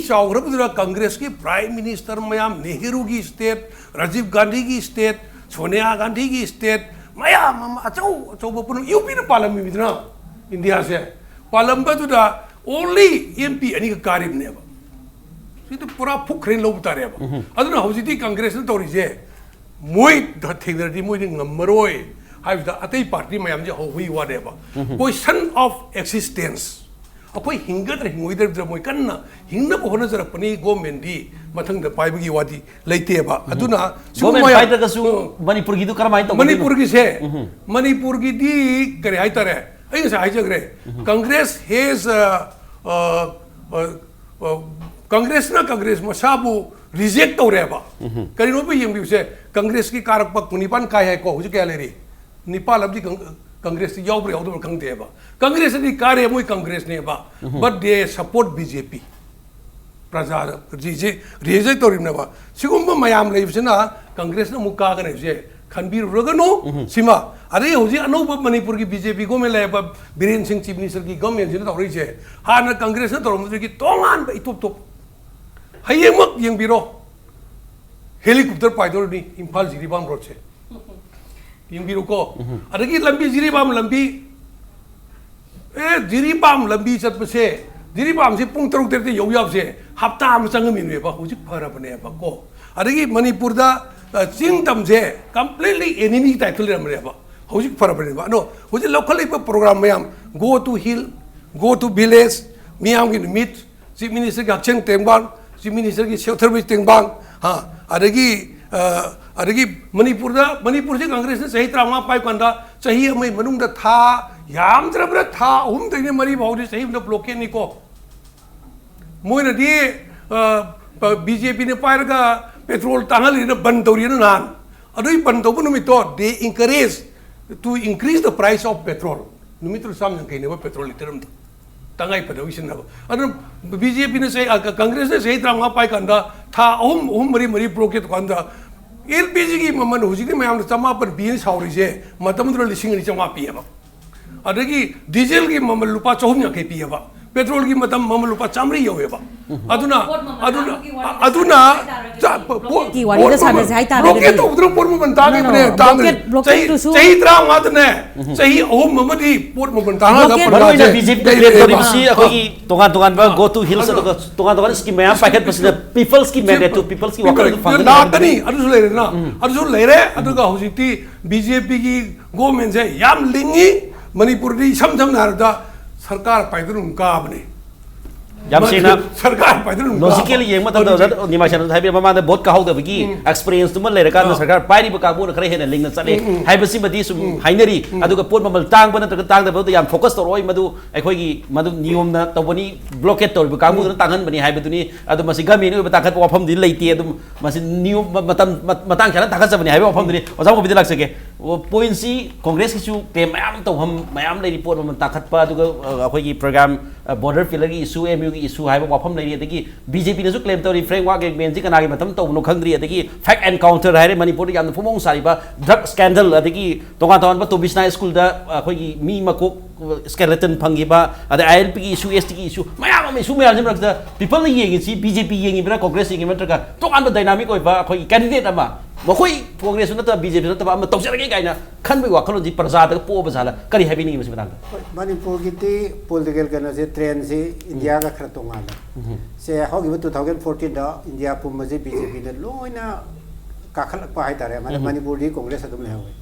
ꯒꯣꯔꯃꯦꯟ ꯃꯌꯥꯝ- ꯄꯥꯏꯗ꯭ꯔꯒꯁꯨ ꯃꯅꯤꯄꯨꯔꯒꯤꯗꯨ ꯀꯔꯝꯍꯥꯏꯅ ꯇꯧꯒꯗꯣꯏꯅꯣ? ꯃꯅꯤꯄꯨꯔꯒꯤꯁꯦ, ꯃꯅꯤꯄꯨꯔꯒꯤꯗꯤ ꯀꯔꯤ ꯍꯥꯏꯇꯥꯔꯦ, ꯑꯩ ꯉꯁꯥꯏ ꯍꯥꯏꯖꯈ꯭ꯔꯦ, Congress has, ꯑ, ꯑ, ꯑ, ꯑ, ꯀꯪꯒ꯭ꯔꯦꯁꯅ ꯀꯪꯒ꯭ꯔꯦꯁ ꯃꯁꯥꯕꯨ ꯔꯤꯖꯦꯛ ꯇꯧꯔꯦꯕ꯫ ꯀꯔꯤꯅꯣꯕ ꯌꯦꯡꯕꯤꯌꯨꯁꯦ, ꯀꯪꯒ꯭ꯔꯦꯁꯀꯤ ꯀꯥꯔꯛꯄ ꯀꯨꯟꯅꯤꯄꯥꯟ ꯀꯥꯏ ꯍꯥꯏꯀꯣ, ꯍꯧꯖꯤꯛ ꯀꯌꯥ ꯂꯩꯔꯤ? ꯅꯤꯄꯥꯜ ꯑꯃꯗꯤ ꯀꯪ-, ꯀꯪꯒ꯭ꯔꯦꯁꯇꯤ ꯌꯥꯎꯕ꯭ꯔꯥ ꯌꯥꯎꯗꯕ꯭ꯔꯥ ꯈꯪꯗꯦꯕ꯫ ꯀꯪꯒ꯭ꯔꯦꯁꯇꯗꯤ ꯀꯥꯔꯦ, ꯃꯣꯏ ꯀꯪꯒ꯭ꯔꯦꯁꯅꯦꯕ꯫ But they support B J P꯫ ꯄ꯭ꯔꯖꯥ ꯔꯤꯖꯦ-, ꯔꯤꯖꯦꯛ ꯇꯧꯔꯤꯕꯅꯦꯕ꯫ ꯁꯤꯒꯨꯝꯕ ꯃꯌꯥꯝ ꯂꯩꯕꯁꯤꯅ ꯀꯪꯒ꯭ꯔꯦꯁꯅ ꯑꯃꯨꯛ ꯀꯥꯒꯅꯤ ꯍꯥꯏꯕꯁꯦ ꯈꯟꯕꯤꯔꯨꯔꯒꯅꯨ꯫ ꯁꯤꯃ꯫ ꯑꯗꯩ ꯍꯧꯖꯤꯛ ꯑꯅꯧꯕ ꯃꯅꯤꯄꯨꯔꯒꯤ B J P ꯒꯣꯔꯃꯦꯟ ꯂꯩꯔꯛꯄ, ꯕꯤꯔꯦꯟ ꯁꯤꯡ ꯆꯤꯐ ꯃꯤꯅꯤꯁꯇꯔꯒꯤ ꯒꯣꯔꯃꯦꯟꯁꯤꯅ ꯇꯧꯔꯛꯏꯁꯦ, ꯍꯥꯟꯅ ꯀꯪꯒ꯭ꯔꯦꯁꯅ ꯇꯧꯔꯝꯕꯗꯒꯤ ꯇꯣꯉꯥꯟꯕ ꯏꯇꯣꯞ ꯇꯣꯞ꯫ ꯍꯌꯦꯡꯃꯛ ꯌꯦꯡꯕꯤꯔꯣ, ꯍꯦꯂꯤꯀꯣꯞꯇꯔ ꯄꯥꯏꯗꯧꯔꯤꯅꯤ ꯏꯝꯐꯥꯜ ꯖꯤꯔꯤꯕꯥꯝ ꯔꯣꯗꯁꯦ꯫ ꯌꯦꯡꯕꯤꯔꯨꯀꯣ꯫ ꯑꯗꯒꯤ ꯂꯝꯕꯤ, ꯖꯤꯔꯤꯕꯥꯝ ꯂꯝꯕꯤ, ꯑꯦ, ꯖꯤꯔꯤꯕꯥꯝ ꯂꯝꯕꯤ ꯆꯠꯄꯁꯦ, ꯖꯤꯔꯤꯕꯥꯝꯁꯦ ꯄꯨꯡ ꯇꯔꯨꯛ ꯇꯔꯦꯠꯇ ꯌꯧ ꯌꯥꯕꯁꯦ ꯍꯞꯇꯥ ꯑꯃ ꯆꯪꯉꯝꯃꯤꯅꯦꯕ꯫ ꯍꯧꯖꯤꯛ ꯐꯔꯕꯅꯦꯕ ꯀꯣ꯫ ꯑꯗꯒꯤ ꯃꯅꯤꯄꯨꯔꯗ, ꯑ, ꯆꯤꯡ ꯇꯝꯁꯦ completely enemy type ꯇ ꯂꯩꯔꯝꯕꯅꯦꯕ꯫ ꯍꯧꯖꯤꯛ ꯐꯔꯕꯅꯦꯕ꯫ ꯑꯗꯣ ꯍꯧꯖꯤꯛ ꯂꯧꯈꯠꯂꯛꯏꯕ program ꯃꯌꯥꯝ, go to hill, go to village, ꯃꯤꯌꯥꯝꯒꯤ ꯅꯨꯃꯤꯠ, ꯆꯤꯐ ꯃꯤꯅꯤꯁꯇꯔꯒꯤ ꯍꯛꯁꯦꯜ ꯇꯦꯡꯕꯥꯡ, ꯆꯤꯐ ꯃꯤꯅꯤꯁꯇꯔꯒꯤ ꯁꯦꯜꯐ ꯁꯔꯚꯤꯁ ꯇꯦꯡꯕꯥꯡ, ꯍꯥ, ꯑꯗꯒꯤ, ꯑ, ꯑꯗꯒꯤ ꯃꯅꯤꯄꯨꯔꯗ, ꯃꯅꯤꯄꯨꯔꯁꯦ ꯀꯪꯒ꯭ꯔꯦꯁꯅ ꯆꯍꯤ ꯇꯔꯥꯃꯉꯥ ꯄꯥꯏꯀꯥꯟꯗ ꯆꯍꯤ ꯑꯃꯒꯤ ꯃꯅꯨꯡꯗ ꯊꯥ, ꯌꯥꯝꯗ꯭ꯔꯕꯗ ꯊꯥ ꯑꯍꯨꯝꯗꯒꯤꯅ ꯃꯔꯤ ꯐꯥꯎꯗꯤ ꯆꯍꯤ ꯑꯃꯗ ꯕ꯭ꯂꯣꯀꯦꯠꯅꯤꯀꯣ꯫ ꯃꯣꯏꯅꯗꯤ, ꯑ, ꯕꯤ ꯖꯦ ꯄꯤꯅ ꯄꯥꯏꯔꯒ ꯄꯦꯇ꯭ꯔꯣꯜ ꯇꯥꯡꯍꯜꯂꯤꯅ ꯕꯟ ꯇꯧꯔꯤꯅ ꯅꯍꯥꯟ꯫ ꯑꯗꯨꯒꯤ ꯕꯟ ꯇꯧꯕ ꯅꯨꯃꯤꯠꯇꯣ, they encourage to increase the price of petrol. ꯅꯨꯃꯤꯠꯇꯨꯗ ꯆꯥꯝ ꯌꯥꯡꯈꯩꯅꯦꯕ ꯄꯦꯇ꯭ꯔꯣꯜ ꯂꯤꯇꯔ ꯑꯃꯗ꯫ ꯇꯉꯥꯏ ꯐꯗꯕꯒꯤ ꯁꯤꯖꯤꯟꯅꯕ꯫ ꯑꯗꯨꯅ ꯕꯤ ꯖꯦ ꯄꯤꯅ ꯆꯍꯤ, ꯑ, ꯀꯪꯒ꯭ꯔꯦꯁꯅ ꯆꯍꯤ ꯇꯔꯥꯃꯉꯥ ꯄꯥꯏꯀꯥꯟꯗ ꯊꯥ ꯑꯍꯨꯝ, ꯑꯍꯨꯝ, ꯃꯔꯤ, ꯃꯔꯤ ꯕ꯭ꯂꯣꯀꯦꯠ ꯇꯧꯀꯥꯟꯗ ꯑꯦꯜ ꯄꯤ ꯖꯤꯒꯤ ꯃꯃꯜ ꯍꯧꯖꯤꯛꯇꯤ ꯃꯌꯥꯝꯅ ꯆꯃꯥꯄꯟ ꯄꯤꯅ ꯁꯥꯎꯔꯤꯁꯦ, ꯃꯇꯝꯗꯨꯗ ꯂꯤꯁꯤꯡ ꯑꯅꯤ ꯆꯥꯝꯃꯉꯥ ꯄꯤꯌꯦꯕ꯫ ꯑꯗꯒꯤ ꯗꯤꯖꯦꯜꯒꯤ ꯃꯃꯜ ꯂꯨꯄꯥ ꯆꯍꯨꯝ ꯌꯥꯡꯈꯩ ꯄꯤꯌꯦꯕ, ꯄꯦꯇ꯭ꯔꯣꯜꯒꯤ ꯃꯇꯝ ꯃꯃꯜ ꯂꯨꯄꯥ ꯆꯥꯝꯃꯔꯤ ꯌꯧꯋꯦꯕ꯫ ꯑꯗꯨꯅ, ꯄꯣꯠ ꯃꯃꯜ ꯑꯗꯨꯅ, ꯇꯥꯡꯕꯒꯤ ꯋꯥꯔꯤꯗ ꯑꯗꯨꯅ, ꯁꯥꯟꯅꯁꯦ ꯍꯥꯏꯇꯥꯔꯒꯗꯤ, ꯆꯥ-, ꯄꯣ-, ꯕ꯭ꯂꯣꯀꯦꯠꯀꯤ ꯄꯣꯠ ꯋꯥꯔꯤꯗ ꯃꯃꯜ, ꯁꯥꯟꯅꯁꯦ ꯍꯥꯏꯇꯥꯔꯒꯗꯤ, ꯕ꯭ꯂꯣꯀꯦꯠ ꯇꯧꯕꯗꯨꯅ ꯄꯣꯠ ꯃꯃꯜ ꯇꯥꯡꯉꯤꯕꯅꯦ, ꯅꯣ, ꯅꯣ, ꯇꯥꯡꯉꯤꯕꯅꯦ꯫ ꯕ꯭ꯂꯣꯀꯦꯠ, ꯆꯍꯤ, ꯕ꯭ꯂꯣꯀꯦꯠꯇꯨꯁꯨ ꯆꯍꯤ ꯇꯔꯥꯃꯉꯥꯗꯅꯦ, ꯆꯍꯤ ꯑꯍꯨꯝ ꯑꯃꯗꯤ ꯄꯣꯠ ꯃꯃꯜ ꯇꯥꯡꯉꯒ ꯕ꯭ꯂꯣꯀꯦꯠ ꯃꯔꯨ ꯑꯣꯏꯅ ꯄ꯭ꯔꯖꯥꯁꯦ ꯕꯤ ꯖꯦ ꯄꯤꯗ ꯂꯦꯞꯄꯦꯕ꯫ ꯕꯤ ꯖꯦ ꯄꯤ ꯁꯤ ꯑꯩꯈꯣꯏꯒꯤ ꯇꯣꯉꯥꯟ ꯇꯣꯉꯥꯟꯕ ꯑꯥ꯫ Go to Hills ꯑꯗꯨꯅ ꯑꯗꯨꯒ ꯇꯣꯉꯥꯟ ꯇꯣꯉꯥꯟꯕ scheme ꯃꯌꯥꯝ ꯄꯥꯏꯈꯠꯄꯁꯤꯅ people's ꯀꯤ mandate ꯇꯨ, people's ꯀꯤ ꯋꯥꯈꯜ ꯑꯗꯨ ꯐꯪꯒꯅꯤ ꯂꯥꯛꯀꯅꯤ꯫ ꯑꯗꯨꯁꯨ ꯂꯩꯔꯦꯅ, ꯑꯗꯨꯁꯨ ꯂꯩꯔꯦ꯫ ꯑꯗꯨꯒ ꯍꯧꯖꯤꯛꯇꯤ ꯕꯤ ꯖꯦ ꯄꯤꯒꯤ ꯒꯣꯔꯃꯦꯟꯁꯦ ꯌꯥꯝ ꯂꯤꯡꯉꯤ꯫ ꯃꯅꯤꯄꯨꯔꯗꯤ ꯏꯁꯝ ꯁꯝꯅ ꯍꯥꯏꯔꯕꯗ ꯁꯔꯀꯥꯔ ꯄꯥꯏꯗꯨꯅ ꯑꯗꯨꯝ ꯀꯥꯕꯅꯦ꯫ ꯌꯥꯝ ꯁꯦꯡꯅ ꯁꯔꯀꯥꯔ ꯄꯥꯏꯗꯨꯅ ꯑꯗꯨꯝ ꯂꯣꯖꯤꯀꯦꯜ ꯀꯥꯕ꯫ ꯌꯦꯡꯕ ꯃꯇꯝꯗ ꯍꯧꯖꯤꯛ ꯑꯣꯖꯥ ꯅꯤꯃꯥꯏꯁꯅꯥꯁꯨ ꯍꯥꯏꯕꯤꯔꯦ, ꯃꯃꯥꯡꯗ ꯚꯣꯠ ꯀꯥꯍꯧꯗꯕꯒꯤ ꯎꯝ꯫ ꯑꯦꯛꯁꯄꯤꯔꯤꯌꯦꯟꯁꯇꯨꯃ ꯂꯩꯔꯀꯥꯟꯗ ꯑꯥ꯫ ꯁꯔꯀꯥꯔ ꯄꯥꯏꯔꯤꯕ ꯀꯥꯡꯕꯨꯅ ꯈꯔ ꯍꯦꯟꯅ ꯂꯤꯡꯅ ꯆꯠꯂꯦ ꯎꯝ, ꯎꯝ꯫ ꯍꯥꯏꯕꯁꯤꯃꯗꯤ ꯁꯨꯝ ꯎꯝ꯫ ꯍꯥꯏꯅꯔꯤ꯫ ꯎꯝ꯫ ꯑꯗꯨꯒ ꯄꯣꯠ ꯃꯃꯜ ꯇꯥꯡꯕ ꯅꯠꯇ꯭ꯔꯒ ꯇꯥꯡꯗꯕꯗ ꯌꯥꯝ ꯐꯣꯀꯁ ꯇꯧꯔꯛꯑꯣꯏ, ꯃꯗꯨ ꯑꯩꯈꯣꯏꯒꯤ ꯃꯗꯨ ꯅꯤꯌꯣꯝꯅ ꯇꯧꯕꯅꯤ, ꯕ꯭ꯂꯣꯀꯦꯠ ꯇꯧꯔꯤꯕ ꯀꯥꯡꯕꯨꯗꯨꯅ ꯎꯝ꯫ ꯇꯥꯡꯍꯟꯕꯅꯤ ꯍꯥꯏꯕꯗꯨꯅꯤ꯫ ꯑꯗꯨ ꯃꯁꯤ ꯒꯃꯦꯟꯒꯤ ꯑꯣꯏꯕ ꯇꯥꯡꯈꯠꯄ ꯋꯥꯐꯝꯗꯤ ꯂꯩꯇꯦ꯫ ꯑꯗꯨꯝ ꯃꯁꯤ ꯅꯤꯌꯣꯝ ꯃ-, ꯃꯇꯝ, ꯃ-, ꯃꯇꯥꯡ ꯆꯥꯅ ꯇꯥꯡꯈꯠꯆꯕꯅꯤ ꯍꯥꯏꯕ ꯋꯥꯐꯝꯗꯨꯅꯤ꯫ ꯑꯣꯖꯥ ꯃꯨꯕꯤꯗ ꯂꯥꯛꯆꯒꯦ꯫ ꯄꯣꯏꯟꯁꯤ ꯀꯣꯡꯒ꯭ꯔꯦꯁꯀꯤꯁꯨ ꯀ꯭ꯂꯦꯝ ꯃꯌꯥꯝ ꯇꯧꯐꯝ ꯃꯌꯥꯝ ꯂꯩꯔꯤ, ꯄꯣꯠ ꯃꯃꯜ ꯇꯥꯡꯈꯠꯄ, ꯑꯗꯨꯒ, ꯑ, ꯑꯩꯈꯣꯏꯒꯤ ꯄ꯭ꯔꯣꯒ꯭ꯔꯥꯝ, ꯑ, ꯕꯣꯔꯗꯔ ꯄꯤꯂꯔꯒꯤ ꯏꯁꯨ, ꯑꯦꯝ ꯌꯨꯒꯤ ꯏꯁꯨ ꯍꯥꯏꯕ ꯋꯥꯐꯝ ꯂꯩꯔꯤ꯫ ꯑꯗꯒꯤ ꯕꯤ ꯖꯦ ꯄꯤꯅꯁꯨ ꯀ꯭ꯂꯦꯝ ꯇꯧꯔꯤ, ꯐ꯭ꯔꯦꯡꯛ ꯋꯥꯛ ꯑꯦꯒ꯭ꯔꯤꯃꯦꯟꯁꯤ ꯀꯅꯥꯒꯤ ꯃꯇꯝ ꯇꯧꯕꯅꯣ ꯈꯪꯗ꯭ꯔꯤ꯫ ꯑꯗꯒꯤ ꯐꯦꯛ ꯑꯦꯟꯀꯥꯎꯟꯇꯔ ꯍꯥꯏꯔꯦ, ꯃꯅꯤꯄꯨꯔꯗ ꯌꯥꯝꯅ ꯐꯣꯡ ꯐꯣꯡ ꯁꯥꯔꯤꯕ ꯗ꯭ꯔꯒ ꯁ꯭ꯀꯦꯟꯗꯜ, ꯑꯗꯒꯤ ꯇꯣꯉꯥꯟ ꯇꯣꯉꯥꯟꯕ ꯇꯣꯕꯤꯁꯅꯥ ꯁ꯭ꯀꯨꯜꯗ ꯑꯩꯈꯣꯏꯒꯤ ꯃꯤ ꯃꯀꯣꯛ, ꯁ꯭ꯀꯦꯂꯦꯇꯟ ꯐꯪꯈꯤꯕ, ꯑꯗꯩ ꯑꯥꯏ ꯑꯦꯜ ꯄꯤꯒꯤ ꯏꯁꯨ, ꯑꯦꯁ ꯇꯤꯒꯤ ꯏꯁꯨ, ꯃꯌꯥꯝ ꯑꯃ, ꯏꯁꯨ ꯃꯌꯥꯝꯁꯤ ꯃꯔꯛꯇ ꯄꯤꯄꯜꯅ ꯌꯦꯡꯉꯤꯁꯤ, ꯕꯤ ꯖꯦ ꯄꯤ ꯌꯦꯡꯉꯤꯕ꯭ꯔꯥ, ꯀꯣꯡꯒ꯭ꯔꯦꯁ ꯌꯦꯡꯉꯤꯕ꯭ꯔꯥ, ꯅꯠꯇ꯭ꯔꯒ ꯇꯣꯉꯥꯟꯕ ꯗꯥꯏꯅꯥꯃꯤꯛ ꯑꯣꯏꯕ ꯑꯩꯈꯣꯏꯒꯤ ꯀꯦꯟꯗꯤꯗꯦꯠ ꯑꯃ, ꯃꯈꯣꯏ ꯀꯣꯡꯒ꯭ꯔꯦꯁꯁꯨ ꯅꯠꯇꯕ, ꯕꯤ ꯖꯦ ꯄꯤ ꯅꯠꯇꯕ ꯑꯃ ꯇꯧꯖꯔꯒꯦ ꯀꯥꯏꯅ ꯈꯟꯕꯒꯤ ꯋꯥꯈꯜꯂꯣꯟꯁꯤ ꯄ꯭ꯔꯖꯥꯗꯒ ꯄꯣꯛꯑꯕ ꯖꯥꯠꯂ? ꯀꯔꯤ ꯍꯥꯏꯕꯤꯅꯤꯡꯉꯤ ꯃꯁꯤ ꯃꯇꯥꯡꯗ? ꯍꯣꯏ, ꯃꯅꯤꯄꯨꯔꯒꯤꯗꯤ ꯄꯣꯂꯤꯇꯤꯀꯦꯜ ꯀꯩꯅꯣꯁꯦ, ꯇ꯭ꯔꯦꯟꯁꯤ ꯏꯟꯗꯤꯌꯥꯒ ꯈꯔ ꯇꯣꯉꯥꯜꯂꯦ꯫ ꯎꯝ꯫ ꯁꯦ, ꯍꯧꯈꯤꯕ two thousand fourteen ꯗ ꯏꯟꯗꯤꯌꯥ ꯄꯨꯝꯕꯁꯦ ꯕꯤ ꯖꯦ ꯄꯤꯅ ꯂꯣꯏꯅ ꯀꯥꯈꯠꯂꯛꯄ ꯍꯥꯏꯇꯥꯔꯦ, ꯃꯥꯅ ꯎꯝ꯫ ꯃꯅꯤꯄꯨꯔꯗꯤ ꯀꯣꯡꯒ꯭ꯔꯦꯁ ꯑꯗꯨꯝ ꯂꯩꯍꯧꯋꯦ꯫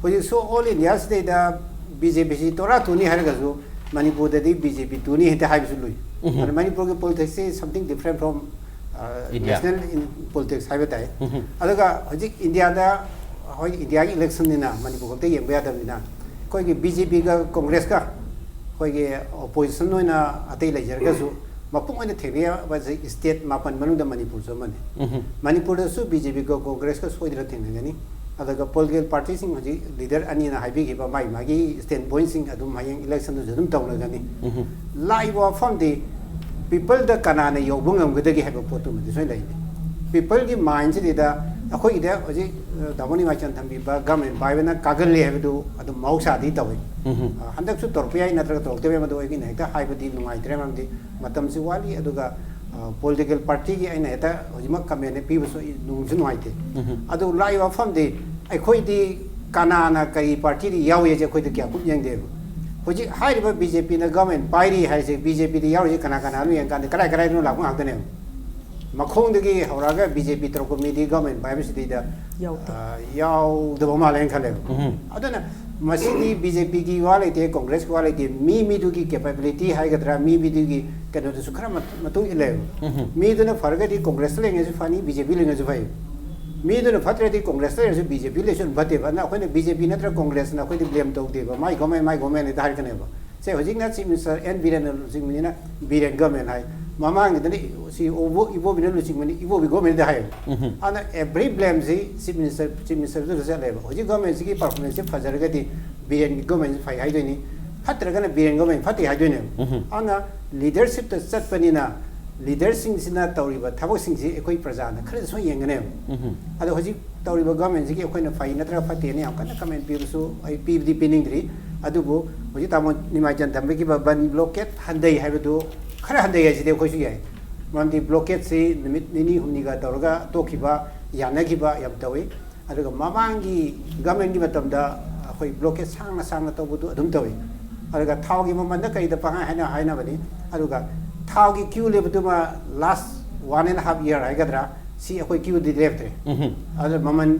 ꯍꯧꯖꯤꯛꯁꯨ ꯑꯣꯜ ꯏꯟꯗꯤꯌꯥ ꯁꯤꯗꯩꯗ ꯕꯤ ꯖꯦ ꯄꯤ ꯁꯤ ꯇꯣꯔꯥ ꯇꯨꯅꯤ ꯍꯥꯏꯔꯒꯁꯨ ꯃꯅꯤꯄꯨꯔꯗꯗꯤ ꯕꯤ ꯖꯦ ꯄꯤ ꯇꯨꯅꯤ ꯍꯦꯛꯇ ꯍꯥꯏꯕꯁꯨ ꯂꯨꯏ꯫ ꯎꯝ꯫ ꯑꯗꯨꯅ ꯃꯅꯤꯄꯨꯔꯒꯤ ꯄꯣꯂꯤꯇꯤꯛꯁꯁꯤ something different from India. National politics ꯍꯥꯏꯕ ꯇꯥꯏ꯫ ꯑꯗꯨꯒ ꯍꯧꯖꯤꯛ ꯏꯟꯗꯤꯌꯥꯗ, ꯍꯣꯏ, ꯏꯟꯗꯤꯌꯥꯒꯤ ꯏꯂꯦꯛꯁꯟꯅꯤꯅ ꯃꯅꯤꯄꯨꯔ ꯈꯛꯇ ꯌꯦꯡꯕ ꯌꯥꯗꯕꯅꯤꯅ, ꯑꯩꯈꯣꯏꯒꯤ ꯕꯤ ꯖꯦ ꯄꯤꯒ ꯀꯣꯡꯒ꯭ꯔꯦꯁꯀ ꯑꯩꯈꯣꯏꯒꯤ ꯑꯣꯄꯣꯖꯤꯁꯟ ꯑꯣꯏꯅ ꯑꯇꯩ ꯂꯩꯖꯔꯒꯁꯨ, ꯃꯄꯨꯡ ꯑꯣꯏꯅ ꯊꯦꯡꯅꯕꯁꯦ ꯁ꯭ꯇꯦꯠ ꯃꯥꯄꯟ ꯃꯅꯨꯡꯗ ꯃꯅꯤꯄꯨꯔꯁꯨ ꯑꯃꯅꯤ꯫ ꯃꯅꯤꯄꯨꯔꯗꯁꯨ ꯕꯤ ꯖꯦ ꯄꯤꯒ ꯀꯣꯡꯒ꯭ꯔꯦꯁꯀ ꯁꯣꯏꯗꯅ ꯊꯦꯡꯅꯒꯅꯤ꯫ ꯑꯗꯨꯒ ꯄꯣꯂꯤꯇꯤꯀꯦꯜ ꯄꯥꯔꯇꯤꯁꯤꯡ, ꯍꯧꯖꯤꯛ ꯂꯤꯗꯔ ꯑꯅꯤꯅ ꯍꯥꯏꯕꯤꯈꯤꯕ ꯃꯥꯒꯤ ꯃꯥꯒꯤ ꯁ꯭ꯇꯦꯟ ꯄꯣꯏꯟꯁꯤꯡ ꯑꯗꯨꯝ ꯍꯌꯦꯡ ꯏꯂꯦꯛꯁꯟꯗꯁꯨ ꯑꯗꯨꯝ ꯇꯧꯅꯒꯅꯤ꯫ ꯂꯥꯛꯏꯕ ꯋꯥꯐꯝꯗꯤ ꯄꯤꯄꯜꯗ ꯀꯅꯥꯅ ꯌꯧꯕ ꯉꯝꯒꯗꯒꯦ ꯍꯥꯏꯕ ꯄꯣꯠꯇꯨꯃꯗꯤ ꯁꯣꯏꯅ ꯂꯩꯅꯤ꯫ ꯄꯤꯄꯜꯒꯤ ꯃꯥꯏꯟꯁꯤꯗ ꯑꯩꯈꯣꯏꯒꯤꯗ ꯍꯧꯖꯤꯛ, ꯑ, ꯗꯥꯕꯣꯟ ꯏꯃꯥꯆꯟ ꯊꯝꯕꯤꯕ ꯒꯃꯦꯟ ꯄꯥꯏꯕꯅ ꯀꯥꯒꯜꯂꯤ ꯍꯥꯏꯕꯗꯨ ꯑꯗꯨꯝ ꯃꯍꯧꯁꯥꯗꯤ ꯇꯧꯏ꯫ ꯑ, ꯍꯟꯗꯛꯁꯨ ꯇꯧꯔꯛꯄ ꯌꯥꯏ, ꯅꯠꯇ꯭ꯔꯒ ꯇꯧꯔꯛꯇꯕ ꯌꯥꯏ, ꯃꯗꯨ ꯑꯩꯒꯤꯅ ꯍꯦꯛꯇ ꯍꯥꯏꯕꯗꯤ ꯅꯨꯡꯉꯥꯏꯇ꯭ꯔꯦ, ꯃꯔꯝꯗꯤ ꯃꯇꯝꯁꯤ ꯋꯥꯠꯂꯤ꯫ ꯑꯗꯨꯒ, ꯑ, ꯄꯣꯂꯤꯇꯤꯀꯦꯜ ꯄꯥꯔꯇꯤꯒꯤ ꯑꯩꯅ ꯍꯦꯛꯇ ꯍꯧꯖꯤꯛꯃꯛ ꯀꯃꯦꯟ ꯄꯤꯕꯁꯨ ꯑꯩ ꯅꯨꯡꯁꯨ ꯅꯨꯡꯉꯥꯏꯇꯦ꯫ ꯑꯗꯨ ꯂꯥꯛꯏꯕ ꯋꯥꯐꯝꯗꯤ ꯑꯩꯈꯣꯏꯗꯤ ꯀꯅꯥꯅ ꯀꯔꯤ ꯄꯥꯔꯇꯤꯗ ꯌꯥꯎꯏ ꯍꯥꯏꯁꯦ ꯑꯩꯈꯣꯏꯗ ꯀꯌꯥ ꯀꯨꯞ ꯌꯦꯡꯗꯦꯕ꯫ ꯍꯧꯖꯤꯛ ꯍꯥꯏꯔꯤꯕ ꯕꯤ ꯖꯦ ꯄꯤꯅ ꯒꯃꯦꯟ ꯄꯥꯏꯔꯤ ꯍꯥꯏꯁꯦ, ꯕꯤ ꯖꯦ ꯄꯤꯗ ꯌꯥꯎꯔꯤꯁꯦ ꯀꯅꯥ ꯀꯅꯥꯅꯣ ꯌꯦꯡꯀꯥꯟꯗ ꯀꯔꯥꯏ ꯀꯔꯥꯏꯗꯅꯣ ꯂꯥꯛꯄ ꯉꯥꯛꯇꯅꯦꯕ꯫ ꯃꯈꯣꯡꯗꯒꯤ ꯍꯧꯔꯛꯑꯒ ꯕꯤ ꯖꯦ ꯄꯤ ꯇꯧꯔꯛꯄ ꯃꯤꯗꯤ ꯒꯃꯦꯟ ꯄꯥꯏꯕꯁꯤꯗꯩꯗ, ꯌꯥꯎꯗꯦ꯫ ꯑ, ꯌꯥꯎꯗꯕ ꯃꯥꯜꯂꯦꯅ ꯈꯜꯂꯦꯕ꯫ ꯑꯗꯨꯅ ꯃꯁꯤꯗꯤ ꯕꯤ ꯖꯦ ꯄꯤꯒꯤ ꯋꯥ ꯂꯩꯇꯦ, ꯀꯣꯡꯒ꯭ꯔꯦꯁꯀꯤ ꯋꯥ ꯂꯩꯇꯦ, ꯃꯤ ꯃꯤꯗꯨꯒꯤ ꯀꯦꯄꯦꯕꯤꯂꯤꯇꯤ ꯍꯥꯏꯒꯗ꯭ꯔꯥ, ꯃꯤ ꯃꯤꯗꯨꯒꯤ ꯀꯩꯅꯣꯗꯨꯁꯨ ꯈꯔ ꯃꯇꯨꯡ ꯏꯜꯂꯦꯕ꯫ ꯃꯤꯗꯨꯅ ꯐꯔꯒꯗꯤ ꯀꯣꯡꯒ꯭ꯔꯦꯁꯇ ꯂꯩꯉꯩꯁꯨ ꯐꯅꯤ, ꯕꯤ ꯖꯦ ꯄꯤ ꯂꯩꯉꯩꯁꯨ ꯐꯩ꯫ ꯃꯤꯗꯨꯅ ꯐꯠꯇ꯭ꯔꯗꯤ ꯀꯣꯡꯒ꯭ꯔꯦꯁꯇ ꯂꯩꯔꯁꯨ ꯕꯤ ꯖꯦ ꯄꯤ ꯂꯩꯁꯨ ꯑꯗꯨꯝ ꯐꯠꯇꯦꯕ꯫ ꯑꯗꯨꯅ ꯑꯩꯈꯣꯏꯅ ꯕꯤ ꯖꯦ ꯄꯤ ꯅꯠꯇ꯭ꯔꯒ ꯀꯣꯡꯒ꯭ꯔꯦꯁꯅ ꯑꯩꯈꯣꯏꯗꯤ ꯕ꯭ꯂꯦꯝ ꯇꯧꯗꯦꯕ, ꯃꯥꯏ ꯒꯣꯃꯦꯟ, ꯃꯥꯏ ꯒꯣꯃꯦꯟ ꯍꯦꯛꯇ ꯍꯥꯏꯔꯛꯀꯅꯦꯕ꯫ ꯁꯦ, ꯍꯧꯖꯤꯛꯅ ꯆꯤꯐ ꯃꯤꯅꯤꯁꯇꯔ ꯑꯦꯟ ꯕꯤꯔꯦꯟꯅ ꯂꯨꯆꯤꯡꯕꯅꯤꯅ ꯕꯤꯔꯦꯟ ꯒꯣꯃꯦꯟ ꯍꯥꯏ꯫ ꯃꯃꯥꯡꯒꯤꯗꯅ ꯁꯤ ꯏꯕꯣ-, ꯏꯕꯣꯕꯤꯅ ꯂꯨꯆꯤꯡꯕꯅꯤ, ꯏꯕꯣꯕꯤ ꯒꯣꯃꯦꯟꯗ ꯍꯥꯏꯌꯦꯕ꯫ ꯑꯗꯨꯅ ꯑꯦꯚ꯭ꯔꯤ ꯕ꯭ꯂꯦꯝꯁꯤ ꯆꯤꯐ ꯃꯤꯅꯤꯁꯇꯔ, ꯆꯤꯐ ꯃꯤꯅꯤꯁꯇꯔꯗꯨꯗ ꯆꯠꯂꯦꯕ꯫ ꯍꯧꯖꯤꯛ ꯒꯣꯃꯦꯟꯁꯤꯒꯤ ꯄꯔꯐꯣꯔꯃꯦꯟꯁꯁꯤ ꯐꯖꯔꯒꯗꯤ ꯕꯤꯔꯦꯟꯒꯤ ꯒꯣꯃꯦꯟꯁꯤ ꯐꯩ ꯍꯥꯏꯗꯣꯏꯅꯤ, ꯐꯠꯇ꯭ꯔꯒꯅ ꯕꯤꯔꯦꯟ ꯒꯣꯃꯦꯟ ꯐꯠꯇꯦ ꯍꯥꯏꯗꯣꯏꯅꯦꯕ꯫ ꯑꯗꯨꯅ ꯂꯤꯗꯔꯁꯤꯞꯇ ꯆꯠꯄꯅꯤꯅ ꯂꯤꯗꯔꯁꯤꯡꯁꯤꯅ ꯇꯧꯔꯤꯕ ꯊꯕꯛꯁꯤꯡꯁꯤ ꯑꯩꯈꯣꯏ ꯄ꯭ꯔꯖꯥꯅ ꯈꯔꯗꯤ ꯁꯣꯏ ꯌꯦꯡꯒꯅꯦꯕ꯫ ꯑꯗꯣ ꯍꯧꯖꯤꯛ ꯇꯧꯔꯤꯕ ꯒꯣꯃꯦꯟꯁꯤꯒꯤ ꯑꯩꯈꯣꯏꯅ ꯐꯩ ꯅꯠꯇ꯭ꯔꯒ ꯐꯠꯇꯦꯅ ꯌꯥꯝ ꯀꯟꯅ ꯀꯃꯦꯟ ꯄꯤꯕꯁꯨ ꯑꯩ ꯄꯤꯕꯗꯤ ꯄꯤꯅꯤꯡꯗ꯭ꯔꯤ꯫ ꯑꯗꯨꯕꯨ ꯍꯧꯖꯤꯛ ꯇꯥꯃꯣ ꯅꯤꯃꯥꯏꯆꯟ ꯊꯝꯕꯤꯈꯤꯕ ꯕꯟ ꯕ꯭ꯂꯣꯀꯦꯠ ꯍꯟꯊꯩ ꯍꯥꯏꯕꯗꯨ ꯈꯔ ꯍꯟꯊꯩ ꯍꯥꯏꯁꯤꯗꯤ ꯑꯩꯈꯣꯏꯁꯨ ꯌꯥꯏ꯫ ꯃꯔꯝꯗꯤ ꯕ꯭ꯂꯣꯀꯦꯠꯁꯤ ꯅꯨꯃꯤꯠ ꯅꯤꯅꯤ ꯍꯨꯝꯅꯤꯒ ꯇꯧꯔꯒ ꯇꯣꯛꯈꯤꯕ, ꯌꯥꯅꯈꯤꯕ ꯌꯥꯝ ꯇꯧꯏ꯫ ꯑꯗꯨꯒ ꯃꯃꯥꯡꯒꯤ ꯒꯃꯦꯟꯒꯤ ꯃꯇꯝꯗ ꯑꯩꯈꯣꯏ ꯕ꯭ꯂꯣꯀꯦꯠ ꯁꯥꯡꯅ ꯁꯥꯡꯅ ꯇꯧꯕꯗꯨ ꯑꯗꯨꯝ ꯇꯧꯏ꯫ ꯑꯗꯨꯒ ꯊꯥꯎꯒꯤ ꯃꯃꯜꯗ ꯀꯔꯤꯗ ꯄꯪꯍꯥꯏ ꯍꯥꯏꯅ ꯍꯥꯏꯅꯕꯅꯤ꯫ ꯑꯗꯨꯒ ꯊꯥꯎꯒꯤ ꯀ꯭ꯌꯨ ꯂꯦꯞꯄꯗꯨꯃ last one and half year ꯍꯥꯏꯒꯗ꯭ꯔꯥ, ꯁꯤ ꯑꯩꯈꯣꯏ ꯀ꯭ꯌꯨꯗꯤ ꯂꯦꯞꯇ꯭ꯔꯦ꯫ ꯑꯗꯨ ꯃꯃꯜ,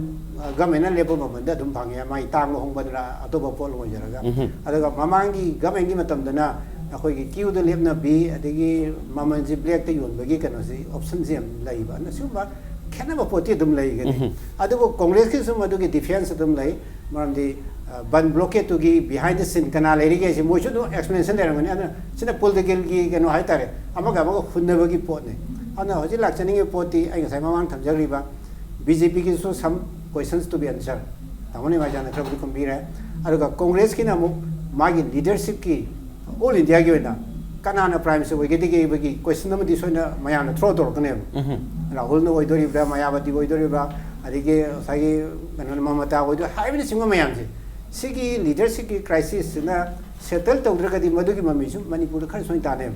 ꯑ, ꯒꯃꯦꯟꯅ ꯂꯦꯞꯄ ꯃꯃꯜꯗ ꯑꯗꯨꯝ ꯐꯪꯉꯦ, ꯃꯥꯏ ꯇꯥꯡꯕ ꯍꯣꯡꯕꯗꯨꯅ ꯑꯇꯣꯞꯄ ꯄꯣꯠ ꯑꯣꯏꯖꯔꯒ꯫ ꯑꯗꯨꯒ ꯃꯃꯥꯡꯒꯤ ꯒꯃꯦꯟꯒꯤ ꯃꯇꯝꯗꯅ ꯑꯩꯈꯣꯏꯒꯤ ꯀ꯭ꯌꯨꯗ ꯂꯦꯞꯅꯕꯤ, ꯑꯗꯒꯤ ꯃꯃꯜꯁꯤ ꯕ꯭ꯂꯦꯛꯇ ꯌꯣꯟꯕꯒꯤ ꯀꯩꯅꯣꯁꯤ, ꯑꯣꯞꯁꯟꯁꯤ ꯌꯥꯝ ꯂꯩꯕ꯫ ꯑꯗꯨꯅ ꯁꯤꯒꯨꯝꯕ ꯈꯦꯠꯅꯕ ꯄꯣꯠꯇꯤ ꯑꯗꯨꯝ ꯂꯩꯒꯅꯤ꯫ ꯑꯗꯨꯕꯨ ꯀꯣꯡꯒ꯭ꯔꯦꯁꯀꯤꯁꯨ ꯃꯗꯨꯒꯤ ꯗꯤꯐꯦꯟꯁ ꯑꯗꯨꯝ ꯂꯩ꯫ ꯃꯔꯝꯗꯤ, ꯑ, ꯕꯟ ꯕ꯭ꯂꯣꯀꯦꯠꯇꯨꯒꯤ ꯕꯤꯍꯥꯏꯟ ꯗ ꯁꯤꯟ ꯀꯅꯥ ꯂꯩꯔꯤꯒꯦ ꯍꯥꯏꯁꯦ ꯃꯣꯏꯁꯨ ꯑꯗꯨꯝ ꯑꯦꯛꯁꯄ꯭ꯂꯦꯅꯦꯁꯟ ꯂꯩꯔꯝꯒꯅꯤ꯫ ꯑꯗꯨꯅ ꯁꯤꯅ ꯄꯣꯂꯤꯇꯤꯀꯦꯜꯒꯤ ꯀꯩꯅꯣ ꯍꯥꯏꯇꯥꯔꯦ, ꯑꯃꯒ ꯑꯃꯒ ꯍꯨꯟꯅꯕꯒꯤ ꯄꯣꯠꯅꯤ꯫ ꯑꯗꯨꯅ ꯍꯧꯖꯤꯛ ꯂꯥꯛꯆꯅꯤꯡꯉꯤꯕ ꯄꯣꯠꯇꯤ ꯑꯩ ꯉꯁꯥꯏ ꯃꯃꯥꯡ ꯊꯝꯖꯈ꯭ꯔꯤꯕ ꯕꯤ ꯖꯦ ꯄꯤꯒꯤꯁꯨ some questions to be answered, ꯇꯥꯃꯣ ꯅꯤꯃꯥꯏꯖꯥꯅ ꯈꯔꯕꯨꯗꯤ ꯈꯨꯝꯕꯤꯔꯦ꯫ ꯑꯗꯨꯒ ꯀꯣꯡꯒ꯭ꯔꯦꯁꯀꯤꯅ ꯑꯃꯨꯛ ꯃꯥꯒꯤ ꯂꯤꯗꯔꯁꯤꯞꯀꯤ, ꯑꯣꯜ ꯏꯟꯗꯤꯌꯥꯒꯤ ꯑꯣꯏꯅ ꯀꯅꯥꯅ ꯄ꯭ꯔꯥꯏꯝ ꯃꯤꯅꯤꯁꯇꯔ ꯑꯣꯏꯒꯗꯒꯦ ꯍꯥꯏꯕꯒꯤ ꯀꯣꯏꯁꯟ ꯑꯃꯗꯤ ꯁꯣꯏꯅ ꯃꯌꯥꯝꯅ ꯊ꯭ꯔꯣ ꯇꯧꯔꯛꯀꯅꯦꯕ꯫ ꯔꯥꯍꯨꯜꯅ ꯑꯣꯏꯗꯣꯔꯤꯕ꯭ꯔꯥ, ꯃꯌꯥꯕꯇꯤ ꯑꯣꯏꯗꯣꯔꯤꯕ꯭ꯔꯥ, ꯑꯗꯒꯤ ꯉꯁꯥꯏꯒꯤ ꯀꯩꯅꯣꯅ ꯃꯃꯇꯥ ꯑꯣꯏꯗꯣꯏ ꯍꯥꯏꯕꯅꯆꯤꯡꯕ ꯃꯌꯥꯝꯁꯦ, ꯁꯤꯒꯤ ꯂꯤꯗꯔꯁꯤꯞꯀꯤ ꯀ꯭ꯔꯥꯏꯁꯤꯁꯁꯤꯅ ꯁꯦꯇꯜ ꯇꯧꯗ꯭ꯔꯒꯗꯤ ꯃꯗꯨꯒꯤ ꯃꯃꯤꯁꯨ ꯃꯅꯤꯄꯨꯔꯗ ꯈꯔ ꯁꯣꯏꯅ ꯇꯥꯅꯦꯕ꯫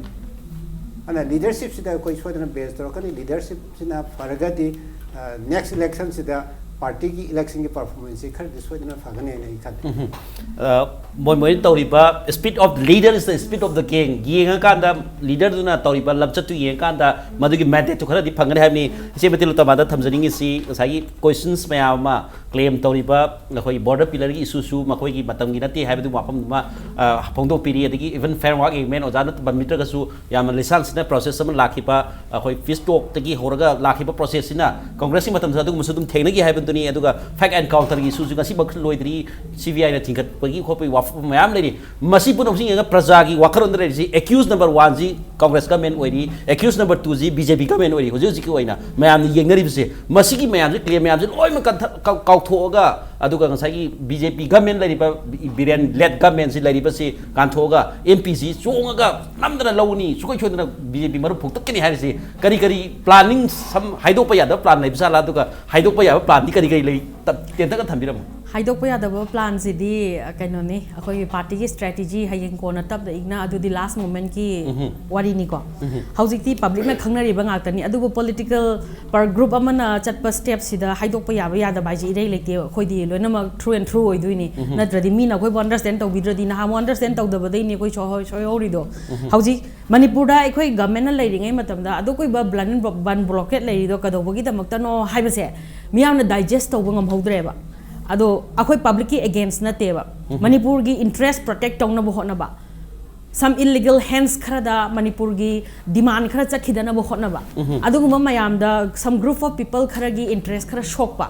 ꯑꯗꯨꯅ ꯂꯤꯗꯔꯁꯤꯞꯁꯤꯗ ꯑꯩꯈꯣꯏ ꯁꯣꯏꯗꯅ ꯕꯦꯁ ꯇꯧꯔꯛꯀꯅꯤ꯫ ꯂꯤꯗꯔꯁꯤꯞꯁꯤꯅ ꯐꯔꯒꯗꯤ, ꯑ, ꯅꯦꯛꯁ ꯏꯂꯦꯛꯁꯟꯁꯤꯗ ꯄꯥꯔꯇꯤꯒꯤ ꯏꯂꯦꯛꯁꯟꯒꯤ ꯄꯔꯐꯣꯔꯃꯦꯟꯁꯁꯤ ꯈꯔꯗꯤ ꯁꯣꯏꯗꯅ ꯐꯒꯅꯤ ꯍꯥꯏꯅ ꯑꯩ ꯈꯜꯂꯤ꯫ ꯎꯝ꯫ ꯑ, ꯃꯣꯏ ꯃꯣꯏꯅ ꯇꯧꯔꯤꯕ speed of leader is the speed of the game ꯌꯦꯡꯉꯀꯥꯟꯗ, ꯂꯤꯗꯔꯗꯨꯅ ꯇꯧꯔꯤꯕ ꯂꯝꯆꯠꯇꯨ ꯌꯦꯡꯉꯀꯥꯟꯗ ꯃꯗꯨꯒꯤ ꯃꯦꯟꯗꯦꯠꯇꯨ ꯈꯔꯗꯤ ꯐꯪꯒꯅꯤ ꯍꯥꯏꯕꯅꯤ꯫ ꯏꯆꯦ ꯃꯇꯤꯂꯨꯇꯃꯥꯗ ꯊꯝꯖꯅꯤꯡꯉꯤꯁꯤ ꯉꯁꯥꯏꯒꯤ ꯀꯣꯏꯁꯟꯁ ꯃꯌꯥꯝ ꯑꯃ ꯀ꯭ꯂꯦꯝ ꯇꯧꯔꯤꯕ ꯑꯩꯈꯣꯏ ꯕꯣꯔꯗꯔ ꯄꯤꯂꯔꯒꯤ ꯏꯁꯨꯁꯨ ꯃꯈꯣꯏꯒꯤ ꯃꯇꯝꯒꯤ ꯅꯠꯇꯦ ꯍꯥꯏꯕꯗꯨ ꯋꯥꯐꯝ ꯑꯃ, ꯑ, ꯐꯣꯡꯗꯣꯛꯄꯤꯔꯤ꯫ ꯑꯗꯒꯤ even framework agreement ꯑꯣꯖꯥꯅ ꯄꯟꯕꯤꯗ꯭ꯔꯒꯁꯨ ꯌꯥꯝꯅ ꯂꯤꯁꯥꯡ ꯁꯤꯠꯅ ꯄ꯭ꯔꯣꯁꯦꯁ ꯑꯃ ꯂꯥꯛꯈꯤꯕ, ꯑꯩꯈꯣꯏ ꯄꯤꯁ ꯇꯣꯛꯇꯒꯤ ꯍꯧꯔꯒ ꯂꯥꯛꯈꯤꯕ ꯄ꯭ꯔꯣꯁꯦꯁꯁꯤꯅ ꯀꯣꯡꯒ꯭ꯔꯦꯁꯀꯤ ꯃꯇꯝꯗ ꯑꯗꯨꯒꯨꯝꯕꯁꯨ ꯑꯗꯨꯝ ꯊꯦꯡꯅꯈꯤ ꯍꯥꯏꯕꯗꯨꯅꯤ꯫ ꯑꯗꯨꯒ fact encounter ꯒꯤ ꯏꯁꯨꯁꯨ ꯉꯁꯤꯃꯛ ꯂꯣꯏꯗ꯭ꯔꯤ, ꯁꯤ ꯕꯤ ꯑꯥꯏꯅ ꯊꯤꯡꯒꯠꯄꯒꯤ ꯈꯣꯠꯄꯒꯤ ꯋꯥꯐꯝ ꯃꯌꯥꯝ ꯂꯩꯔꯤ꯫ ꯃꯁꯤ ꯄꯨꯝꯅꯃꯛꯁꯤ ꯌꯦꯡꯉꯒ ꯄ꯭ꯔꯖꯥꯒꯤ ꯋꯥꯈꯜꯂꯣꯟꯗ ꯂꯩꯔꯤꯁꯤ, ꯑꯦꯀ꯭ꯌꯨꯁ ꯅꯝꯕꯔ ꯋꯥꯟꯁꯤ ꯀꯣꯡꯒ꯭ꯔꯦꯁ ꯒꯃꯦꯟ ꯑꯣꯏꯔꯤ, ꯑꯦꯀ꯭ꯌꯨꯁ number ꯇꯨꯁꯤ B J P government ꯑꯣꯏꯔꯤ꯫ ꯍꯧꯖꯤꯛ ꯍꯧꯖꯤꯛꯀꯤ ꯑꯣꯏꯅ ꯃꯌꯥꯝꯅ ꯌꯦꯡꯅꯔꯤꯕꯁꯦ, ꯃꯁꯤꯒꯤ ꯃꯌꯥꯝꯁꯦ, ꯀ꯭ꯂꯦꯝ ꯃꯌꯥꯝꯁꯦ ꯂꯣꯏꯅꯃꯛ ꯀꯟꯊ-, ꯀꯥꯎ-, ꯀꯥꯎꯊꯣꯛꯑꯒ, ꯑꯗꯨꯒ ꯉꯁꯥꯏꯒꯤ ꯕꯤ ꯖꯦ ꯄꯤ ꯒꯃꯦꯟ ꯂꯩꯔꯤꯕ, ꯕꯤꯔꯦꯟ ꯂꯦꯗ ꯒꯃꯦꯟꯁꯤ ꯂꯩꯔꯤꯕꯁꯤ ꯀꯥꯟꯊꯣꯛꯑꯒ ꯑꯦꯝ ꯄꯤꯁꯤ ꯆꯣꯡꯉꯒ ꯅꯝꯗꯅ ꯂꯧꯅꯤ, ꯁꯨꯡꯁꯣꯏ ꯁꯣꯏꯗꯅ ꯕꯤ ꯖꯦ ꯄꯤ ꯃꯔꯨ ꯐꯨꯛꯇꯠꯀꯅꯤ ꯍꯥꯏꯔꯤꯁꯤ ꯀꯔꯤ ꯀꯔꯤ ꯄ꯭ꯂꯥꯅꯤꯡ, ꯁꯝ ꯍꯥꯏꯗꯣꯛꯄ ꯌꯥꯗꯕ ꯄ꯭ꯂꯥꯟ ꯂꯩꯕ ꯖꯥꯠꯂꯥ? ꯑꯗꯨꯒ ꯍꯥꯏꯗꯣꯛꯄ ꯌꯥꯕ ꯄ꯭ꯂꯥꯟꯗꯤ ꯀꯔꯤ ꯀꯔꯤ ꯂꯩ? ꯇꯞ-, ꯇꯦꯟꯇꯛꯅ ꯊꯝꯕꯤꯔꯝꯃꯨ꯫ ꯍꯥꯏꯗꯣꯛꯄ ꯌꯥꯗꯕ ꯄ꯭ꯂꯥꯟꯁꯤꯗꯤ, ꯑ, ꯀꯩꯅꯣꯅꯤ, ꯑꯩꯈꯣꯏꯒꯤ ꯄꯥꯔꯇꯤꯒꯤ ꯁ꯭ꯇ꯭ꯔꯦꯇꯦꯖꯤ ꯍꯌꯦꯡ ꯀꯣꯟꯅ ꯇꯞꯅ ꯏꯪꯅ, ꯑꯗꯨꯗꯤ ꯂꯥꯁ ꯃꯣꯃꯦꯟꯠꯀꯤ ꯋꯥꯔꯤꯅꯤꯀꯣ꯫ ꯍꯧꯖꯤꯛꯇꯤ ꯄꯕ꯭ꯂꯤꯛꯅ ꯈꯪꯅꯔꯤꯕ ꯉꯥꯛꯇꯅꯤ꯫ ꯑꯗꯨꯕꯨ ꯄꯣꯂꯤꯇꯤꯀꯦꯜ ꯄꯔ-, ꯒ꯭ꯔꯨꯞ ꯑꯃꯅ ꯆꯠꯄ ꯁ꯭ꯇꯦꯞꯁꯤꯗ ꯍꯥꯏꯗꯣꯛꯄ ꯌꯥꯕ ꯌꯥꯗꯕ ꯍꯥꯏꯁꯦ ꯏꯔꯩ ꯂꯩꯇꯦ꯫ ꯑꯩꯈꯣꯏꯗꯤ ꯂꯣꯏꯅꯃꯛ through and through ꯑꯣꯏꯗꯣꯏꯅꯤ꯫ ꯅꯠꯇ꯭ꯔꯗꯤ ꯃꯤꯅ ꯑꯩꯈꯣꯏꯕꯨ ꯑꯟꯗꯔꯁ꯭ꯇꯦꯟ ꯇꯧꯕꯤꯗ꯭ꯔꯗꯤ, ꯅꯍꯥꯟꯃꯨꯛ ꯑꯟꯗꯔꯁ꯭ꯇꯦꯟ ꯇꯧꯗꯕꯗꯩꯅꯤ ꯑꯩꯈꯣꯏ ꯁꯣꯏꯍꯧ-, ꯁꯣꯏꯍꯧꯔꯤꯗꯣ꯫ ꯍꯧꯖꯤꯛ ꯃꯅꯤꯄꯨꯔꯗ ꯑꯩꯈꯣꯏ ꯒꯃꯦꯟꯅ ꯂꯩꯔꯤꯉꯩ ꯃꯇꯝꯗ ꯑꯗꯨꯛ ꯀꯨꯏꯕ ꯕ꯭ꯂꯟ-, ꯕꯟ ꯕ꯭ꯂꯣꯀꯦꯠ ꯂꯩꯔꯤꯗꯣ ꯀꯩꯗꯧꯕꯒꯤꯗꯃꯛꯇꯅꯣ ꯍꯥꯏꯕꯁꯦ ꯃꯤꯌꯥꯝꯅ ꯗꯥꯏꯖꯦꯁ ꯇꯧꯕ ꯉꯝꯍꯧꯗ꯭ꯔꯦꯕ꯫ ꯑꯗꯣ ꯑꯩꯈꯣꯏ ꯄꯕ꯭ꯂꯤꯛꯀꯤ ꯑꯦꯒꯦꯟꯁ ꯅꯠꯇꯦꯕ꯫ ꯃꯅꯤꯄꯨꯔꯒꯤ ꯏꯟꯇꯔꯦꯁ ꯄ꯭ꯔꯣꯇꯦꯛ ꯇꯧꯅꯕ ꯍꯣꯠꯅꯕ꯫ some illegal hands ꯈꯔꯗ ꯃꯅꯤꯄꯨꯔꯒꯤ demand ꯈꯔ ꯆꯠꯈꯤꯗꯅꯕ ꯍꯣꯠꯅꯕ, ꯑꯗꯨꯒꯨꯝꯕ ꯃꯌꯥꯝꯗ some group of people ꯈꯔꯒꯤ interest ꯈꯔ ꯁꯣꯛꯄ,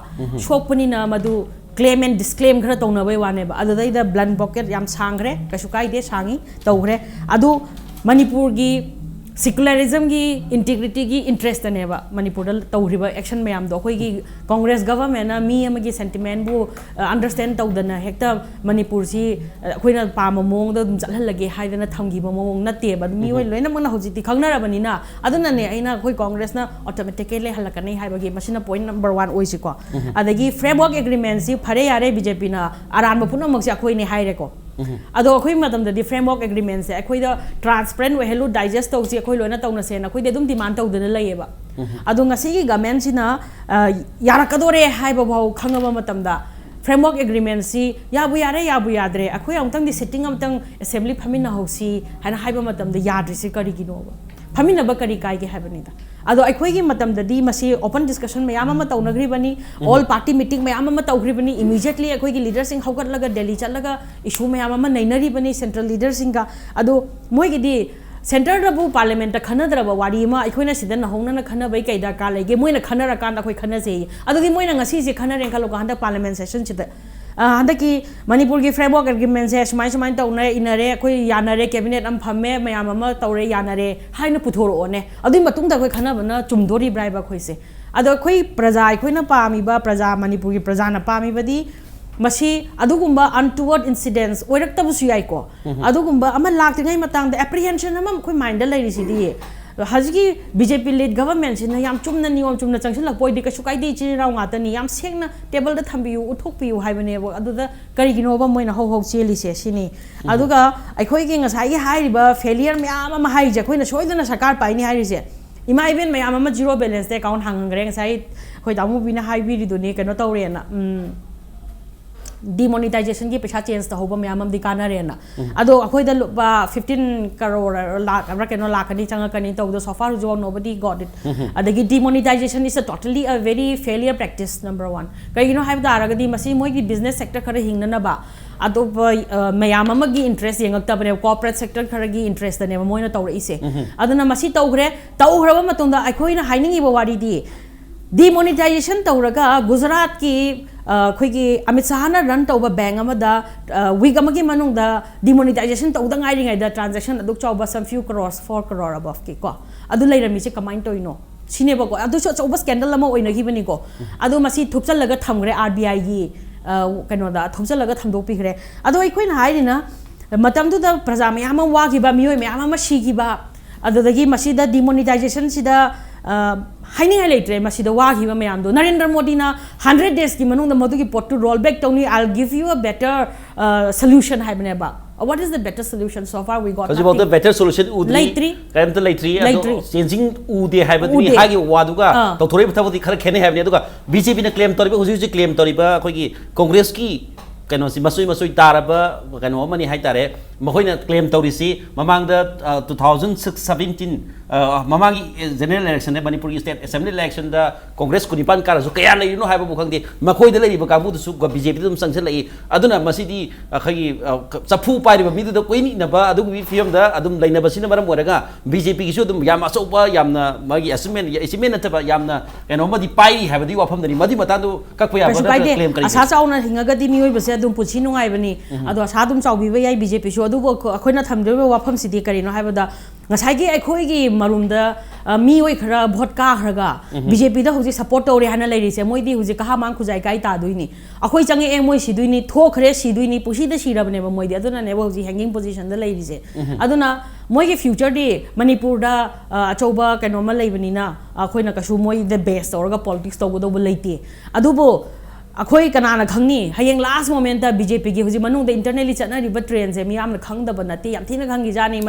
ꯁꯣꯛꯄꯅꯤꯅ ꯃꯗꯨ claim and disclaim ꯈꯔ ꯇꯧꯅꯕꯩ ꯋꯥꯅꯦꯕ꯫ ꯑꯗꯨꯗꯩꯗ blank bracket ꯌꯥꯝ ꯁꯥꯡꯈ꯭ꯔꯦ, ꯀꯩꯁꯨ ꯀꯥꯏꯗꯦ, ꯁꯥꯡꯉꯤ, ꯇꯧꯈ꯭ꯔꯦ꯫ ꯑꯗꯨ ꯃꯅꯤꯄꯨꯔꯒꯤ secularismꯒꯤ integrityꯒꯤ interestꯇꯅꯦꯕ ꯃꯅꯤꯄꯨꯔꯗ ꯇꯧꯔꯤꯕ action ꯃꯌꯥꯝꯗꯣ꯫ ꯑꯩꯈꯣꯏꯒꯤ Congress governmentꯅ ꯃꯤ ꯑꯃꯒꯤ sentimentꯕꯨ understand ꯇꯧꯗꯅ ꯍꯦꯛꯇ ꯃꯅꯤꯄꯨꯔꯁꯤ ꯑꯩꯈꯣꯏꯅ ꯄꯥꯝꯕ ꯃꯑꯣꯡꯗ ꯑꯗꯨꯝ ꯆꯠꯍꯜꯂꯒꯦ ꯍꯥꯏꯗꯅ ꯊꯝꯈꯤꯕ ꯃꯑꯣꯡ ꯅꯠꯇꯦꯕ꯫ ꯑꯗꯨ ꯃꯤꯑꯣꯏ ꯂꯣꯏꯅꯃꯛꯅ ꯍꯧꯖꯤꯛꯇꯤ ꯈꯪꯅꯔꯕꯅꯤꯅ, ꯑꯗꯨꯅꯅꯦ ꯑꯩꯅ ꯑꯩꯈꯣꯏ Congressꯅ automatically ꯂꯩꯍꯜꯂꯛꯀꯅꯤ ꯍꯥꯏꯕꯒꯤ, ꯃꯁꯤꯅ point number one ꯑꯣꯏꯁꯤꯀꯣ꯫ ꯑꯗꯒꯤ framework agreementꯁꯤ ꯐꯔꯦ ꯌꯥꯔꯦ, BJPꯅ ꯑꯔꯥꯟꯕ ꯄꯨꯝꯅꯃꯛꯁꯦ ꯑꯩꯈꯣꯏꯅꯦ ꯍꯥꯏꯔꯦꯀꯣ꯫ ꯑꯗꯣ ꯑꯩꯈꯣꯏ ꯃꯇꯝꯗꯗꯤ framework agreementꯁꯦ ꯑꯩꯈꯣꯏꯗ transparent ꯑꯣꯏꯍꯜꯂꯨ, digest ꯇꯧꯁꯤ, ꯑꯩꯈꯣꯏ ꯂꯣꯏꯅ ꯇꯧꯅꯁꯦꯅ ꯑꯩꯈꯣꯏꯗꯤ ꯑꯗꯨꯝ demand ꯇꯧꯗꯅ ꯂꯩꯌꯦꯕ꯫ ꯑꯗꯣ ꯉꯁꯤꯒꯤ governmentꯁꯤꯅ ꯌꯥꯔꯛꯀꯗꯣꯔꯦ ꯍꯥꯏꯕ ꯐꯥꯎ ꯈꯪꯉꯕ ꯃꯇꯝꯗ, framework agreementꯁꯤ ꯌꯥꯕꯨ ꯌꯥꯔꯦ, ꯌꯥꯕꯨ ꯌꯥꯗ꯭ꯔꯦ, ꯑꯩꯈꯣꯏ ꯑꯃꯨꯛꯇꯪꯗꯤ sitting ꯑꯃꯇꯪ assembly ꯐꯝꯃꯤꯟꯅꯍꯧꯁꯤ ꯍꯥꯏꯅ ꯍꯥꯏꯕ ꯃꯇꯝꯗ ꯌꯥꯗ꯭ꯔꯤꯁꯤ ꯀꯔꯤꯒꯤꯅꯣꯕ? ꯐꯝꯃꯤꯟꯅꯕ ꯀꯔꯤ ꯀꯥꯏꯒꯦ ꯍꯥꯏꯕꯅꯤꯗ꯫ ꯑꯗꯣ ꯑꯩꯈꯣꯏꯒꯤ ꯃꯇꯝꯗꯗꯤ ꯃꯁꯤ open discussion ꯃꯌꯥꯝ ꯑꯃ ꯇꯧꯅꯈ꯭ꯔꯤꯕꯅꯤ, all party meeting ꯃꯌꯥꯝ ꯑꯃ ꯇꯧꯈ꯭ꯔꯤꯕꯅꯤ꯫ Immediately ꯑꯩꯈꯣꯏꯒꯤ leaderꯁꯤꯡ ꯍꯧꯒꯠꯂꯒ ꯗꯦꯜꯂꯤ ꯆꯠꯂꯒ issue ꯃꯌꯥꯝ ꯑꯃ ꯅꯩꯅꯔꯤꯕꯅꯤ central leaderꯁꯤꯡꯒ꯫ ꯑꯗꯣ ꯃꯣꯏꯒꯤꯗꯤ centreꯗꯕꯨ parliamentꯇ ꯈꯟꯅꯗ꯭ꯔꯕ ꯋꯥꯔꯤ ꯑꯃ ꯑꯩꯈꯣꯏꯅ ꯁꯤꯗ ꯅꯧꯍꯧꯅꯅ ꯈꯟꯅꯕꯩ ꯀꯩ ꯗꯔꯀꯥꯔ ꯂꯩꯒꯦ? ꯃꯣꯏꯅ ꯈꯟꯅꯔꯀꯥꯟꯗ ꯑꯩꯈꯣꯏ ꯈꯟꯅꯁꯦ꯫ ꯑꯗꯨꯗꯤ ꯃꯣꯏꯅ ꯉꯁꯤꯁꯦ ꯈꯟꯅꯔꯦꯅ ꯈꯜꯂꯣꯀꯣ, ꯍꯟꯗꯛ parliament sessionꯁꯤꯗ, ꯑ, ꯍꯟꯗꯛꯀꯤ ꯃꯅꯤꯄꯨꯔꯒꯤ framework agreementꯁꯦ ꯁꯨꯃꯥꯏ ꯁꯨꯃꯥꯏꯅ ꯇꯧꯅ ꯏꯅꯔꯦ, ꯑꯩꯈꯣꯏ ꯌꯥꯅꯔꯦ, cabinet ꯑꯃ ꯐꯝꯃꯦ, ꯃꯌꯥꯝ ꯑꯃ ꯇꯧꯔꯦ, ꯌꯥꯅꯔꯦ ꯍꯥꯏꯅ ꯄꯨꯊꯣꯔꯛꯑꯣꯅꯦ꯫ ꯑꯗꯨꯒꯤ ꯃꯇꯨꯡꯗ ꯑꯩꯈꯣꯏ ꯈꯟꯅꯕꯅ ꯆꯨꯝꯗꯣꯔꯤꯕ꯭ꯔꯥ ꯍꯥꯏꯕ ꯑꯩꯈꯣꯏꯁꯦ? ꯑꯗꯣ ꯑꯩꯈꯣꯏ ꯄ꯭ꯔꯖꯥ, ꯑꯩꯈꯣꯏꯅ ꯄꯥꯝꯃꯤꯕ ꯄ꯭ꯔꯖꯥ, ꯃꯅꯤꯄꯨꯔꯒꯤ ꯄ꯭ꯔꯖꯥꯅ ꯄꯥꯝꯃꯤꯕꯗꯤ ꯃꯁꯤ ꯑꯗꯨꯒꯨꯝꯕ untoward incidents ꯑꯣꯏꯔꯛꯇꯕꯁꯨ ꯌꯥꯏꯀꯣ꯫ ꯑꯗꯨꯒꯨꯝꯕ ꯑꯃ ꯂꯥꯛꯇ꯭ꯔꯤꯉꯩ ꯃꯇꯥꯡꯗ apprehension ꯑꯃ ꯑꯩꯈꯣꯏ mindꯗ ꯂꯩꯔꯤꯁꯤꯗꯤ, ꯍꯧꯖꯤꯛꯀꯤ BJP led governmentꯁꯤꯅ ꯌꯥꯝ ꯆꯨꯝꯅ ꯅꯤꯌꯣꯝ ꯆꯨꯝꯅ ꯆꯪꯁꯤꯜꯂꯛꯄ ꯑꯣꯏꯗꯤ ꯀꯩꯁꯨ ꯀꯥꯏꯗꯦ, ꯏꯆꯤꯜ ꯏꯅꯥꯎ ꯉꯥꯛꯇꯅꯤ, ꯌꯥꯝ ꯁꯦꯡꯅ tableꯗ ꯊꯝꯕꯤꯌꯨ, ꯎꯠꯊꯣꯛꯄꯤꯌꯨ ꯍꯥꯏꯕꯅꯦꯕ꯫ ꯑꯗꯨꯗ ꯀꯔꯤꯒꯤꯅꯣꯕ ꯃꯣꯏꯅ ꯍꯧ ꯍꯧ ꯆꯦꯜꯂꯤꯁꯦ ꯁꯤꯅꯤ꯫ ꯑꯗꯨꯒ ꯑꯩꯈꯣꯏꯒꯤ ꯉꯁꯥꯏꯒꯤ ꯍꯥꯏꯔꯤꯕ failure ꯃꯌꯥꯝ ꯑꯃ ꯍꯥꯏꯔꯤꯁꯦ, ꯑꯩꯈꯣꯏꯅ ꯁꯣꯏꯗꯅ ꯁꯔꯀꯥꯔ ꯄꯥꯏꯅꯤ ꯍꯥꯏꯔꯤꯁꯦ, ꯏꯃꯥ ꯏꯕꯦꯟ ꯃꯌꯥꯝ ꯑꯃ zero balanceꯇ account ꯍꯥꯡꯍꯟꯈ꯭ꯔꯦ꯫ ꯉꯁꯥꯏ ꯑꯩꯈꯣꯏ ꯇꯥꯃꯣꯕꯤꯅ ꯍꯥꯏꯕꯤꯔꯤꯗꯨꯅꯤ, ꯀꯩꯅꯣ ꯇꯧꯔꯦꯅ꯫ ꯎꯝ, ꯗꯤꯃꯣꯅꯤꯇꯥꯏꯖꯦꯁꯟꯒꯤ ꯄꯩꯁꯥ ꯆꯦꯟꯖ ꯇꯧꯍꯧꯕ ꯃꯌꯥꯝ ꯑꯃꯗꯤ ꯀꯥꯟꯅꯔꯦꯅ꯫ ꯑꯗꯣ ꯑꯩꯈꯣꯏꯗ ꯂꯨꯄꯥ ꯐꯤꯐꯇꯤꯟ ꯀꯔꯣꯔ ꯂꯥꯛ ꯍꯥꯏꯕ꯭ꯔꯥ ꯀꯩꯅꯣ ꯂꯥꯛꯀꯅꯤ ꯆꯪꯉꯛꯀꯅꯤ ꯇꯧꯕꯗꯣ, so far ꯍꯧꯖꯤꯛꯐꯥꯎ nobody got it. ꯑꯗꯒꯤ demonetization is a totally a very failure practice, number one. ꯀꯩꯒꯤꯅꯣ ꯍꯥꯏꯕ ꯇꯥꯔꯒꯗꯤ ꯃꯁꯤ ꯃꯣꯏꯒꯤ ꯕꯤꯖꯤꯅꯦꯁ ꯁꯦꯛꯇꯔ ꯈꯔ ꯍꯤꯡꯅꯅꯕ ꯑꯇꯣꯞꯄ ꯑ, ꯃꯌꯥꯝ ꯑꯃꯒꯤ ꯏꯟꯇꯔꯦꯁ ꯌꯦꯡꯉꯛꯇꯕꯅꯦꯕ, ꯀꯣꯔꯄꯣꯔꯦꯠ ꯁꯦꯛꯇꯔ ꯈꯔꯒꯤ ꯏꯟꯇꯔꯦꯁꯇꯅꯦꯕ ꯃꯣꯏꯅ ꯇꯧꯔꯛꯏꯁꯦ꯫ ꯑꯗꯨꯅ ꯃꯁꯤ ꯇꯧꯈ꯭ꯔꯦ꯫ ꯇꯧꯈ꯭ꯔꯕ ꯃꯇꯨꯡꯗ ꯑꯩꯈꯣꯏꯅ ꯍꯥꯏꯅꯤꯡꯉꯤꯕ ꯋꯥꯔꯤꯗꯤ, ꯗꯤꯃꯣꯅꯤꯇꯥꯏꯖꯦꯁꯟ ꯇꯧꯔꯒ ꯒꯨꯖꯔꯥꯠꯀꯤ ꯑ, ꯑꯩꯈꯣꯏꯒꯤ ꯑꯃꯤꯠ ꯁꯥꯍꯅ ꯔꯟ ꯇꯧꯕ ꯕꯦꯡ ꯑꯃꯗ ꯋꯤꯛ ꯑꯃꯒꯤ ꯃꯅꯨꯡꯗ ꯗꯤꯃꯣꯅꯤꯇꯥꯏꯖꯦꯁꯟ ꯇꯧꯗ ꯉꯥꯏꯔꯤꯉꯩꯗ ꯇ꯭ꯔꯥꯟꯖꯦꯛꯁꯟ ꯑꯗꯨꯛ ꯆꯥꯎꯕ, some few crores, four crore above ꯀꯤ ꯀꯣ, ꯑꯗꯨ ꯂꯩꯔꯝꯃꯤꯁꯦ ꯀꯃꯥꯏꯅ ꯇꯧꯔꯤꯅꯣ ꯁꯤꯅꯦꯕꯀꯣ꯫ ꯑꯗꯨꯁꯨ ꯑꯆꯧꯕ ꯁ꯭ꯀꯦꯟꯗꯜ ꯑꯃ ꯑꯣꯏꯅꯈꯤꯕꯅꯤꯀꯣ꯫ ꯑꯗꯣ ꯃꯁꯤ ꯊꯨꯞꯆꯜꯂꯒ ꯊꯝꯈ꯭ꯔꯦ ꯑꯥꯔ ꯕꯤ ꯑꯥꯏꯒꯤ ꯀꯩꯅꯣꯗ, ꯊꯨꯞꯆꯜꯂꯒ ꯊꯝꯗꯣꯛꯄꯤꯈ꯭ꯔꯦ꯫ ꯑꯗꯣ ꯑꯩꯈꯣꯏꯅ ꯍꯥꯏꯔꯤꯅ, ꯃꯇꯝꯗꯨꯗ ꯄ꯭ꯔꯖꯥ ꯃꯌꯥꯝ ꯑꯃ ꯋꯥꯈꯤꯕ, ꯃꯤꯑꯣꯏ ꯃꯌꯥꯝ ꯑꯃ ꯁꯤꯈꯤꯕ, ꯑꯗꯨꯗꯒꯤ ꯃꯁꯤꯗ ꯗꯤꯃꯣꯅꯤꯇꯥꯏꯖꯦꯁꯟꯁꯤꯗ ꯍꯥꯏꯅꯤꯡꯉꯥꯏ ꯂꯩꯇ꯭ꯔꯦ꯫ ꯃꯁꯤꯗ ꯋꯥꯈꯤꯕ ꯃꯌꯥꯝꯗꯣ ꯅꯔꯦꯟꯗ꯭ꯔ ꯃꯣꯗꯤꯅ ꯍꯟꯗ꯭ꯔꯦꯠ ꯗꯦꯖꯀꯤ ꯃꯅꯨꯡꯗ ꯃꯗꯨꯒꯤ ꯄꯣꯠꯇꯨ ꯔꯣꯜ ꯕꯦꯛ ꯇꯧꯅꯤ, "I'll give you a better solution" ꯍꯥꯏꯕꯅꯦꯕ꯫ What is the better solution? So far we got ꯍꯧꯖꯤꯛꯐꯥꯎꯗ nothing. ꯕꯦꯇꯔ ꯁꯣꯂꯨꯁꯟ ꯎꯗ꯭ꯔꯤ꯫ ꯂꯩꯇ꯭ꯔꯤ꯫ ꯀꯔꯤꯝꯇ ꯂꯩꯇ꯭ꯔꯤ꯫ ꯑꯗꯣ ꯂꯩꯇ꯭ꯔꯤ꯫ ꯆꯦꯟꯖꯤꯡ ꯎꯗꯦ ꯍꯥꯏꯕꯗꯨꯅꯤ ꯎꯗꯦ꯫ ꯍꯥꯏꯈꯤꯕ ꯋꯥꯗꯨꯒ ꯑꯥ꯫ ꯇꯧꯊꯣꯔꯛꯏꯕ ꯊꯕꯛꯇꯤ ꯈꯔ ꯈꯦꯠꯅꯩ ꯍꯥꯏꯕꯅꯤ꯫ ꯑꯗꯨꯒ ꯕꯤ ꯖꯦ ꯄꯤꯅ ꯀ꯭ꯂꯦꯝ ꯇꯧꯔꯤꯕ, ꯍꯧꯖꯤꯛ ꯍꯧꯖꯤꯛ ꯀ꯭ꯂꯦꯝ ꯇꯧꯔꯤꯕ ꯑꯩꯈꯣꯏꯒꯤ ꯀꯣꯡꯒ꯭ꯔꯦꯁꯀꯤ ꯀꯩꯅꯣꯁꯤ ꯃꯆꯣꯏ ꯃꯆꯣꯏ ꯇꯥꯔꯕ ꯀꯩꯅꯣ ꯑꯃꯅꯤ ꯍꯥꯏꯇꯥꯔꯦ꯫ ꯃꯈꯣꯏꯅ ꯀ꯭ꯂꯦꯝ ꯇꯧꯔꯤꯁꯤ ꯃꯃꯥꯡꯗ ꯇꯨ ꯊꯥꯎꯖꯟ ꯁꯤꯛꯁ ꯁꯕꯦꯟꯇꯤꯟ ꯃꯃꯥꯡꯒꯤ ꯖꯦꯅꯔꯦꯜ ꯏꯂꯦꯛꯁꯟꯗ, ꯃꯅꯤꯄꯨꯔꯒꯤ ꯁ꯭ꯇꯦꯠ ꯑꯦꯁꯦꯝꯕ꯭ꯂꯤ ꯏꯂꯦꯛꯁꯟꯗ ꯀꯣꯡꯒ꯭ꯔꯦꯁ ꯀꯨꯟꯅꯤꯄꯥꯟ ꯀꯥꯔꯁꯨ ꯀꯌꯥ ꯂꯩꯔꯤꯅꯣ ꯍꯥꯏꯕꯕꯨ ꯈꯪꯗꯦ꯫ ꯃꯈꯣꯏꯗ ꯂꯩꯔꯤꯕ ꯀꯥꯡꯕꯨꯗꯨꯁꯨ ꯕꯤ ꯖꯦ ꯄꯤꯗ ꯑꯗꯨꯝ ꯆꯪꯁꯤꯜꯂꯛꯏ꯫ ꯑꯗꯨꯅ ꯃꯁꯤꯗꯤ ꯑꯩꯈꯣꯏꯒꯤ ꯆꯐꯨ ꯄꯥꯏꯔꯤꯕ ꯃꯤꯗꯨꯗ ꯀꯣꯏꯅꯤꯛꯅꯕ ꯑꯗꯨꯒꯨꯝꯕꯒꯤ ꯐꯤꯕꯝꯗ ꯑꯗꯨꯝ ꯂꯩꯅꯕꯁꯤꯅ ꯃꯔꯝ ꯑꯣꯏꯔꯒ ꯕꯤ ꯖꯦ ꯄꯤꯒꯤꯁꯨ ꯑꯗꯨꯝ ꯌꯥꯝ ꯑꯆꯧꯕ, ꯌꯥꯝꯅ ꯃꯥꯒꯤ ꯑꯦꯆꯤꯞꯃꯦꯟ, ꯑꯦꯆꯤꯞꯃꯦꯟ ꯅꯠꯇꯕ ꯌꯥꯝꯅ ꯀꯩꯅꯣꯝꯃꯗꯤ ꯄꯥꯏꯔꯤ ꯍꯥꯏꯕꯗꯤ ꯋꯥꯐꯝꯗꯅꯤ꯫ ꯃꯗꯨꯒꯤ ꯃꯇꯥꯡꯗꯣ ꯀꯛꯄ ꯌꯥꯕ ꯀꯩꯁꯨ ꯅꯠꯇ꯭ꯔꯒ ꯀꯥꯏꯗꯦ꯫ ꯀ꯭ꯂꯦꯝ ꯀꯔꯤ ꯑꯁꯥ ꯆꯥꯎꯅ ꯍꯤꯡꯉꯒꯗꯤ ꯃꯤꯑꯣꯏꯕꯁꯦ ꯑꯗꯨꯝ ꯄꯨꯟꯁꯤ ꯅꯨꯡꯉꯥꯏꯕꯅꯤ꯫ ꯑꯗꯣ ꯑꯁꯥ ꯑꯗꯨꯝ ꯆꯥꯎꯕꯤꯕ ꯌꯥꯏ ꯕꯤ ꯖꯦ ꯄꯤꯁꯨ꯫ ꯑꯗꯨꯕꯨ ꯑꯩꯈꯣꯏꯅ ꯊꯝꯖꯔꯤꯕ ꯋꯥꯐꯝꯁꯤꯗꯤ ꯀꯔꯤꯅꯣ ꯍꯥꯏꯕꯗ, ꯉꯁꯥꯏꯒꯤ ꯑꯩꯈꯣꯏꯒꯤ ꯃꯔꯨꯝꯗ ꯑ, ꯃꯤꯑꯣꯏ ꯈꯔ ꯚꯣꯠ ꯀꯥꯈ꯭ꯔꯒ ꯕꯤ ꯖꯦ ꯄꯤꯗ ꯍꯧꯖꯤꯛ ꯁꯞꯄꯣꯔꯠ ꯇꯧꯔꯦ ꯍꯥꯏꯅ ꯂꯩꯔꯤꯁꯦ, ꯃꯣꯏꯗꯤ ꯍꯧꯖꯤꯛ ꯀꯍꯥ ꯃꯥꯡ ꯈꯨꯖꯥꯏ ꯀꯥꯏ ꯇꯥꯗꯣꯏꯅꯤ꯫ ꯑꯩꯈꯣꯏ ꯆꯪꯉꯛꯑꯦ ꯃꯣꯏ ꯁꯤꯗꯣꯏꯅꯤ, ꯊꯣꯛꯈ꯭ꯔꯦ ꯁꯤꯗꯣꯏꯅꯤ, ꯄꯨꯟꯁꯤꯗ ꯁꯤꯔꯕꯅꯦꯕ ꯃꯣꯏꯗꯤ꯫ ꯑꯗꯨꯅꯅꯦꯕ ꯍꯧꯖꯤꯛ ꯍꯦꯡꯒꯤꯡ ꯄꯣꯖꯤꯁꯟꯗ ꯂꯩꯔꯤꯁꯦ꯫ ꯑꯗꯨꯅ ꯃꯣꯏꯒꯤ ꯐ꯭ꯌꯨꯆꯔꯗꯤ ꯃꯅꯤꯄꯨꯔꯗ ꯑ, ꯑꯆꯧꯕ ꯀꯩꯅꯣꯝꯃ ꯂꯩꯕꯅꯤꯅ ꯑꯩꯈꯣꯏꯅ ꯀꯩꯁꯨ ꯃꯣꯏꯗ ꯕꯦꯁ ꯇꯧꯔꯒ ꯄꯣꯂꯤꯇꯤꯛꯁ ꯇꯧꯒꯗꯧꯕ ꯂꯩꯇꯦ꯫ ꯑꯗꯨꯕꯨ ꯑꯩꯈꯣꯏ ꯀꯅꯥꯅ ꯈꯪꯅꯤ, ꯍꯌꯦꯡ ꯂꯥꯁ ꯃꯣꯃꯦꯟꯇ ꯕꯤ ꯖꯦ ꯄꯤꯒꯤ ꯍꯧꯖꯤꯛ ꯃꯅꯨꯡꯗ ꯏꯟꯇꯔꯅꯦꯜꯂꯤ ꯆꯠꯅꯔꯤꯕ ꯇ꯭ꯔꯦꯟꯁꯦ ꯃꯤꯌꯥꯝꯅ ꯈꯪꯗꯕ ꯅꯠꯇꯦ, ꯌꯥꯝ ꯊꯤꯅ ꯈꯪꯈꯤꯖꯥꯠꯅꯤ꯫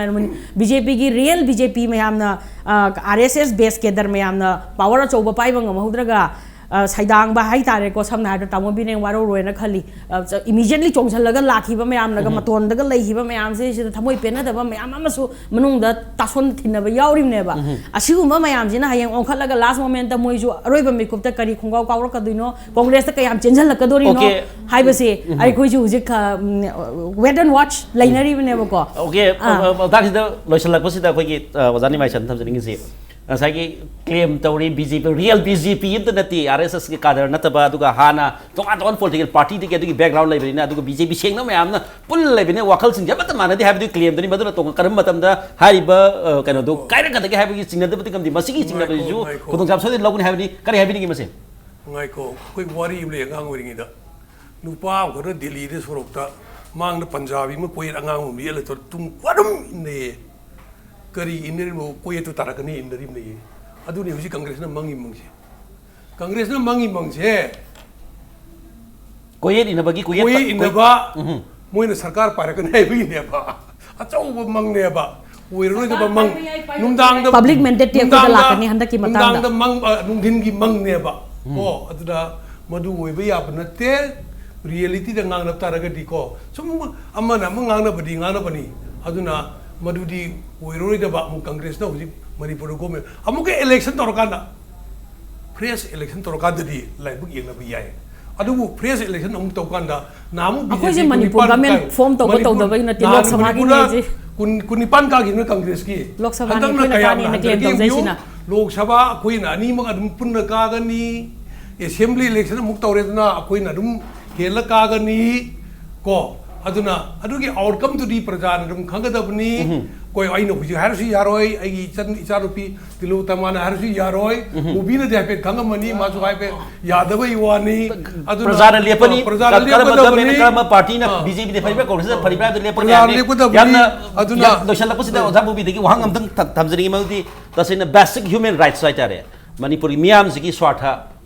ꯕꯤ ꯖꯦ ꯄꯤꯒꯤ ꯔꯤꯌꯦꯜ ꯕꯤ ꯖꯦ ꯄꯤ ꯃꯌꯥꯝꯅ, ꯑꯥꯔ ꯑꯦꯁ ꯑꯦꯁ ꯕꯦꯁ ꯀꯦꯗꯔ ꯃꯌꯥꯝꯅ ꯄꯥꯋꯔ ꯑꯆꯧꯕ ꯄꯥꯏꯕ ꯉꯝꯍꯧꯗ꯭ꯔꯒ ꯑ, ꯁꯩꯗꯥꯡꯕ ꯍꯥꯏꯇꯥꯔꯦꯀꯣ, ꯁꯝꯅ ꯍꯥꯏꯔꯕꯗ ꯇꯥꯃꯣ ꯕꯤꯔꯦꯟ ꯋꯥꯔꯧꯔꯣꯏꯅ ꯈꯜꯂꯤ꯫ ꯑ, ꯆ-, immediately ꯆꯣꯡꯁꯤꯜꯂꯒ ꯂꯥꯛꯈꯤꯕ ꯃꯌꯥꯝꯅꯒ, ꯎꯝ꯫ ꯃꯇꯣꯟꯗꯒ ꯂꯩꯈꯤꯕ ꯃꯌꯥꯝꯁꯦ, ꯁꯤꯗ ꯊꯃꯣꯏ ꯄꯦꯟꯅꯗꯕ ꯃꯌꯥꯝ ꯑꯃꯁꯨ ꯃꯅꯨꯡꯗ ꯇꯥꯁꯣꯟ ꯊꯤꯟꯅꯕ ꯌꯥꯎꯔꯤꯕꯅꯦꯕ꯫ ꯎꯝ꯫ ꯑꯁꯤꯒꯨꯝꯕ ꯃꯌꯥꯝꯁꯤꯅ ꯍꯌꯦꯡ ꯑꯣꯟꯈꯠꯂꯒ last moment ꯃꯣꯏꯁꯨ ꯑꯔꯣꯏꯕ ꯃꯤꯀꯨꯞꯇ ꯀꯔꯤ ꯈꯣꯡꯒꯥꯎ ꯀꯥꯎꯔꯛꯀꯗꯣꯏꯅꯣ, ꯀꯣꯡꯒ꯭ꯔꯦꯁꯇ ꯀꯌꯥꯝ ꯆꯦꯟꯁꯤꯜꯂꯛꯀꯗꯣꯔꯤꯅꯣ, OK꯫ ꯍꯥꯏꯕꯁꯦ, ꯎꯝ꯫ ꯑꯩꯈꯣꯏꯁꯨ ꯍꯧꯖꯤꯛ ꯈ-, ꯎꯝ, wait and watch ꯂꯩꯅꯔꯤꯕꯅꯦꯕꯀꯣ꯫ OK, ꯑꯥ꯫ ꯑ, ꯑ, ꯃꯇꯥꯡꯁꯤꯗ ꯂꯣꯏꯁꯤꯜꯂꯛꯄꯁꯤꯗ ꯑꯩꯈꯣꯏꯒꯤ, ꯑ, ꯑꯣꯖꯥ ꯅꯤꯃꯥꯏꯁꯟ ꯊꯝꯖꯅꯤꯡꯉꯤꯁꯤ, ꯉꯁꯥꯏꯒꯤ claim ꯇꯧꯔꯤ BJP, real BJP ꯑꯝꯇ ꯅꯠꯇꯦ, RSS ꯀꯤ cadre ꯅꯠꯇꯕ, ꯑꯗꯨꯒ ꯍꯥꯟꯅ ꯇꯣꯉꯥꯟ ꯇꯣꯉꯥꯟꯕ political party ꯗꯒꯤ ꯑꯗꯨꯒꯤ background ꯂꯩꯕꯅꯤꯅ, ꯑꯗꯨꯒ BJP ꯁꯦꯡꯅ ꯃꯌꯥꯝꯅ ꯄꯨꯜꯂ ꯂꯩꯕꯅꯤꯅ, ꯋꯥꯈꯜꯁꯤꯡꯁꯦ ꯑꯃꯠꯇ ꯃꯥꯟꯅꯗꯦ ꯍꯥꯏꯕꯗꯨꯒꯤ claim ꯗꯨꯅꯤ꯫ ꯃꯗꯨꯅ ꯇꯣꯉꯥꯟ ꯀꯔꯝꯕ ꯃꯇꯝꯗ ꯍꯥꯏꯔꯤꯕ, ꯑ, ꯀꯩꯅꯣꯗꯣ ꯀꯥꯏꯔꯛꯀꯗꯒꯦ ꯍꯥꯏꯕꯒꯤ ꯆꯤꯡꯅꯗꯕꯗꯤ ꯉꯝꯗꯦ꯫ ꯃꯁꯤꯒꯤ ꯆꯤꯡꯅꯕꯁꯤꯁꯨ ꯉꯥꯏꯈꯣ, ꯉꯥꯏꯈꯣ꯫ ꯈꯨꯗꯣꯡꯆꯥꯕ ꯁꯣꯏꯗꯅ ꯂꯧꯒꯅꯤ ꯍꯥꯏꯕꯅꯤ꯫ ꯀꯔꯤ ꯍꯥꯏꯕꯤꯅꯤꯡꯉꯤ ꯃꯁꯦ? ꯉꯥꯏꯈꯣ, ꯑꯩꯈꯣꯏ ꯋꯥꯔꯤ ꯑꯃ ꯂꯩ, ꯑꯉꯥꯡ ꯑꯣꯏꯔꯤꯉꯩꯗ ꯅꯨꯄꯥ ꯑꯃꯈꯛꯅ ꯗꯤꯜꯂꯤꯗ ꯁꯣꯔꯣꯛꯇ ꯃꯥꯡꯗ ꯄꯟꯖꯥꯕꯤ ꯑꯃ ꯀꯣꯌꯦꯠ ꯑꯉꯥꯡꯕ ꯑꯃ ꯌꯦꯠꯂ ꯇꯧꯔ ꯇꯨꯡ ꯑꯗꯨꯝ ꯏꯟꯅꯩꯌꯦ꯫ ꯀꯔꯤ ꯏꯟꯅꯔꯤꯕꯅꯣ? ꯀꯣꯌꯦꯠꯇꯨ ꯇꯥꯔꯛꯀꯅꯤ ꯏꯟꯅꯔꯤꯕꯅꯦꯌꯦ꯫ ꯑꯗꯨꯅꯤ ꯍꯧꯖꯤꯛ ꯀꯪꯒ꯭ꯔꯦꯁꯅ ꯃꯪꯉꯤ ꯃꯪꯁꯦ꯫ ꯀꯪꯒ꯭ꯔꯦꯁꯅ ꯃꯪꯉꯤ ꯃꯪꯁꯦ ꯀꯣꯌꯦꯠ ꯏꯟꯅꯕꯒꯤ ꯀꯣꯌꯦꯠ ꯀꯣꯌꯦꯠ ꯏꯟꯅꯕ, ꯎꯝ꯫ ꯃꯣꯏꯅ ꯁꯔꯀꯥꯔ ꯄꯥꯏꯔꯛꯀꯅꯤ ꯍꯥꯏꯕꯒꯤꯅꯦꯕ꯫ ꯑꯆꯧꯕ ꯃꯪꯅꯦꯕ꯫ ꯑꯣꯏꯔꯔꯣꯏꯗꯕ ꯃꯪ꯫ ꯅꯨꯡꯗꯥꯡꯗ, public mandate ꯇꯤ ꯑꯩꯈꯣꯏꯗ ꯅꯨꯡꯗꯥꯡꯗ, ꯂꯥꯛꯀꯅꯤ ꯍꯟꯗꯛꯀꯤ ꯃꯇꯥꯡꯗ꯫ ꯅꯨꯡꯗꯥꯡꯗ ꯃꯪ, ꯑ, ꯅꯨꯡꯊꯤꯟꯒꯤ ꯃꯪꯅꯦꯕ꯫ ꯎꯝ꯫ ꯀꯣ, ꯑꯗꯨꯅ ꯃꯗꯨ ꯑꯣꯏꯕ ꯌꯥꯕ ꯅꯠꯇꯦ꯫ Reality ꯗ ꯉꯥꯡꯅꯕ ꯇꯥꯔꯒꯗꯤꯀꯣ, ꯁꯨꯝ ꯑꯃꯅ ꯑꯃ ꯉꯥꯡꯅꯕꯗꯤ ꯉꯥꯡꯅꯕꯅꯤ꯫ ꯑꯗꯨꯅ ꯃꯗꯨꯗꯤ ꯑꯣꯏꯔꯔꯣꯏꯗꯕ꯫ ꯑꯃꯨꯛ ꯀꯪꯒ꯭ꯔꯦꯁꯅ ꯍꯧꯖꯤꯛ ꯃꯅꯤꯄꯨꯔꯗ government ꯑꯃꯨꯛꯀ election ꯇꯧꯔꯀꯥꯟꯗ, fresh election ꯇꯧꯔꯀꯥꯟꯗꯗꯤ ꯂꯥꯏꯕꯛ ꯌꯦꯡꯅꯕ ꯌꯥꯏ꯫ ꯑꯗꯨꯕꯨ fresh election ꯑꯃꯨꯛ ꯇꯧꯀꯥꯟꯗ ꯅꯍꯥꯟꯃꯨꯛ ꯑꯩꯈꯣꯏꯁꯦ BJP ꯃꯅꯤꯄꯨꯔ ꯀꯨꯟꯅꯤꯄꯥꯟ government ꯀꯥꯏ-, form ꯇꯧꯕ ꯃꯅꯤꯄꯨꯔ ꯇꯧꯗꯕꯒꯤ ꯅꯠꯇꯦ, ꯅꯍꯥꯟ ꯂꯣꯛ ꯁꯚꯥꯒꯤꯅꯦ ꯃꯅꯤꯄꯨꯔꯗ ꯍꯧꯖꯤꯛ꯫ ꯀꯨꯟ, ꯀꯨꯟꯅꯤꯄꯥꯟ ꯀꯥꯈꯤꯕꯅ ꯀꯪꯒ꯭ꯔꯦꯁꯀꯤ꯫ ꯂꯣꯛ ꯁꯚꯥꯅꯤ ꯍꯟꯗꯛꯅ ꯑꯩꯈꯣꯏꯅ ꯀꯌꯥꯝꯅ ꯀꯥꯅꯤꯅ claim ꯍꯟꯊꯔꯒꯦ ꯌꯦꯡꯕꯤꯌꯨ꯫ ꯇꯧꯖꯩꯁꯤꯅ꯫ ꯂꯣꯛ ꯁꯚꯥ ꯑꯩꯈꯣꯏꯅ ꯑꯅꯤꯃꯛ ꯑꯗꯨꯝ ꯄꯨꯟꯅ ꯀꯥꯒꯅꯤ꯫ Assembly election ꯑꯃꯨꯛ ꯇꯧꯔꯦꯗꯅ ꯑꯩꯈꯣꯏꯅ ꯑꯗꯨꯝ ꯍꯦꯜꯂ ꯀꯥꯒꯅꯤ꯫ ꯀꯣ, ꯑꯗꯨꯅ ꯑꯗꯨꯒꯤ outcome ꯗꯨꯗꯤ ꯄ꯭ꯔꯖꯥꯅ ꯑꯗꯨꯝ ꯈꯪꯒꯗꯕꯅꯤ꯫ ꯎꯝ꯫ ꯀꯣꯏ ꯑꯩꯅ ꯍꯧꯖꯤꯛ ꯍꯥꯏꯔꯁꯨ ꯌꯥꯔꯣꯏ, ꯑꯩꯒꯤ ꯏꯆꯟ, ꯏꯆꯥꯅꯨꯄꯤ ꯇꯤꯂꯨ ꯇꯃꯥꯅ ꯍꯥꯏꯔꯁꯨ ꯌꯥꯔꯣꯏ꯫ ꯎꯝ꯫ ꯃꯨꯕꯤꯅꯗꯤ ꯍꯥꯏꯐꯦꯠ ꯈꯪꯉꯝꯃꯅꯤ, ꯃꯥꯁꯨ ꯍꯥꯏꯐꯦꯠ ꯌꯥꯗꯕꯩ ꯋꯥꯅꯤ꯫ ꯑꯗꯨꯅ ꯄ꯭ꯔꯖꯥꯅ ꯂꯦꯞꯄꯅꯤ꯫ ꯄ꯭ꯔꯖꯥꯅ ꯀ-, ꯀꯔꯝꯕ ꯂꯦꯞꯀꯗꯕꯅꯤ꯫ Government ꯅ, ꯀꯔꯝꯕ party ꯅ, ꯑꯥ꯫ BJP ꯅ ꯐꯩꯕ꯭ꯔꯥ, Congress ꯅ ꯐꯩꯕ꯭ꯔꯥ ꯍꯥꯏꯕꯗꯨ ꯂꯦꯞꯄꯅꯤ ꯄ꯭ꯔꯖꯥꯅ ꯍꯥꯏꯕꯅꯤ꯫ ꯂꯦꯞꯀꯗꯕꯅꯤ꯫ ꯌꯥꯝꯅ, ꯑꯗꯨꯅ ꯌꯥꯝ ꯂꯣꯏꯁꯤꯜꯂꯛꯄꯁꯤꯗ ꯑꯣꯖꯥ ꯃꯨꯕꯤꯗꯒꯤ ꯋꯥꯍꯪ ꯑꯝꯇꯪ ꯊ-, ꯊꯝꯖꯅꯤꯡꯉꯤ, ꯃꯗꯨꯗꯤ ꯇꯁꯦꯡꯅ basic human rights ꯍꯥꯏꯇꯥꯔꯦ, ꯃꯅꯤꯄꯨꯔꯒꯤ ꯃꯤꯌꯥꯝꯁꯤꯒꯤ ꯁ꯭ꯋꯥꯔꯊ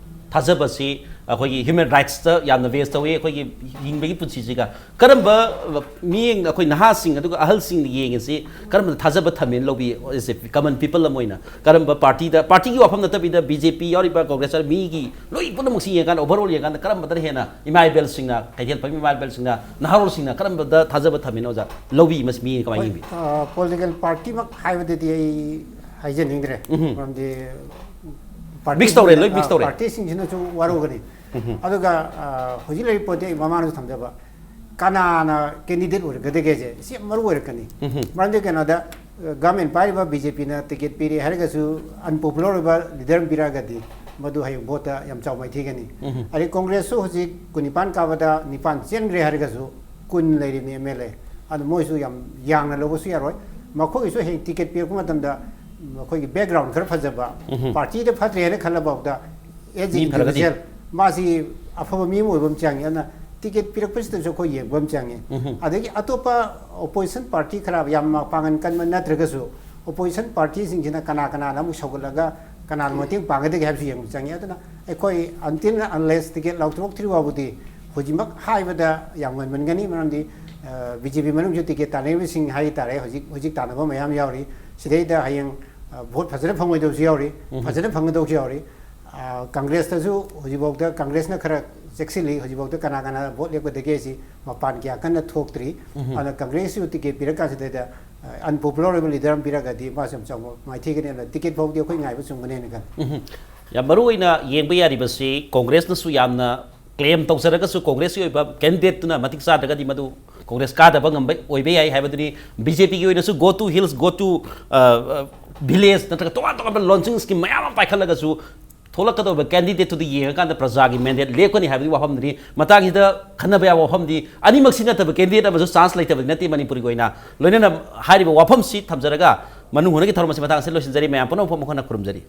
ꯊꯥꯖꯕꯁꯤ, ꯑꯩꯈꯣꯏꯒꯤ ꯍ꯭ꯌꯨꯃꯦꯟ ꯔꯥꯏꯠꯁꯇ ꯌꯥꯝꯅ ꯕꯦꯁ ꯇꯧꯏ꯫ ꯑꯩꯈꯣꯏꯒꯤ ꯍꯤꯡꯕꯒꯤ ꯄꯨꯟꯁꯤꯁꯤꯒ ꯀꯔꯝꯕ ꯃꯤꯠꯌꯦꯡ, ꯑꯩꯈꯣꯏ ꯅꯍꯥꯁꯤꯡ ꯑꯗꯨꯒ ꯑꯍꯜꯁꯤꯡꯅ ꯌꯦꯡꯉꯤꯁꯤ ꯀꯔꯝꯕꯗ ꯊꯥꯖꯕ ꯊꯝꯃꯦꯅ ꯂꯧꯕꯤ? ꯑꯦꯁ ꯑꯦ ꯀꯃꯟ ꯄꯤꯄꯜ ꯑꯃ ꯑꯣꯏꯅ ꯀꯔꯝꯕ ꯄꯥꯔꯇꯤꯗ, ꯄꯥꯔꯇꯤꯒꯤ ꯋꯥꯐꯝ ꯅꯠꯇꯕꯤꯗ, ꯕꯤ ꯖꯦ ꯄꯤ ꯌꯥꯎꯔꯤꯕ ꯀꯣꯡꯒ꯭ꯔꯦꯁ ꯌꯥꯎꯔꯤꯕ ꯃꯤꯒꯤ ꯂꯣꯏ ꯄꯨꯝꯅꯃꯛꯁꯤ ꯌꯦꯡꯉꯀꯥꯟꯗ, ꯑꯣꯚꯔ ꯑꯣꯜ ꯌꯦꯡꯉꯀꯥꯟꯗ ꯀꯔꯝꯕꯗꯅ ꯍꯦꯟꯅ ꯏꯃꯥ ꯏꯕꯦꯜꯁꯤꯡꯅ, ꯀꯩꯊꯦꯜ ꯐꯝꯃꯤ ꯏꯃꯥ ꯏꯕꯦꯜꯁꯤꯡꯅ, ꯅꯍꯥꯔꯣꯜꯁꯤꯡꯅ ꯀꯔꯝꯕꯗ ꯊꯥꯖꯕ ꯊꯝꯃꯦꯅ ꯑꯣꯖꯥ ꯂꯧꯕꯤ? ꯃꯁꯤ ꯃꯤ ꯀꯃꯥꯏꯅ ꯌꯦꯡꯕꯤ? ꯄꯣꯂꯤꯇꯤꯀꯦꯜ ꯄꯥꯔꯇꯤꯃꯛ ꯍꯥꯏꯕꯗꯗꯤ ꯑꯩ ꯍꯥꯏꯖꯅꯤꯡꯗ꯭ꯔꯦ꯫ ꯎꯝꯍꯨꯝ꯫ ꯃꯔꯝꯗꯤ Mix ꯇꯧꯔꯦ, ꯂꯣꯏ mix ꯇꯧꯔꯦ꯫ ꯄꯥꯔꯇꯤꯁꯤꯡꯁꯤꯅꯁꯨ ꯋꯥꯔꯧꯒꯅꯤ꯫ ꯎꯝꯍꯨꯝ꯫ ꯑꯗꯨꯒ ꯑ, ꯍꯧꯖꯤꯛ ꯂꯩꯔꯤꯕ ꯄꯣꯠꯇꯤ ꯑꯩ ꯃꯃꯥꯡꯗꯁꯨ ꯊꯝꯖꯕ, ꯀꯅꯥꯅ ꯀꯦꯟꯗꯤꯗꯦꯠ ꯑꯣꯏꯔꯛꯀꯗꯒꯦꯁꯦ ꯁꯤ ꯌꯥꯝ ꯃꯔꯨ ꯑꯣꯏꯔꯛꯀꯅꯤ꯫ ꯎꯝꯍꯨꯝ꯫ ꯃꯔꯝꯗꯤ ꯀꯩꯅꯣꯗ, ꯒꯚꯔꯟꯃꯦꯟ ꯄꯥꯏꯔꯤꯕ ꯕꯤ ꯖꯦ ꯄꯤꯅ ꯇꯤꯀꯦꯠ ꯄꯤꯔꯦ ꯍꯥꯏꯔꯒꯁꯨ, ꯑꯟꯄꯣꯄꯨꯂꯔ ꯑꯣꯏꯕ ꯂꯤꯗꯔ ꯑꯃ ꯄꯤꯔꯛꯑꯒꯗꯤ ꯃꯗꯨ ꯍꯌꯦꯡ ꯚꯣꯠꯇ ꯌꯥꯝ ꯆꯥꯎ ꯃꯥꯏꯊꯤꯒꯅꯤ꯫ ꯎꯝꯍꯨꯝ꯫ ꯑꯗꯩ ꯀꯣꯡꯒ꯭ꯔꯦꯁꯁꯨ ꯍꯧꯖꯤꯛ ꯀꯨꯟꯅꯤꯄꯥꯟ ꯀꯥꯕꯗ ꯅꯤꯄꯥꯟ ꯆꯦꯟꯈ꯭ꯔꯦ ꯍꯥꯏꯔꯒꯁꯨ ꯀꯨꯟ ꯂꯩꯔꯤꯕꯅꯤ ꯑꯦꯝ ꯑꯦꯜ ꯑꯦ꯫ ꯑꯗꯨ ꯃꯣꯏꯁꯨ ꯌꯥꯝ ꯌꯥꯡꯅ ꯂꯧꯕꯁꯨ ꯌꯥꯔꯣꯏ꯫ ꯃꯈꯣꯏꯒꯤꯁꯨ ꯍꯌꯦꯡ ꯇꯤꯀꯦꯠ ꯄꯤꯔꯛꯄ ꯃꯇꯝꯗ ꯃꯈꯣꯏꯒꯤ ꯕꯦꯛꯒ꯭ꯔꯥꯎꯟ ꯈꯔ ꯐꯖꯕ, ꯎꯝꯍꯨꯝ꯫ ꯄꯥꯔꯇꯤꯗ ꯐꯠꯇ꯭ꯔꯦ ꯍꯥꯏꯅ ꯈꯜꯂꯐꯥꯎꯗ, ꯑꯦꯖ ꯃꯤ ꯐꯔꯒꯗꯤ꯫ ꯏꯟꯗꯤꯚꯤꯖꯨꯋꯦꯜ ꯃꯥꯁꯤ ꯑꯐꯕ ꯃꯤ ꯑꯃ ꯑꯣꯏꯕ ꯑꯃ ꯆꯪꯉꯤ꯫ ꯑꯗꯨꯅ ꯇꯤꯀꯦꯠ ꯄꯤꯔꯛꯄꯁꯤꯗꯁꯨ ꯑꯩꯈꯣꯏ ꯌꯦꯡꯕ ꯑꯃ ꯆꯪꯉꯤ꯫ ꯎꯝꯍꯨꯝ꯫ ꯑꯗꯒꯤ ꯑꯇꯣꯞꯄ ꯑꯣꯄꯣꯖꯤꯁꯟ ꯄꯥꯔꯇꯤ ꯈꯔ ꯌꯥꯝ ꯃꯄꯥꯡꯒꯜ ꯀꯟꯕ ꯅꯠꯇ꯭ꯔꯒꯁꯨ, ꯑꯣꯄꯣꯖꯤꯁꯟ ꯄꯥꯔꯇꯤꯁꯤꯡꯁꯤꯅ ꯀꯅꯥ ꯀꯅꯥꯅ ꯑꯃꯨꯛ ꯁꯧꯒꯠꯂꯒ ꯀꯅꯥꯅ ꯃꯇꯦꯡ ꯄꯥꯡꯒꯗꯒꯦ ꯍꯥꯏꯕꯁꯨ ꯌꯦꯡꯕ ꯆꯪꯉꯤ꯫ ꯑꯗꯨꯅ ꯑꯩꯈꯣꯏ until unless ꯇꯤꯀꯦꯠ ꯂꯥꯎꯊꯣꯛꯇ꯭ꯔꯤ ꯐꯥꯎꯕꯗꯤ ꯍꯧꯖꯤꯛꯃꯛ ꯍꯥꯏꯕꯗ ꯌꯥꯝ ꯉꯟꯃꯟꯒꯅꯤ꯫ ꯃꯔꯝꯗꯤ ꯕꯤ ꯖꯦ ꯄꯤ ꯃꯅꯨꯡꯁꯨ ꯇꯤꯀꯦꯠ ꯇꯥꯟꯅꯔꯤꯕꯁꯤꯡ ꯍꯥꯏꯇꯥꯔꯦ, ꯍꯧꯖꯤꯛ ꯍꯧꯖꯤꯛ ꯇꯥꯟꯅꯕ ꯃꯌꯥꯝ ꯌꯥꯎꯔꯤ꯫ ꯁꯤꯗꯩꯗ ꯍꯌꯦꯡ ꯑ, ꯚꯣꯠ ꯐꯖꯅ ꯐꯪꯉꯣꯏꯗꯕꯁꯨ ꯌꯥꯎꯔꯤ, ꯎꯝ꯫ ꯐꯖꯅ ꯐꯪꯒꯗꯕꯁꯨ ꯌꯥꯎꯔꯤ꯫ ꯑ, ꯀꯪꯒ꯭ꯔꯦꯁꯇꯁꯨ ꯍꯧꯖꯤꯛꯐꯥꯎꯗ ꯀꯪꯒ꯭ꯔꯦꯁꯅ ꯈꯔ ꯆꯦꯛꯁꯤꯜꯂꯤ꯫ ꯍꯧꯖꯤꯛꯐꯥꯎꯗ ꯀꯅꯥ ꯀꯅꯥ ꯚꯣꯠ ꯂꯦꯞꯀꯗꯒꯦ ꯁꯤ ꯃꯄꯥꯟ ꯀꯌꯥ ꯀꯟꯅ ꯊꯣꯛꯇ꯭ꯔꯤ꯫ ꯎꯝ꯫ ꯑꯗꯨꯅ ꯀꯪꯒ꯭ꯔꯦꯁꯁꯨ ꯇꯤꯀꯦꯠ ꯄꯤꯔꯀꯥꯟꯁꯤꯗꯩꯗ, ꯑ, ꯑꯟꯄꯣꯄꯨꯂꯔ ꯑꯣꯏꯕ ꯂꯤꯗꯔ ꯑꯃ ꯄꯤꯔꯒꯗꯤ ꯃꯥꯁꯨ ꯌꯥꯝ ꯆꯥꯎꯕ ꯃꯥꯏꯊꯤꯒꯅꯤ꯫ ꯑꯗꯨꯅ ꯇꯤꯀꯦꯠ ꯐꯥꯎꯗꯤ ꯑꯩꯈꯣꯏ ꯉꯥꯏꯕ ꯆꯨꯝꯒꯅꯦꯅ ꯈꯜꯂꯤ꯫ ꯎꯝ꯫ ꯌꯥꯝ ꯃꯔꯨ ꯑꯣꯏꯅ ꯌꯦꯡꯕ ꯌꯥꯔꯤꯕꯁꯤ ꯀꯣꯡꯒ꯭ꯔꯦꯁꯅꯁꯨ ꯌꯥꯝꯅ ꯀ꯭ꯂꯦꯝ ꯇꯧꯖꯔꯒꯁꯨ ꯀꯣꯡꯒ꯭ꯔꯦꯁꯀꯤ ꯑꯣꯏꯕ ꯀꯦꯟꯗꯤꯗꯦꯠꯇꯨꯅ ꯃꯇꯤꯛ ꯆꯥꯗ꯭ꯔꯒꯗꯤ ꯃꯗꯨ ꯀꯣꯡꯒ꯭ꯔꯦꯁ ꯀꯥꯗꯕ ꯉꯝꯕ ꯑꯣꯏꯕ ꯌꯥꯏ ꯍꯥꯏꯕꯗꯨꯅꯤ꯫ ꯕꯤ ꯖꯦ ꯄꯤꯒꯤ ꯑꯣꯏꯅꯁꯨ go to hills, go to, ꯑ, ꯑ, village ꯅꯠꯇ꯭ꯔꯒ ꯇꯣꯉꯥꯟ ꯇꯣꯉꯥꯟꯕ ꯂꯣꯟꯆꯤꯡ ꯁ꯭ꯀꯤꯝ ꯃꯌꯥꯝ ꯑꯃ ꯄꯥꯏꯈꯠꯂꯒꯁꯨ ꯊꯣꯛꯂꯛꯀꯗꯧꯔꯤꯕ ꯀꯦꯟꯗꯤꯗꯦꯠꯇꯨꯗ ꯌꯦꯡꯉꯀꯥꯟꯗ ꯄ꯭ꯔꯖꯥꯒꯤ ꯃꯦꯟꯗꯦꯠ ꯂꯦꯞꯀꯅꯤ ꯍꯥꯏꯕꯒꯤ ꯋꯥꯐꯝꯗꯨꯅꯤ꯫ ꯃꯇꯥꯡꯁꯤꯗ ꯈꯟꯅꯕ ꯌꯥꯕ ꯋꯥꯐꯝꯗꯤ ꯑꯅꯤꯃꯛꯁꯤ ꯅꯠꯇꯕ ꯀꯦꯟꯗꯤꯗꯦꯠ ꯑꯃꯁꯨ ꯆꯥꯟꯁ ꯂꯩꯇꯕꯗꯤ ꯅꯠꯇꯦ ꯃꯅꯤꯄꯨꯔꯒꯤ ꯑꯣꯏꯅ꯫ ꯂꯣꯏꯅꯅ ꯍꯥꯏꯔꯤꯕ ꯋꯥꯐꯝꯁꯤ ꯊꯝꯖꯔꯒ ꯃꯅꯨꯡ ꯍꯨꯠꯅꯒꯤ ꯊꯧꯔꯝ ꯑꯁꯤ ꯃꯇꯥꯡ ꯑꯁꯤꯗ ꯂꯣꯏꯁꯤꯟꯖꯔꯤ꯫ ꯃꯌꯥꯝ ꯄꯨꯝꯅꯃꯛꯄꯨ ꯑꯃꯨꯛ ꯍꯟꯅ ꯈꯨꯔꯨꯝꯖꯔꯤ꯫